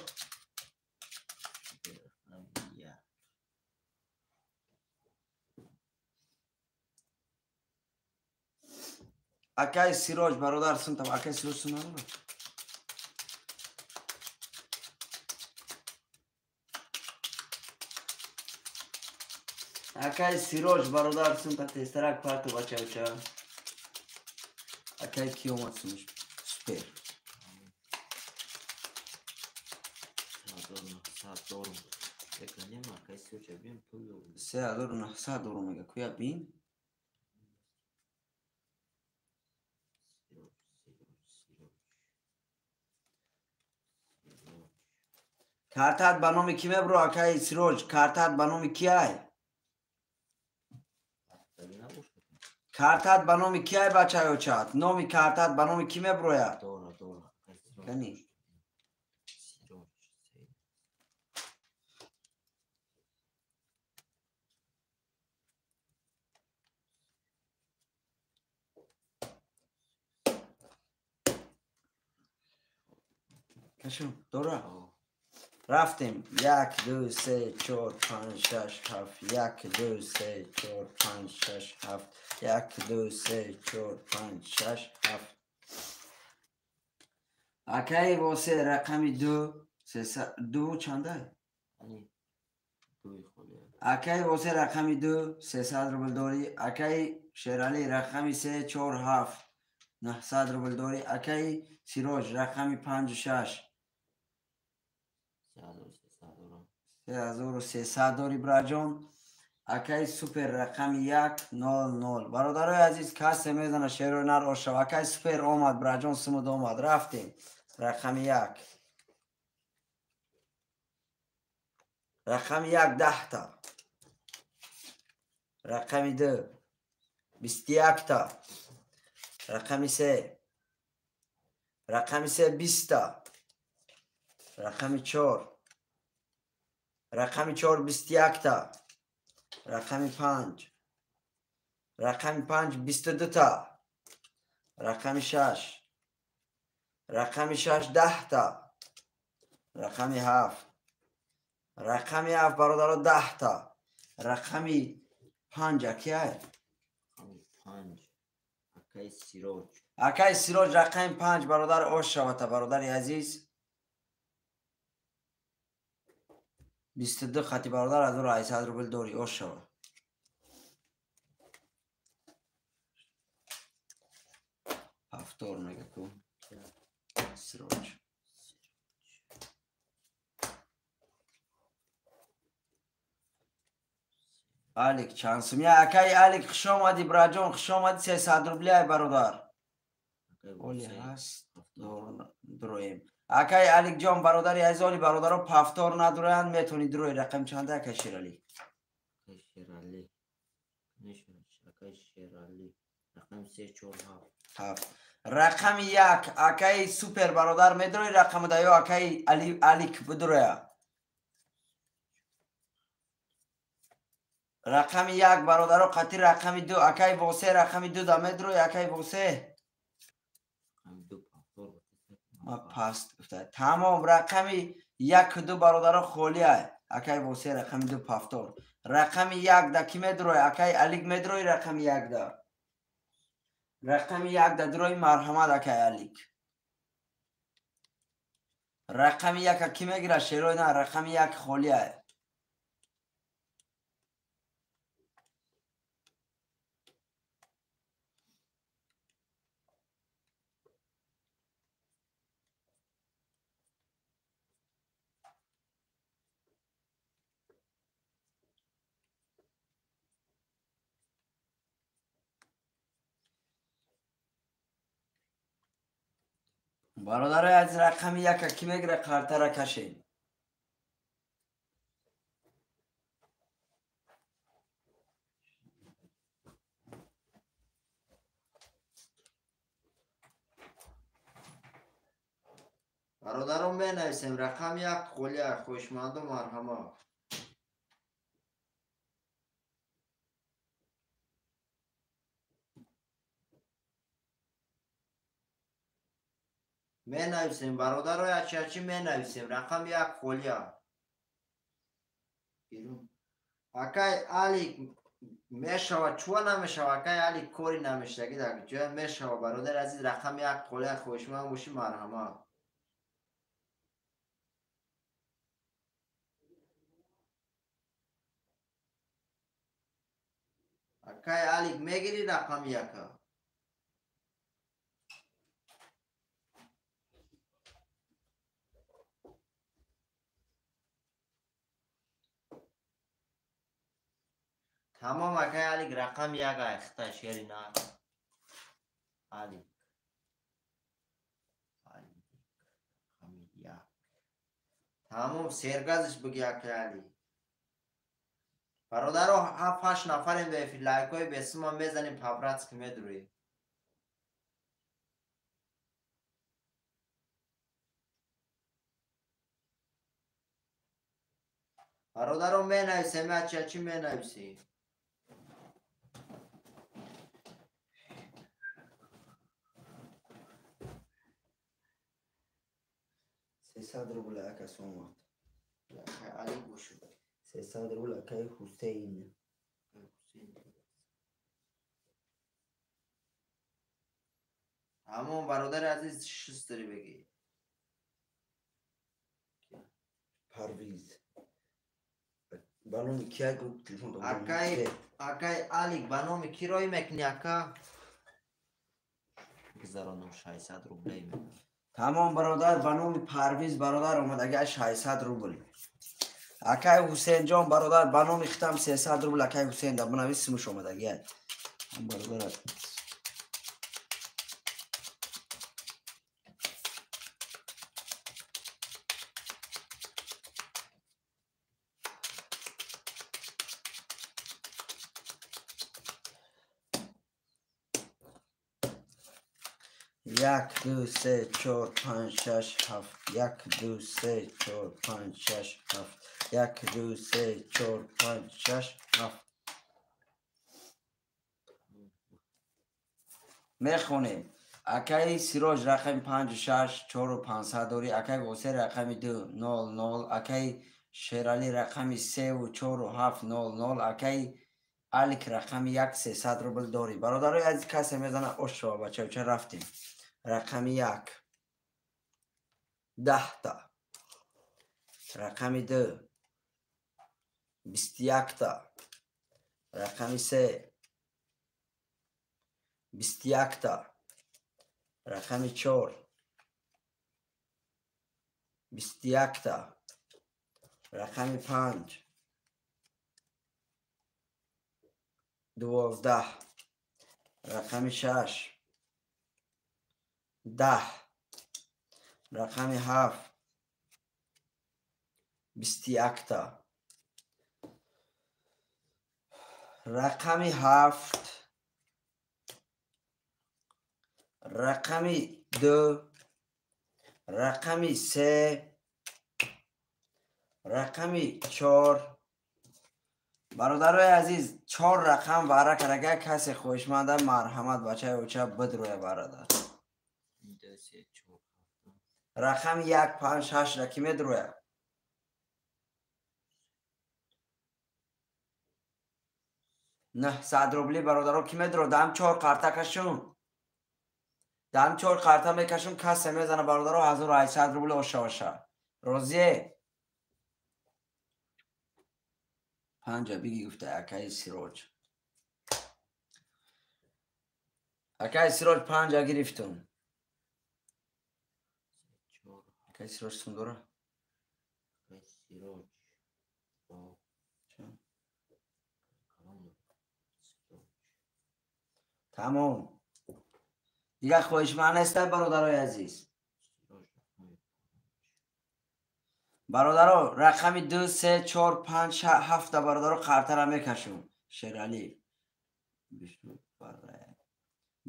Акай Сироҷ, бародар, сум тап, акай Сироҷ сум надорад. Акай Сироҷ, бародар, сум та тезтарак парту, бачаюча. Акай ки омад сумуш? Супер. 3900 дорум мега. Куя бин? Картат ба номи ки мебро, акаи Сироҷ? Картат ба номи ки ай? Картат ба номи ки ай, бачаёчат? Номи картат ба номи ки меброяд? Кани? Кашум, дора? Рафтем. 1, 2, 3, 4, 5, 6, 7. 1, 2, 3, 4, 5, 6, 7. 1, 2, 3, 4, 5, 6, 7. Акаи Восе, рақами 2, 2 чандай? Акаи Восе, рақами 2, 300 рубл дорӣ. Акаи Шерали, рақами 3, 4, 7, 900 рубл дорӣ. Акаи Сироҷ, рақами 5, 6, 3300 дорӣ, браҷон. Акаи Супер, рақами 1, 0, 0. Бародарои азиз, касе мезана, шерои нар ошав. Акаи Супер омад, браҷон, сумуд омад. Рафтем. Рақами 1. Рақами 1 10та. Рақами 2 21та. Рақами 3. Рақами 3 20та. Рақами 4. Рақами 4 21та. Рақами 5. Рақами 5 22та. Рақами 6. Рақами 6 10та. Рақами 7. Рақами 7 бародаро 10та. Рақами 5 акай? Рақами 5 акай Сироҷ. Акай Сироҷ рақами 5 бародар ош шавата бародари азиз. 22 хати бародар 1800 рубл дорӣ ош шава. Повтор мега ку. Сироҷ. Алик чанд сум? Я акай Алик хуш омадӣ браҷон, хуш омадӣ 300 рубли ай бародар. Оли ҳаст дуроем. Акай Аликҷон бародари азиз, оли бародаро повтор надуроянд, метавонӣ дурои. Рақам чанда акай Шералӣ? Акай Шералӣ. Акай Шералӣ. Рақами 3 4 7. 7. Рақами 1 акай Супер бародар медурои рақаму да ё акай Алик бидуроя? Рақами 1 бародаро қатӣ рақами 2 акай Восе рақами 2 да медурои акай Восе? Ма паст гуфта. Тамом рақами 1 2 бародаро холия. Акай Восе рақами 2 повтор. Рақами 1 да ки медурои? Акай Алик медурои рақами 1 да? Рақами 1 да дурои марҳамат акай Алик. Рақами 1 ки мегира? Шерой на, рақами 1 холия. Бародарои азиз рақами 1 ки мегира қартара кашед. Бародарон менависем рақами 1 холия, хоҳишманду марҳамат. Менависем бародаро ячи менависем рақами 1 холия. Акай Алик мешава чуа намешава акай Алик кори намешаги дар ҷоя мешава бародари азиз рақами 1 холия хоҳишманд бошӣ марҳамат. Акай Алик мегирӣ рақами 1? Тамом акай Алик рақами 1 айхта шери на. Алик. Алик рақами 1. Тамом сергазиш буги акай Алик. Бародаро 7-8 нафарем ба эфир лайкҳои бесума мезанем по-братски медурем. Бародаро менависем ячи менависем. 300 рубл ака сомат. Али гӯш. 300 рубл акай Ҳусейн. Ҳамон бародари азиз шуст дорӣ бигӣ. Парвиз. Ба номи кия гуфт телефон дорам? Акай Алик ба номи ки роӣ мекунӣ ака? Гузаронам 600 рублей мекунам. Тамом бародар ба номи Парвиз бародар омадага 600 рубл. Акай Ҳусейнҷон бародар ба номи хитам 300 рубл акай Ҳусейн да бинавис симуш омадагия. Бародар 1 2 3 4 5 6 7 1 2 3 4 5 6 7 1 2 3 4 5 6 7 мехонем. Акаи Сироҷ рақами 5 6 4 500 дорӣ, акаи Восеъ рақами 2 0 0, акаи Шералӣ рақами 3 4 7 0 0, акаи Алик рақами 1 300 рубл дорӣ. Бародарои азиз, касе мезана ош шава бачаюча рафтем. Рақами 1 10та, рақами 2 21та, рақами 3 21та, рақами 4 21та, рақами 5 12, рақами 6 10, рақами 7 21та, рақами 7, рақами 2, рақами 3, рақами 4. Бародарои азиз, 4 рақам вара карага, касе хоҳишманда марҳамат бачаи оча бидроя бародар. Рақами 1 5 6 ра ки медроя? 900 рубли бародаро ки медро? Дам 4 қарта кашум. Дам 4 қарта мекашум, касе мезана бародаро 1800 рубли оша оша. Розие? 5 биги гуфта акаи Сироҷ. Акаи Сироҷ 5 гирифтум. Акаи Сироҷ сум дора? Акаи Сироҷ. Тамом. Дигар хоҳишманд нестам бародарои азиз. Бародаро рақами 2 3 4 5 7 бародаро қартара мекашум. Шералӣ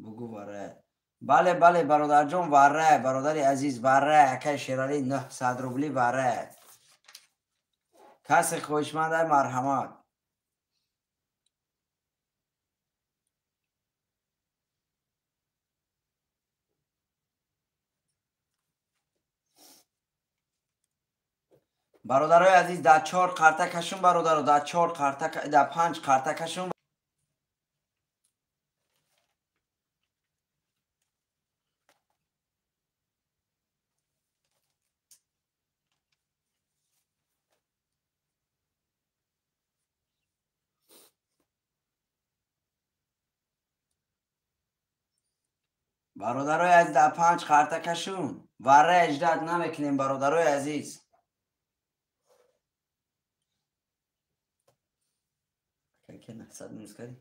бугу вара. Бале бале бародарҷон вара, бародари азиз вара, акаи Шералӣ 900 рубли вара. Касе хоҳишманда марҳамат. Бародарои азиз, дар 4 қарта кашум бародаро, дар 4 қарта, дар 5 қарта кашум. Бародарои азиз, дар 5 қарта кашум. Вара иҷрат намекунем бародарои азиз. Ки 900 минус кардӣ?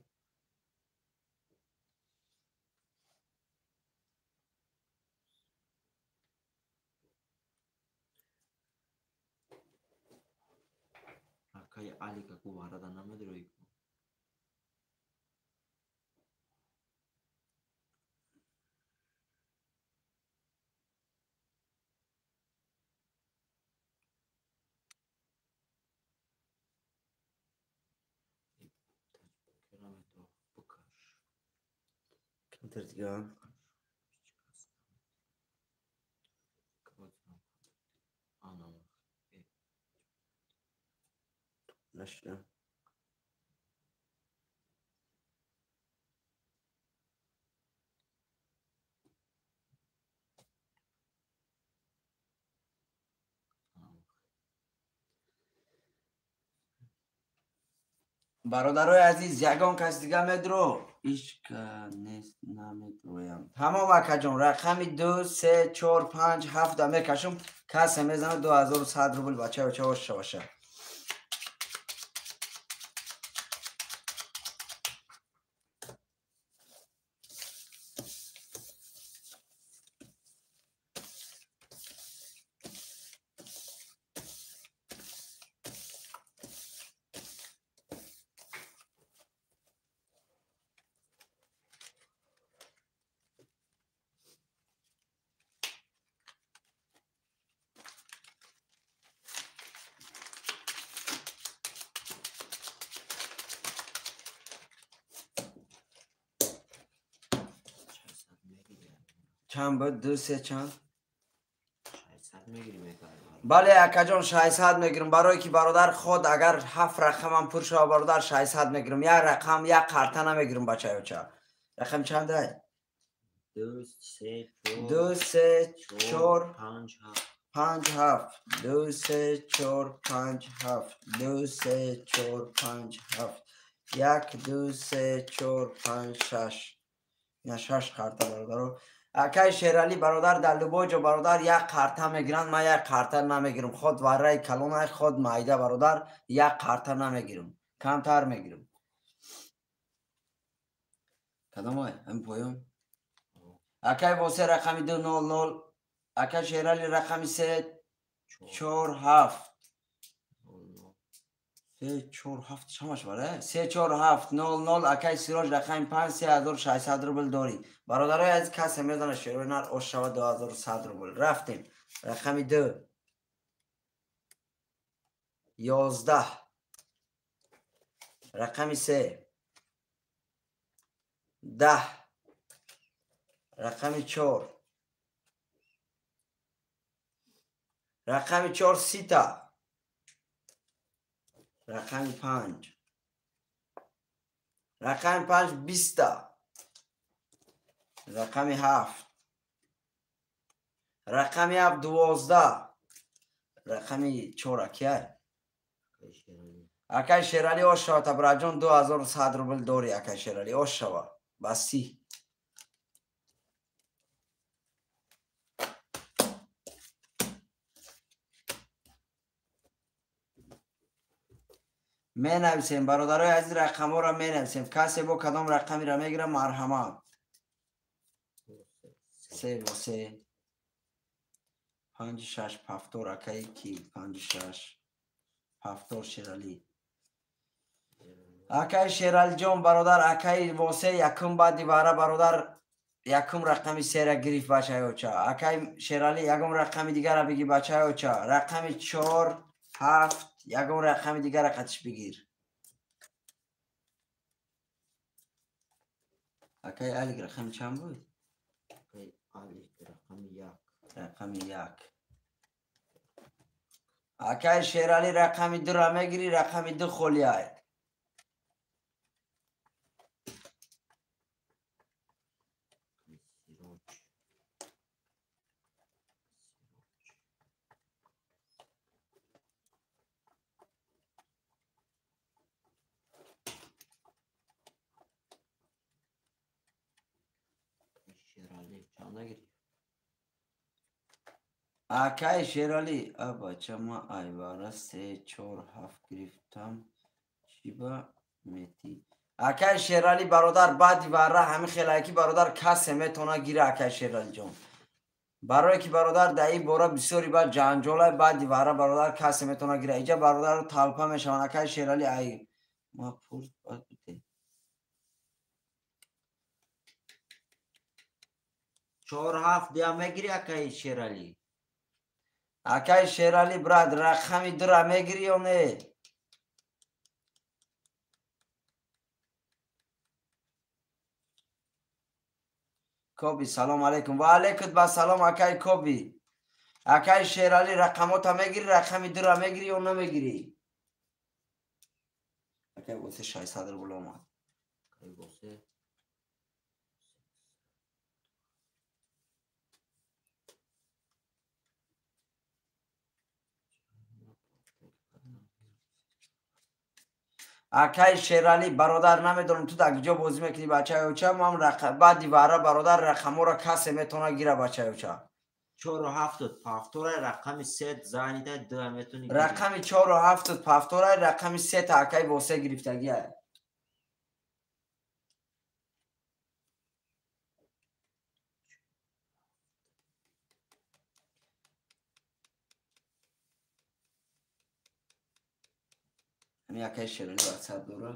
Акаи Алик аку варада намедрои ку? Камтар. Нашла. Бародарои азиз, ягон кас дига медро? Ишка нест, намедроям. Тамом акаҷон, рақами 2 3 4 5 7 мекашум. Касе мезана 2100 рубл бачаё чавош баша. Чанд буд? 2 3 чанд? 600 мегирим. Бале акаҷон 600 мегирам. Барое ки бародар худ агар 7 рақамам пур шава бародар 600 мегирам. Як рақам як қарта намегирам бачаёча. Рақам чандай? 2 3 4 2 3 4 5 7 5 7 2 3 4 5 7 2 3 4 5 7 1 2 3 4 5 6 ина 6 қарта бародаро. Акай Шерали бародар дар любой ҷо бародар як қарта мегиранд, ман як қарта намегирам. Худ варраи калонай, худ майда бародар як қарта намегирам, камтар мегирам. Кадомай? Ҳамин поён. Акай Восе рақами 2 0 0, акай Шерали рақами 3 4 7 3 4 7 чамаш бара? 3 4 7 0 0. Акай Сироҷ рақами 5 3600 рубл дорӣ. Бародарои азиз, касе медонад шерои нар ош шава 2100 рубл. Рафтем. Рақами 2 11, рақами 3 10, рақами 4, рақами 4 сита, рақами 5, рақами 5 20, рақами 7, рақами 7 12, рақами 4 акай. Акай Шерали ош шава табраҷон 2100 рубл дорӣ. Акай Шерали ош шава баси. Менависем бародарои азиз, рақамҳоро менависем. Касе бо кадом рақамеро мегирам, марҳамат. 3 3 5 6 7 акаи ки 5 6 7 Шерали. Акаи Шералиҷон бародар, акаи Восе якум баъди вара бародар якум рақами 3-ра гирифт бачаёча. Акаи Шерали ягон рақами дигара бигир бачаёча. Рақами 4 7 ягон рақами дигара қатиш бигир. Акаи Алик рақами чанд буд? Акаи Алик рақами 1. Рақами 1. Акаи Шерали рақами 2-ра мегирӣ, рақами 2 холиай. Акаи Шерали, а бача ма айвара 3 4 7 гирифтам, чӣ ба метӣ? Акаи Шерали бародар, баъди вара ҳамин хелае ки бародар касе метавона гира. Акаи Шералиҷон, барое ки бародар дар ин бора бисёри баъд ҷанҷолай, баъди вара бародар касе метавона гира. Иҷа бародаро талпа мешаванд. Акаи Шерали ай ма пул бад бите. 4 7 дия мегири акаи Шерали? Акаи Шерали брат, рақами 2-ра мегирӣ ё не? Коби салом алейкум. Ва алейкум ба салом акаи Коби. Акаи Шерали рақамота мегирӣ, рақами 2-ра мегирӣ ё намегирӣ? Акаи Восе 600 рубл омад. Акаи Восе Акаи Шерали бародар, намедонам ту дар куҷо бозӣ мекунӣ бачаёча. Ман баъди вара бародар рақамҳоро касе метавона гира бачаёча. 4 7 повтора рақами 3 занида 2 метавонӣ. Рақами 4 7 повтора рақами 3 акаи Восе гирифтагия. Ҳамин акаи Шерали ватсап дора.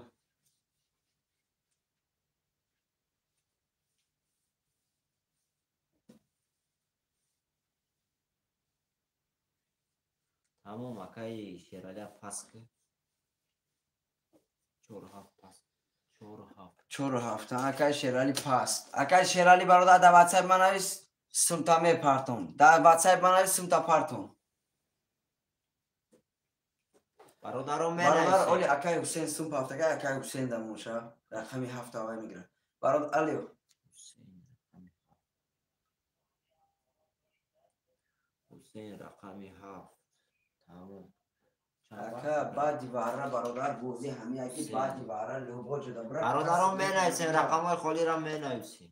Тамом акаи Шерали пас ки. 4 7 пас. 4 7. 4 7 акаи Шерали паст. Акаи Шерали бародар дар ватсап ман навис. Сумта мепартон. Дар ватсап манавис сумта партон. Бародаро бародар оли акай Ҳусейн сум пафтага акай Ҳусейн дамоша рақами 7 авай мегира. Бародар алио Ҳусейн рақами 7. Тамом. Ака баъди вара бародар бозӣ ҳамия ки баъди вара лӯбо ҷуда бра. Бародарон менависем рақамҳои холиро менависем.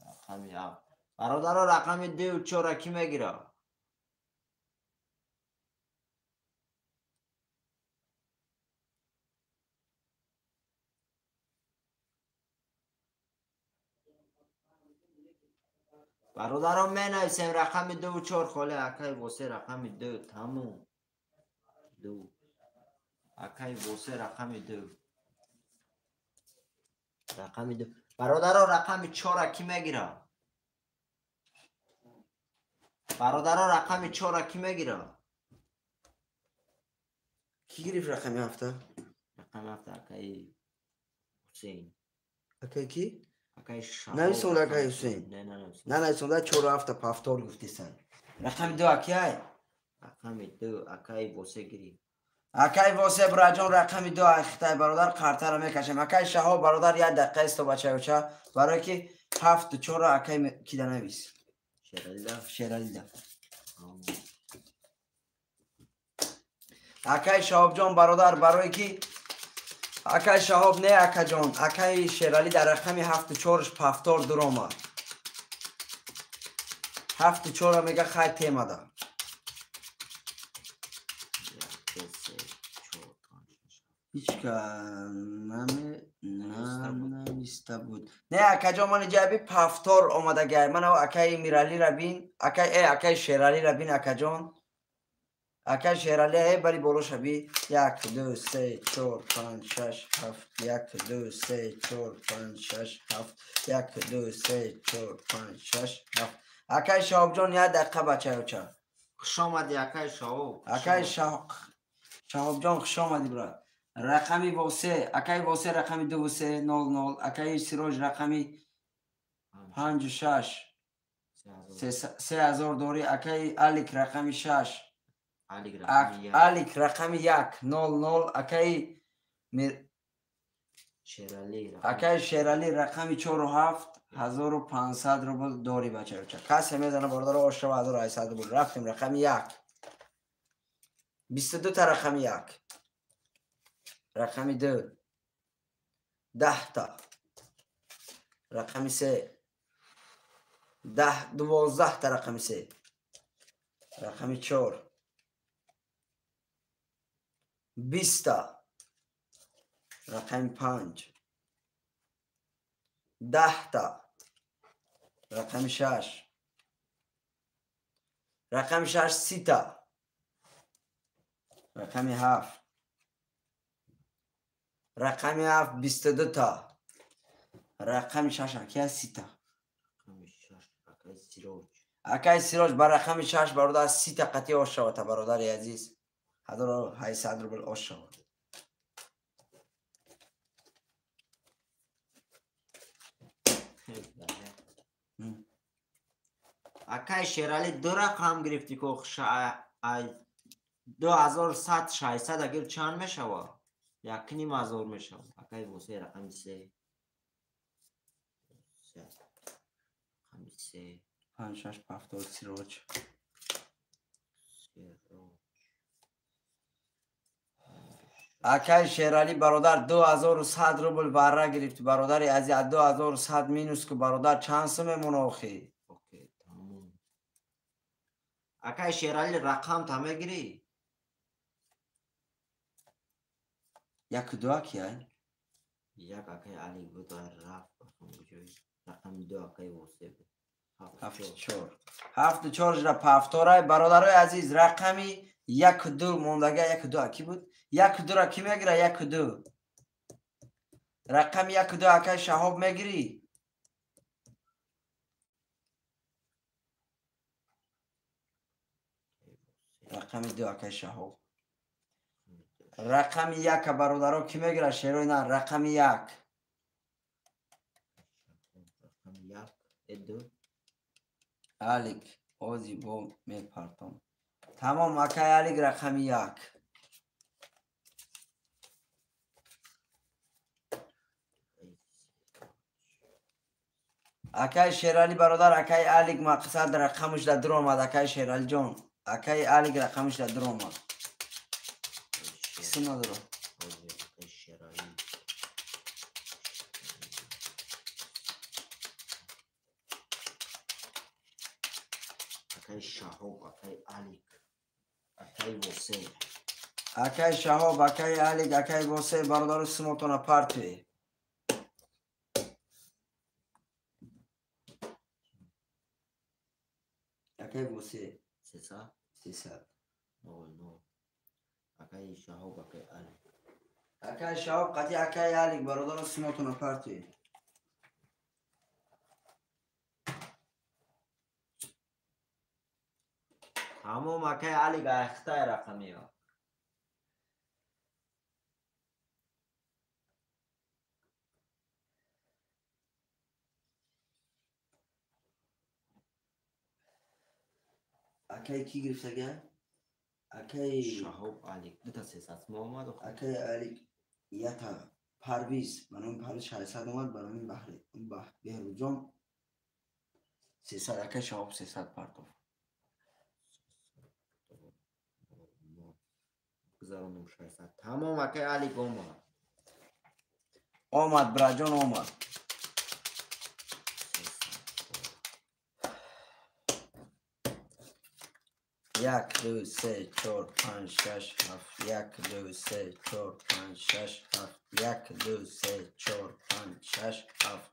Рақами 7. Бародаро рақами 2 4 ки мегира? Бародарон менависем рақами 2 4 холе акай восе рақами 2 тамом. 2 акай восе рақами 2. Рақами 2. Бародарон рақами 4 ки мегира? Бародарон рақами 4 ки мегира? Ки гирифт рақами 7? Рақами 7 акай Ҳусейн. Акай ки? Акай Шаҳоб. Нависонда акай Ҳусейн. Не, нанависонда. Нанависонда 4 7 пафтор гуфтисан. Рақами 2 акай? Рақами 2 акай Восе гирифт. Акай Восе браҷон рақами 2 ахтай бародар қартара мекашем. Акай Шаҳоб бародар як дақиқа исто бачаёча барое ки 7 4 акай кида навис. Шералида. Шералида. Акай Шаҳобҷон бародар барое ки акай Шаҳоб не акаҷон акай Шерали дар рақами 7 4 пафтор дуромад. 7 4 мега хай темада. Ҳичка нанависта буд. Не акаҷон ман ҷаби пафтор омадагай. Ман акай Миралира бин, акай акай Шералира бин акаҷон. Акай Шерали бали боло шаби 1 2 3 4 5 6 7 1 2 3 4 5 6 7 1 2 3 4 5 6 7. Акай Шаҳобҷон як дақиқа бачаёча. Хуш омадӣ акай Шаҳоб. Акай Шаҳобҷон хуш омадӣ брат. Рақами Восе, акай Восе рақами 2 3 0 0, акай Сироҷ рақами 5 6 3000 дорӣ, акай Алик рақами 6, Алик рақами 1 0 0, акай акай Шерали рақами 4 7 1500 рубл дорӣ бачаёча. Касе мезана бародаро ошава 1800 рубл. Рафтем рақами 1. 22 та рақами 1. Рақами 2 10 та. Рақами 3 10 12 та рақами 3. Рақами 4 20 та. Рақами 5 10 та. Рақами 6 рақами 6 30 та. Рақами 7 рақами 7 22 та. Рақами 6 акай 30 та. Рақами 6 акай Сироҷ. Акай Сироҷ ба рақами 6 бародар 30 та қатъи ош шавад бародари азиз. 1800 рубл ош шавад. Акай Шерали ду рақам гирифтӣ ко 2100 600 агар чанд мешавад? 1500 мешавад. Акай Восе рақами 3. Рақами 3. 5 6 7 Сироҷ. Акай Шерали бародар 2100 рубл барра гирифт бародари азиз. 2100 минус ку бародар чанд сум мемона охи? Окей, тамом. Акай Шерали рақам та мегирӣ? 1 2 акай? 1 акай Алик буд рафт рақами 2 акай Восе буд. 7 4 7 4 ра пафторай бародарои азиз рақами 1 2 мондага 1 2 аки буд? 1 2 ра ки мегира? 1 2 рақами 1 2 акай Шаҳоб мегирӣ? Рақами 2 акай Шаҳоб. Рақами яка бародаро ки мегирад шерои нар? Рақами як. Рақами як, ду. Алик, ози бо мепартом. Тамом, акай Алик рақами як. Акай Шерали бародар, акай Алик мақсад рақамаш дар дур омад, акай Шералиҷон. Акай Алик рақамаш дар дур омад. Киси надорад. Акай Шаҳоб, акай Алик, акай Восе. Акай Шаҳоб, акай Алик, акай Восе, бародару сумотона партуе. Акай Восе. Сесад? Сесад. Нол, нол. Акай Шаҳоб, акай Алик. Акай Шаҳоб, қати акай Алик, бародару сумотона партуе. Тамом, акай Алик айхтай рақамиё. Акай ки гирифтага? Акай Шаҳоб, Алик. Дута сесад мо омад. Акай Алик ята Парвиз, ба номи Парвиз 600 омад, ба номи Беҳрӯзҷон 300, акай Шаҳоб 300 партов. Гузарондум 600. Тамом, акай Алик омад. Омад, браҷон омад. Як, ду, се, чор, панҷ, шаш, ҳафт. Як, ду, се, чор, панҷ, шаш, ҳафт. Як, ду, се, чор, панҷ, шаш, ҳафт.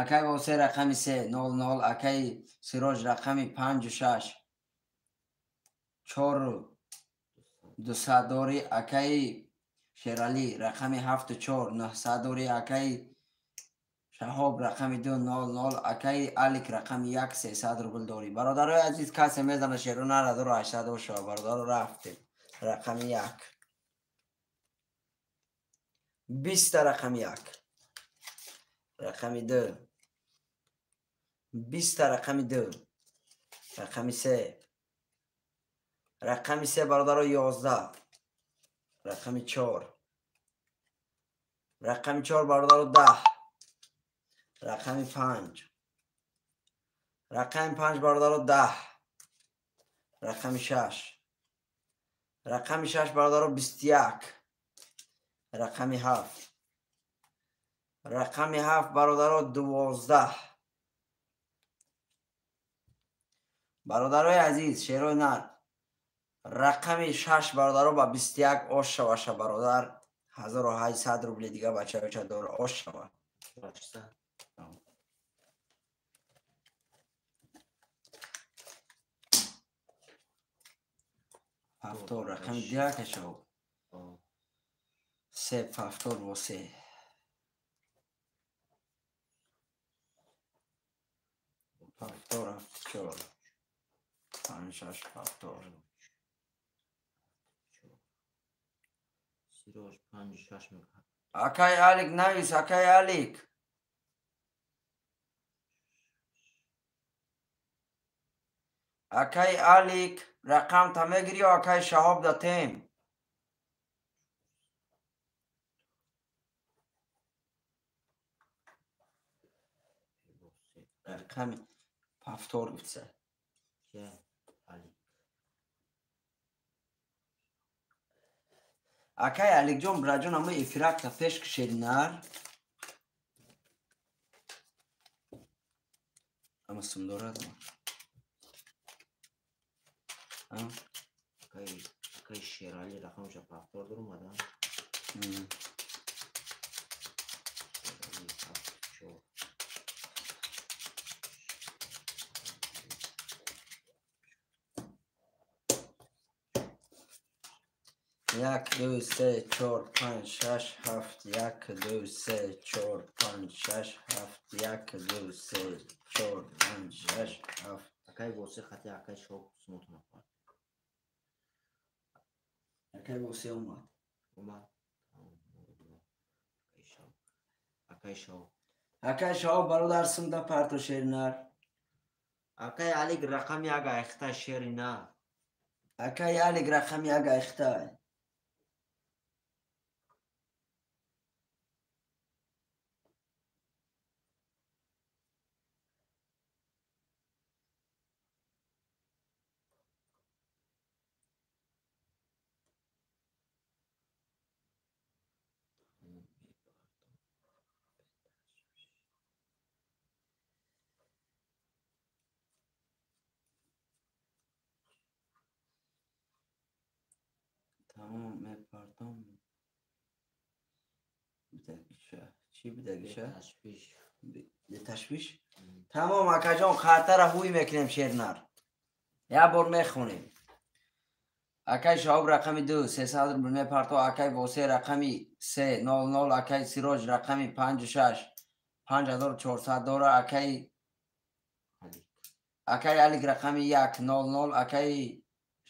Акай Восе рақами се, нол, нол. Акай Сироҷ рақами панҷу шаш. Чору дусад дори. Акаи Шералӣ рақами ҳафту чор, нӯҳсад дори. Акаи Шаҳоб рақами ду, нол, нол. Акаи Алик рақами як, сесад рубл дорӣ. Бародарои азиз, касе мезана шеро нара дору ҳаштсад шава. Бародаро рафтем. Рақами як. Биста рақами як. Рақами ду. Биста рақами ду. Рақами се. Рақами се бародаро ёздаҳ. Рақами чор. Рақами чор бародаро даҳ. Рақами панҷ. Рақами панҷ бародаро даҳ. Рақами шаш. Рақами шаш бародаро бисту як. Рақами ҳафт. Рақами ҳафт бародаро дувоздаҳ. Бародарои азиз, шерои нар. Рақами шаш бародаро ба бисту як ош шаваша бародар. 1800 рубли дига бачаёча дора ош шава. Ҳафтор рақами дияка шав. Се ҳафтор во се. Ҳафтор ҳафт чор. Панҷ шаш ҳафтор. Сироҷ панҷ шаш мекард. Акай Алик навис, акай Алик. Акай Алик рақам та мегирӣ ё акай Шаҳоб датем? Рақами ҳафтор гуфтса. Акай Аликҷон, браҷон, ама эфиракта пеш кишери нар. Ама сум дорад ама. Акай Шерали рақамша ҳафтор дор омада. Як, ду, се, чор, панҷ, шаш, ҳафт. Як, ду, се, чор, панҷ, шаш, ҳафт. Як, ду, се, чор, панҷ, шаш, ҳафт. Акай Восе хати акай Шаҳоб сумотона. Акай Восе омад. Омад. Акай Шаҳоб. Акай Шаҳоб бародар сумда парто шери нар. Акай Алик рақами як айхта шери нар. Акай Алик рақами як айхта. Тамом мепартом. Чӣ бидагиша? Ташвиш? Тамом акаҷон, қартара ҳуй мекунем шернар. Як бор мехонем. Акай Шаҳоб рақами 2 300 рубл мепарто, акай Восе рақами 3 00, акай Сироҷ рақами 5 6 5400 дора, акай Алик рақами 1 00, акай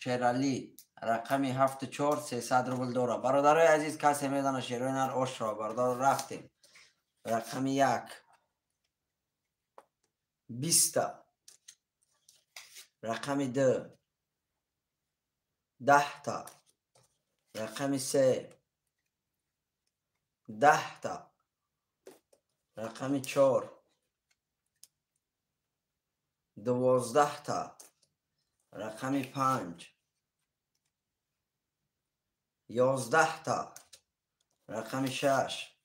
Шералӣ рақами 7 4 300 рубл дора. Бародарои азиз, касе медона шерои нар ошро бародаро рафтем. Рақами 1 20, рақами 2 10, рақами 3 10, рақами 4 12, рақами 5 11, рақами 6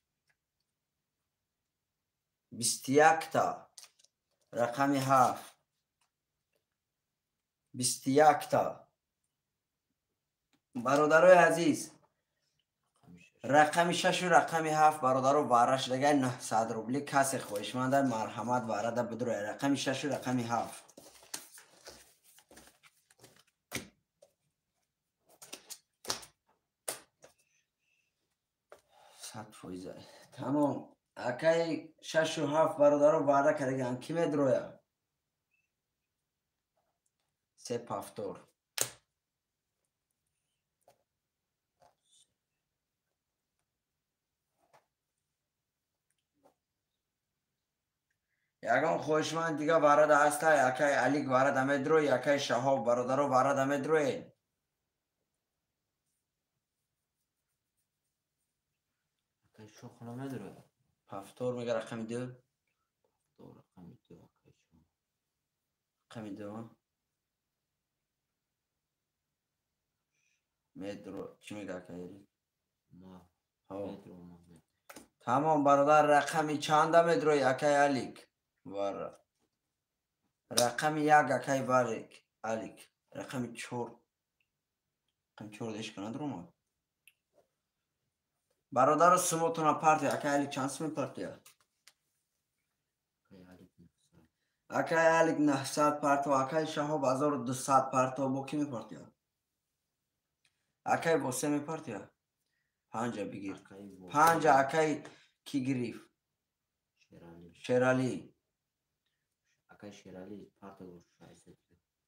21, рақами 7 21. Бародарои азиз, рақами 6 ва рақами 7 бародаро варра шудагай 900 рубли. Касе хоҳишманда марҳамат варрада бидурай. Рақами 6 ва рақами 7. Фоиза. Тамом. Акай 6 ва 7 бародаро ваъда кардаган. Ки медроя? Се пафтор. Ягон хоҳишманд дига варрада ҳастай? Акай Алик варрада медрои, акай Шаҳоб бародаро варрада медроед. Шохона медрояд. Пафтор мега рақами 2. Пафтор рақами 2 акай шоҳ. Рақами 2. Медро чӣ мега акай Алик? Ма. Медро ма. Тамом бародар, рақами чанда медрои акай Алик? Вара. Рақами 1 акай Варик Алик. Рақами 4. Рақами 4 деш кана дрома. Бародаро сумотона партия. Акай Алик чанд сум партия? Акай Алик 900 парто, акай Шаҳоб 1200 парто. Бо ки мепартия? Акай Восе мепартия? Панҷа бигир. Панҷа акай ки гирифт? Шералӣ. Акай Шералӣ парто 600.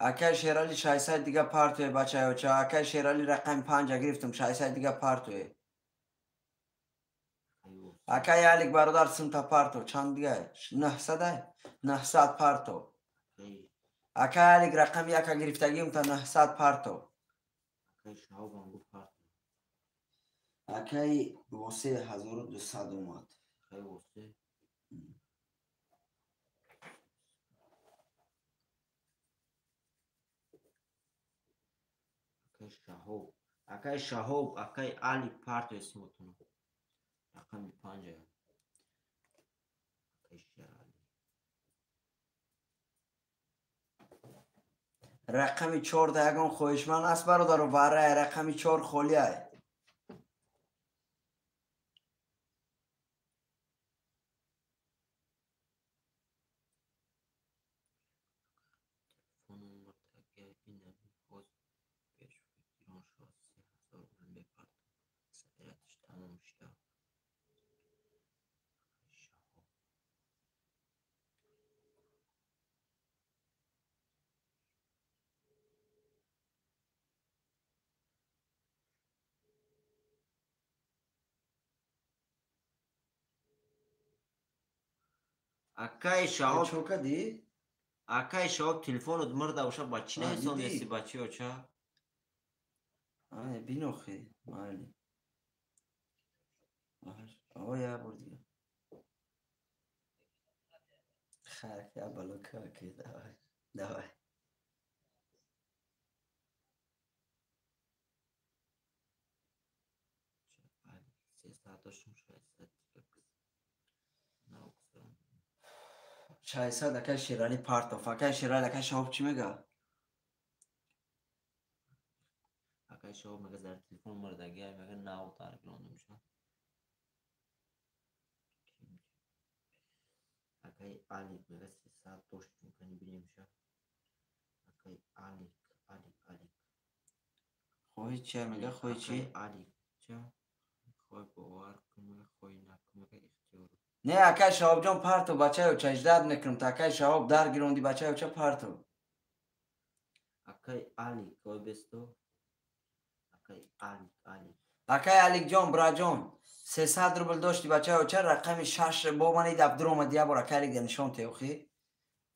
Акай Шералӣ 600 дига партое бачаёча. Акай Шералӣ рақами 5 гирифтум, 600 дига партое. Акай Алик бародар сумта парто. Чанд дига? 900? 900 парто. Акай Алик рақами 1 гирифтагиум та 900 парто. Акай Шаҳоб ангу парто. Акай Восе 1200 омад. Акай Восе. Акай Шаҳоб. Акай Шаҳоб, акай Алик парто эсмотуно. Рақами 5. Акай Шералӣ. Рақами 4 да ягон хоҳишманд аст бародаро? Варрая рақами 4 холиай. Акай Шаҳоб чо кардӣ? Акай Шаҳоб телефонот мурда боша, ба чӣ нависондеси бачаё ча? Ай бинохи, майли. О, я бор дига. Хайр, я бало ки, давай. Давай. Шайсад акай Шерали партов. Акай Шерали, акай Шаҳоб чӣ мега? Акай Шаҳоб мега дар телефон мурдагӣ, мега нав даргиронда мешавад. Акай Алик мега 300 доштем, кани бинем ша. Акай Алик, Алик, Алик. Хоҳи чи мега, хоҳи чи? Алик ча? Хоҳи бовар кун мега, хоҳи накун мега, ихтиёр. Не, акай Шаҳобҷон партов, бачаё ча ждат мекунам. Та акай Шаҳоб даргиронди, бачаё ча партов. Акай Алик, ой бесто. Акай Алик, Алик. Акай Аликҷон, браҷон, 300 рубл дошти, бачаё ча, рақами 6 бо ман даф дуромад, я бор акай Алик нишон теохи.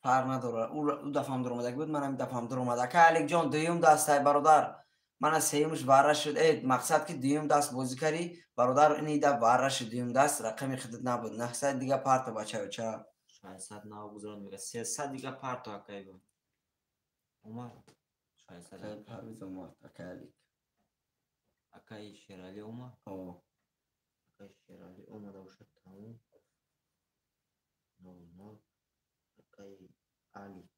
Фарқ надорад. Ӯ дафъам дуромадаг буд, манам дафъам дуромад. Акай Аликҷон, дуюм дастай, бародар. Мана сеюмш варра шуд. Мақсад ки дуюм даст бозӣ кардӣ, бародар, ини даф варра шуд, дуюм даст рақами худат набуд. 900 дига парто, бачаё ча. 600 нав гузарон мега, 300 дига парто акай бо. Омад. 600. Акай Парвиз омад, акай Алик. Акай Шерали омад? О. Акай Шерали омада бошад, тамом. 00. Акай Алик.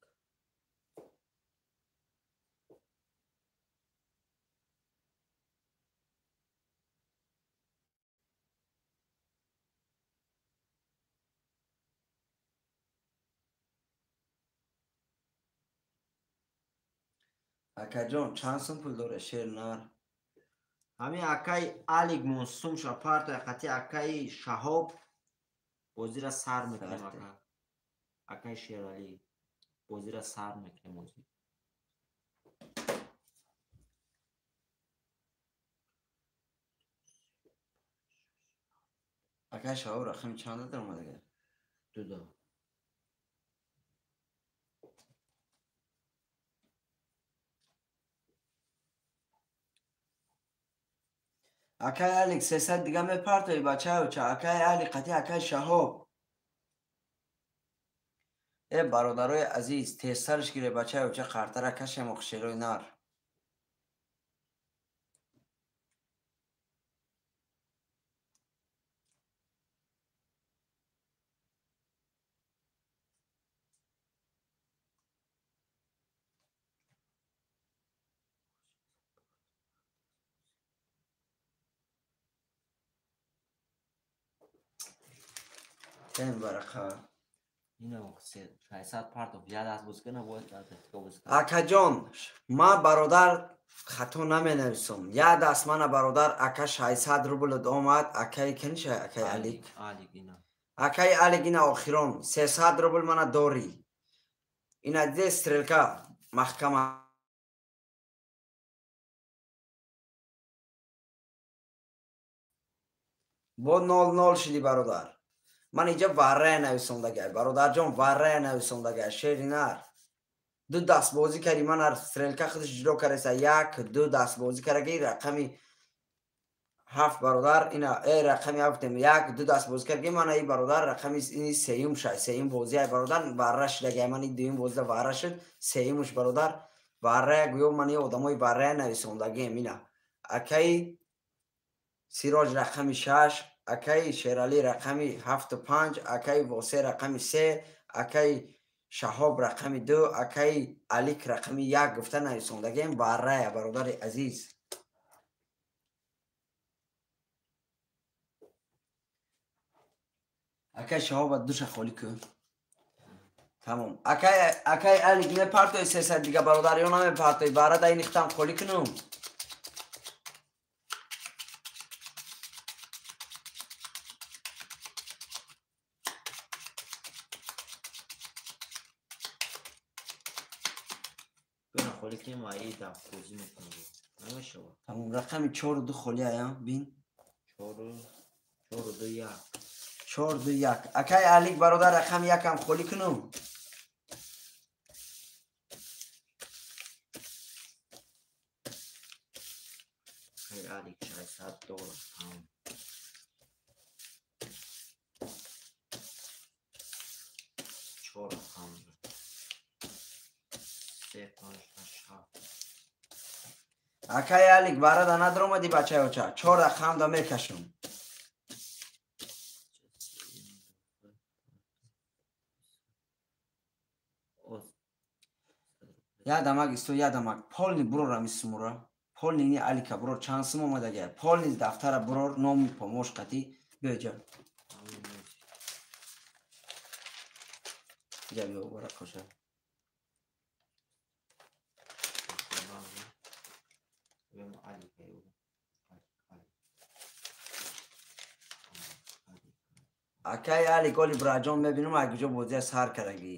Акаҷон, чанд сум пул дора шер нар? Ҳамин акай Алик мон сумша парто, қати акаи Шаҳоб бозира сар мекунем ака. Акаи Шерали бозира сар мекунем бозӣ. Акаи Шаҳоб рақами чанда даромадага? Дуда. Акай Алик, 300 дига мепартои, бачаё ча. Акай Алик қати акай Шаҳоб. Э, бародарои азиз, тезтарш гире, бачаё ча, қартара кашем охшерои нар. Тем варақа. Ино 600 партов, я даст боз кана, боз дига боз. Акаҷон, ма бародар хато наменависам. Я даст мана бародар ака 600 рубл омад, акаи кениша, акаи Алик. Алик ина. Акаи Алик ина охирон 300 рубл мана дорӣ. Ина диде стрелка маҳкама. Бо 00 шиди, бародар. Ман инҷа варрая нависондагай, бародарҷон, варрая нависондагай, шери нар. Ду даст бозӣ кардӣ, ман стрелка худаш ҷудо кардаста, як, ду даст бозӣ кардаги, рақами 7 бародар, ина рақами ҳафтем, як, ду даст бозӣ кардаги, мана и бародар рақами ини сеюм шай, сеюм бозӣ ай бародар, варра шудагай, ман и дуюм бозида варра шуд, сеюмуш бародар, варрая гӯё ман и одамои варрая нависондагием ина. Акаи Сироҷ рақами 6, акаи Шерали рақами 7 5, акаи Восе рақами 3, акаи Шаҳоб рақами 2, акаи Алик рақами 1 гуфта нависондагием варрая, бародари азиз. Акаи Шаҳоба душа холӣ кун. Тамом. Акаи Алик мепартои 300 дига, бародар, ё намепартои? Варра да ин ихтам холӣ кунум. Холӣ кунем, аи даф бозӣ мекунем. Намешавад. Тамом, рақами 4 2 холӣ ая, бин. 4 4 2 1. 4 2 1. Акай Алик бародар рақами 1-ам холӣ кунум. Акай Алик 600 доллар. 4 рақам. 3 5 6 7. Акай Алик бародар надромадӣ бачаёча. 4 рақам да мекашум. Ядамак исто ядамак. Полни бурор ами сумура. Полни ни Алика бурор чанд сум омадагия. Полни дафтара бурор номи помош қатӣ биё ҷа. Ҷа биё бара коша. Акай Алик оли браҷон мебинум ай куҷо бозия сар кардагӣ.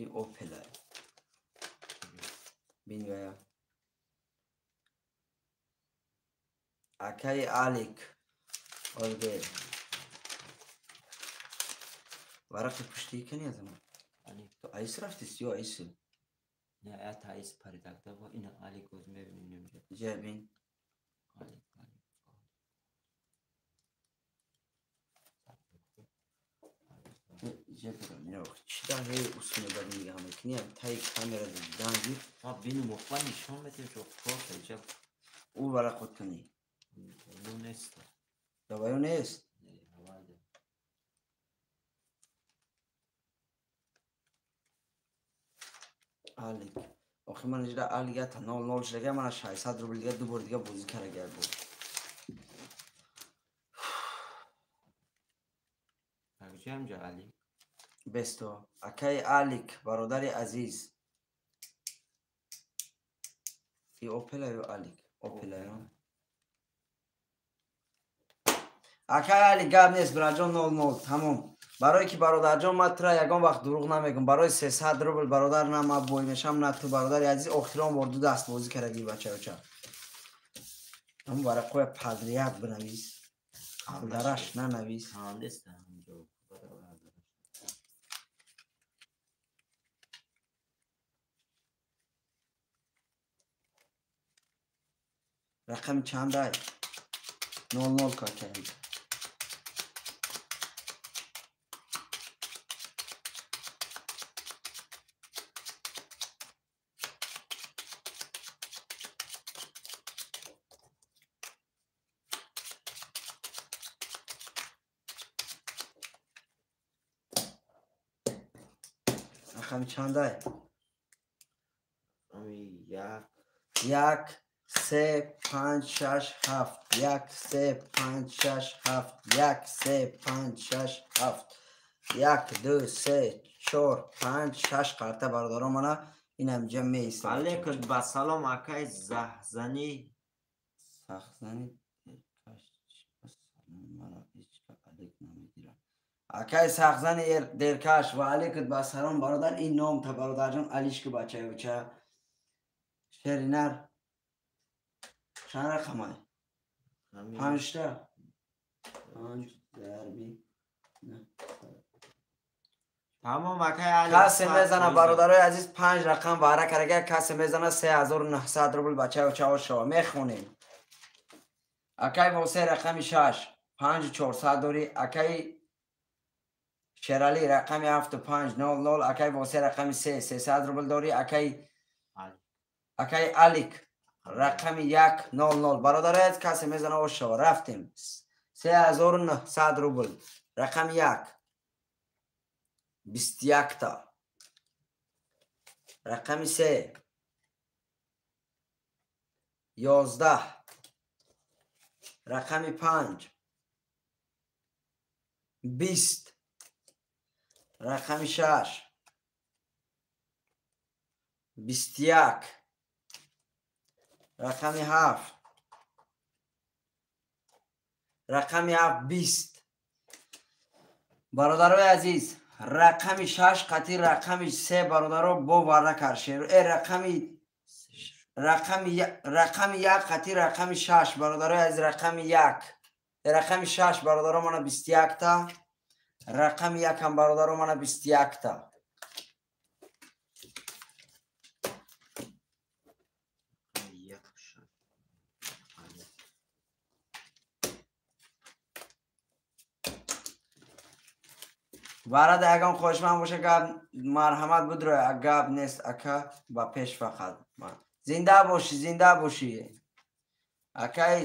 И Опела. Бин вая. Акай Алик. Олге. Варақи пуштии кани азама? То айс рафтист ё айс? Не, я та айс паридагда во ина Алик оз мебинем инҷа. Ҷа бин. Алик, Алик. Чидаҳе усуне ба нигаҳ мекунӣ? Таи камера дидан гир. Ма бину мохва нишон метем шо кор иҷа. Ӯ варақот кунӣ. Ну нест. Даваю нест? Не, ҳавайда. Алик. Охи ман иҷра Алик ята 00 шудага мана 600 рубл дига ду бор дига бозӣ карага буд. Акҷамҷа Алик. Бесто. Акай Алик, бародари азиз. И Опела ё Алик? Опела ё? Акай Алик гап нест, бираҷон 00 тамом. Барое ки бародарҷон ман тура ягон вақт дурӯғ намегӯм. Барои 300 рубл бародар на ман бой мешам, на ту бародари азиз. Охирон бор ду даст бозӣ кардагӣ бачаёча. Ҳамун варақҳоя падрият бинавис. Алдараш нанавис. Рақами чандай? 00 какаем. Рақами чандай? 1 3 5 6 7 1 3 5 6 7 1 3 5 6 7 1 2 3 4 5 6 қарта бародарон мана инам ҷа меистад. Алейкум ба салом акай заҳзанӣ. Сахзанӣ акай сахзани деркаш ва алейкум ба салом бародар. Ин ном та бародарҷон Алишки бачаёча. Шеринар чанд рақамай? 5та. 5 дарби. Тамом акай Алик. Касе мезана бародарои азиз 5 рақам вара карага касе мезана 3900 рубл бачаёча ошава. Мехонем. Акай Восе рақами 6 5400 дорӣ. Акай Шерали рақами 7500. Акай Восе рақами 3 300 рубл дорӣ. Акай Алик рақами 100. Бародарои касе мезана ошава. Рафтем. 3900 рубл. Рақами 1. 21та. Рақами 3. 11. Рақами 5. 20. Рақами 6. 21. Рақами 7. Рақами 7 20. Бародарои азиз, Рақами 6 қати рақами 3 бародаро бо варра кард шер. Рақами 1 қати рақами 6 бародаро аз рақами 1. Рақами 6 бародаро мана 21 та. Рақами 1 ҳам бародаро мана 21 та. Барада ягон хоҳишманд боша гап марҳамат будро, гап нест ака, ба пеш фақат. Зинда бошӣ, зинда бошӣ. Акай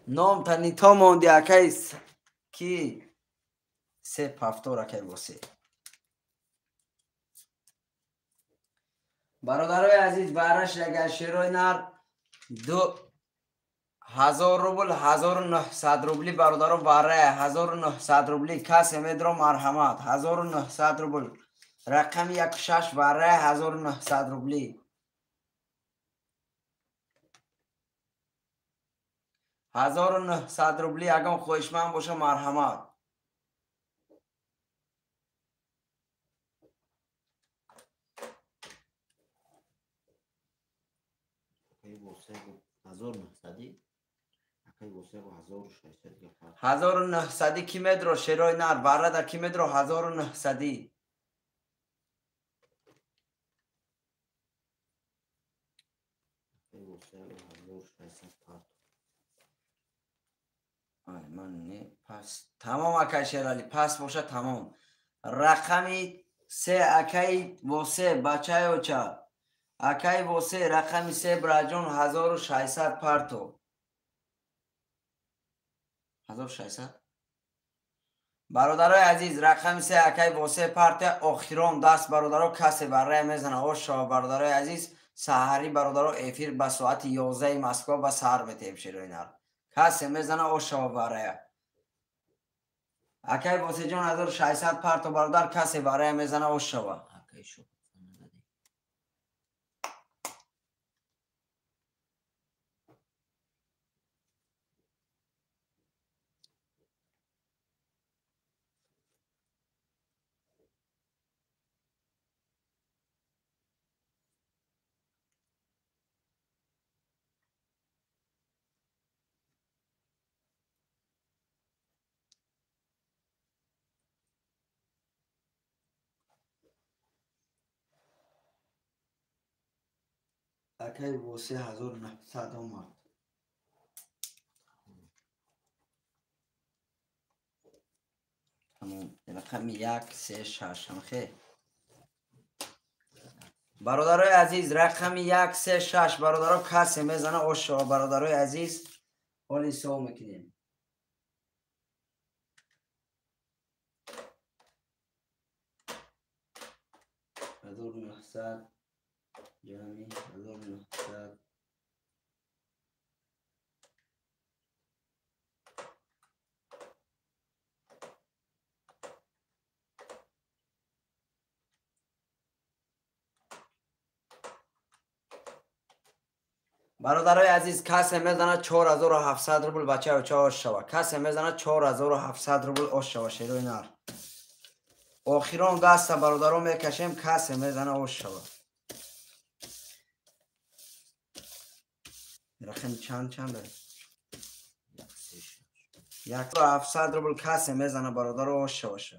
ном та нито монди акай ки се пафтор акай босе. Бародарои азиз, бараш агар шерои нар 2000 рубл, 1900 рубли бародаро барая, 1900 рубли касе медро марҳамат, 1900 рубл. Рақами 16 барая 1900 рубли. 1900 рубли ягон хоҳишманд боша марҳамат. Ҳазору нӯҳсадӣ ки медро шерои нар баррада ки медро 1900. Ай ман не пас тамом акай Шерали, пас боша тамом. Рақами 3 акай восе бачаи оча. Акай восе рақами 3 браҷон 1600 парто. 1600. Бародарои азиз, рақами 3 акай восе партия охирон даст бародаро касе баррая мезана ош шава бародарои азиз. Саҳари бародаро эфир ба соати 11 Москва ба саҳар метаем шерои нар. Касе мезана ош шава баррая. Акай восеҷон 1600 парто бародар касе баррая мезана ош шава. Акай восе 1900 омад. Тамом. Рақами 1 3 6 ҳамхе. Бародарои азиз, рақами 1 3 6 бародаро касе мезана ош шава бародарои азиз. Ҳоли ҳисоб мекунем. 1900 ҷамъи 1900 бародарои азиз, касе мезана 4700 рубл бачаи оча ош шава. Касе мезана 4700 рубл ош шава шерои нар. Охирон даста бародаро мекашем, касе мезана ош шава. Рақами чанд аст? 1700 рубл касе мезана бародаро ош шаваша.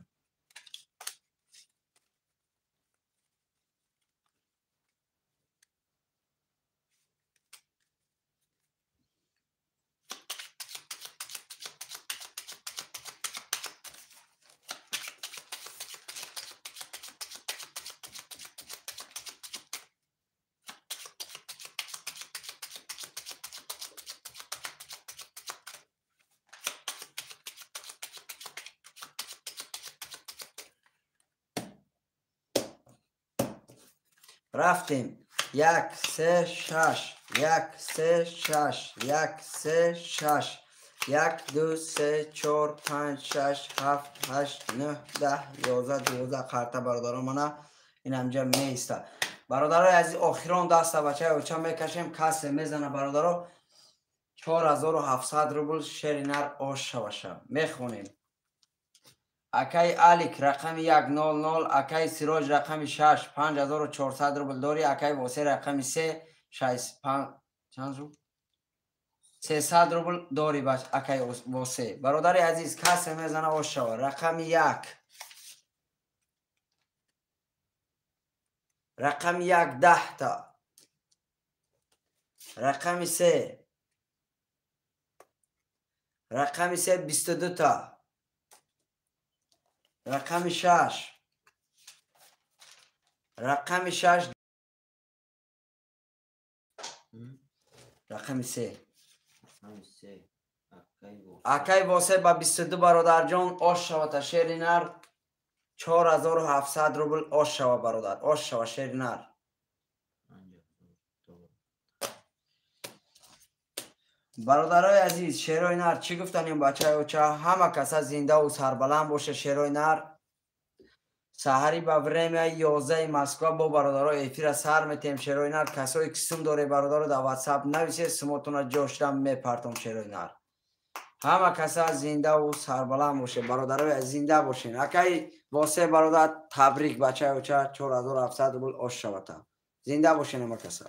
Рафтем. 1 3 6 1 3 6 1 3 6 1 2 3 4 5 6 7 8 9 10 11 12 қарта бародаро мана ин ҳамҷа меиста. Бародарои азиз, охирон даста бачаи оча мекашем, касе мезана бародаро 4700 рубл шери нар ош шаваша. Мехонем. Акай Алик рақами 1 0 0, акай Сироҷ рақами 6 5400 рубл дорӣ, акай Восе рақами 3 6 чанд рубл? 300 рубл дорӣ акай Восе. Бародари азиз, касе мезана ош шава. Рақами 1. Рақами 1 10 та. Рақами 3. Рақами 3 22 та. Рақами 6. Рақами 6. Рақами 3. Акай Восе ба 22 бародарҷон ош шавата шери нар 4700 рубл ош шава бародар. Ош шава шери нар. Бародарои азиз, шерои нар чӣ гуфтанем бачаи оча? Ҳама каса зиндаву сарбаланд боша шерои нар. Саҳари ба времяи 11 Москва бо бародаро эфира сар метем шерои нар. Касое ки сум доре бародаро дар WhatsApp нависе, сумотона ҷошдам мепартом шерои нар. Ҳама каса зиндаву сарбаланд боше бародарои зинда бошен. Акай Восе бародар табрик бачаи оча 4700 рубл ош шавата. Зинда бошен ҳама каса.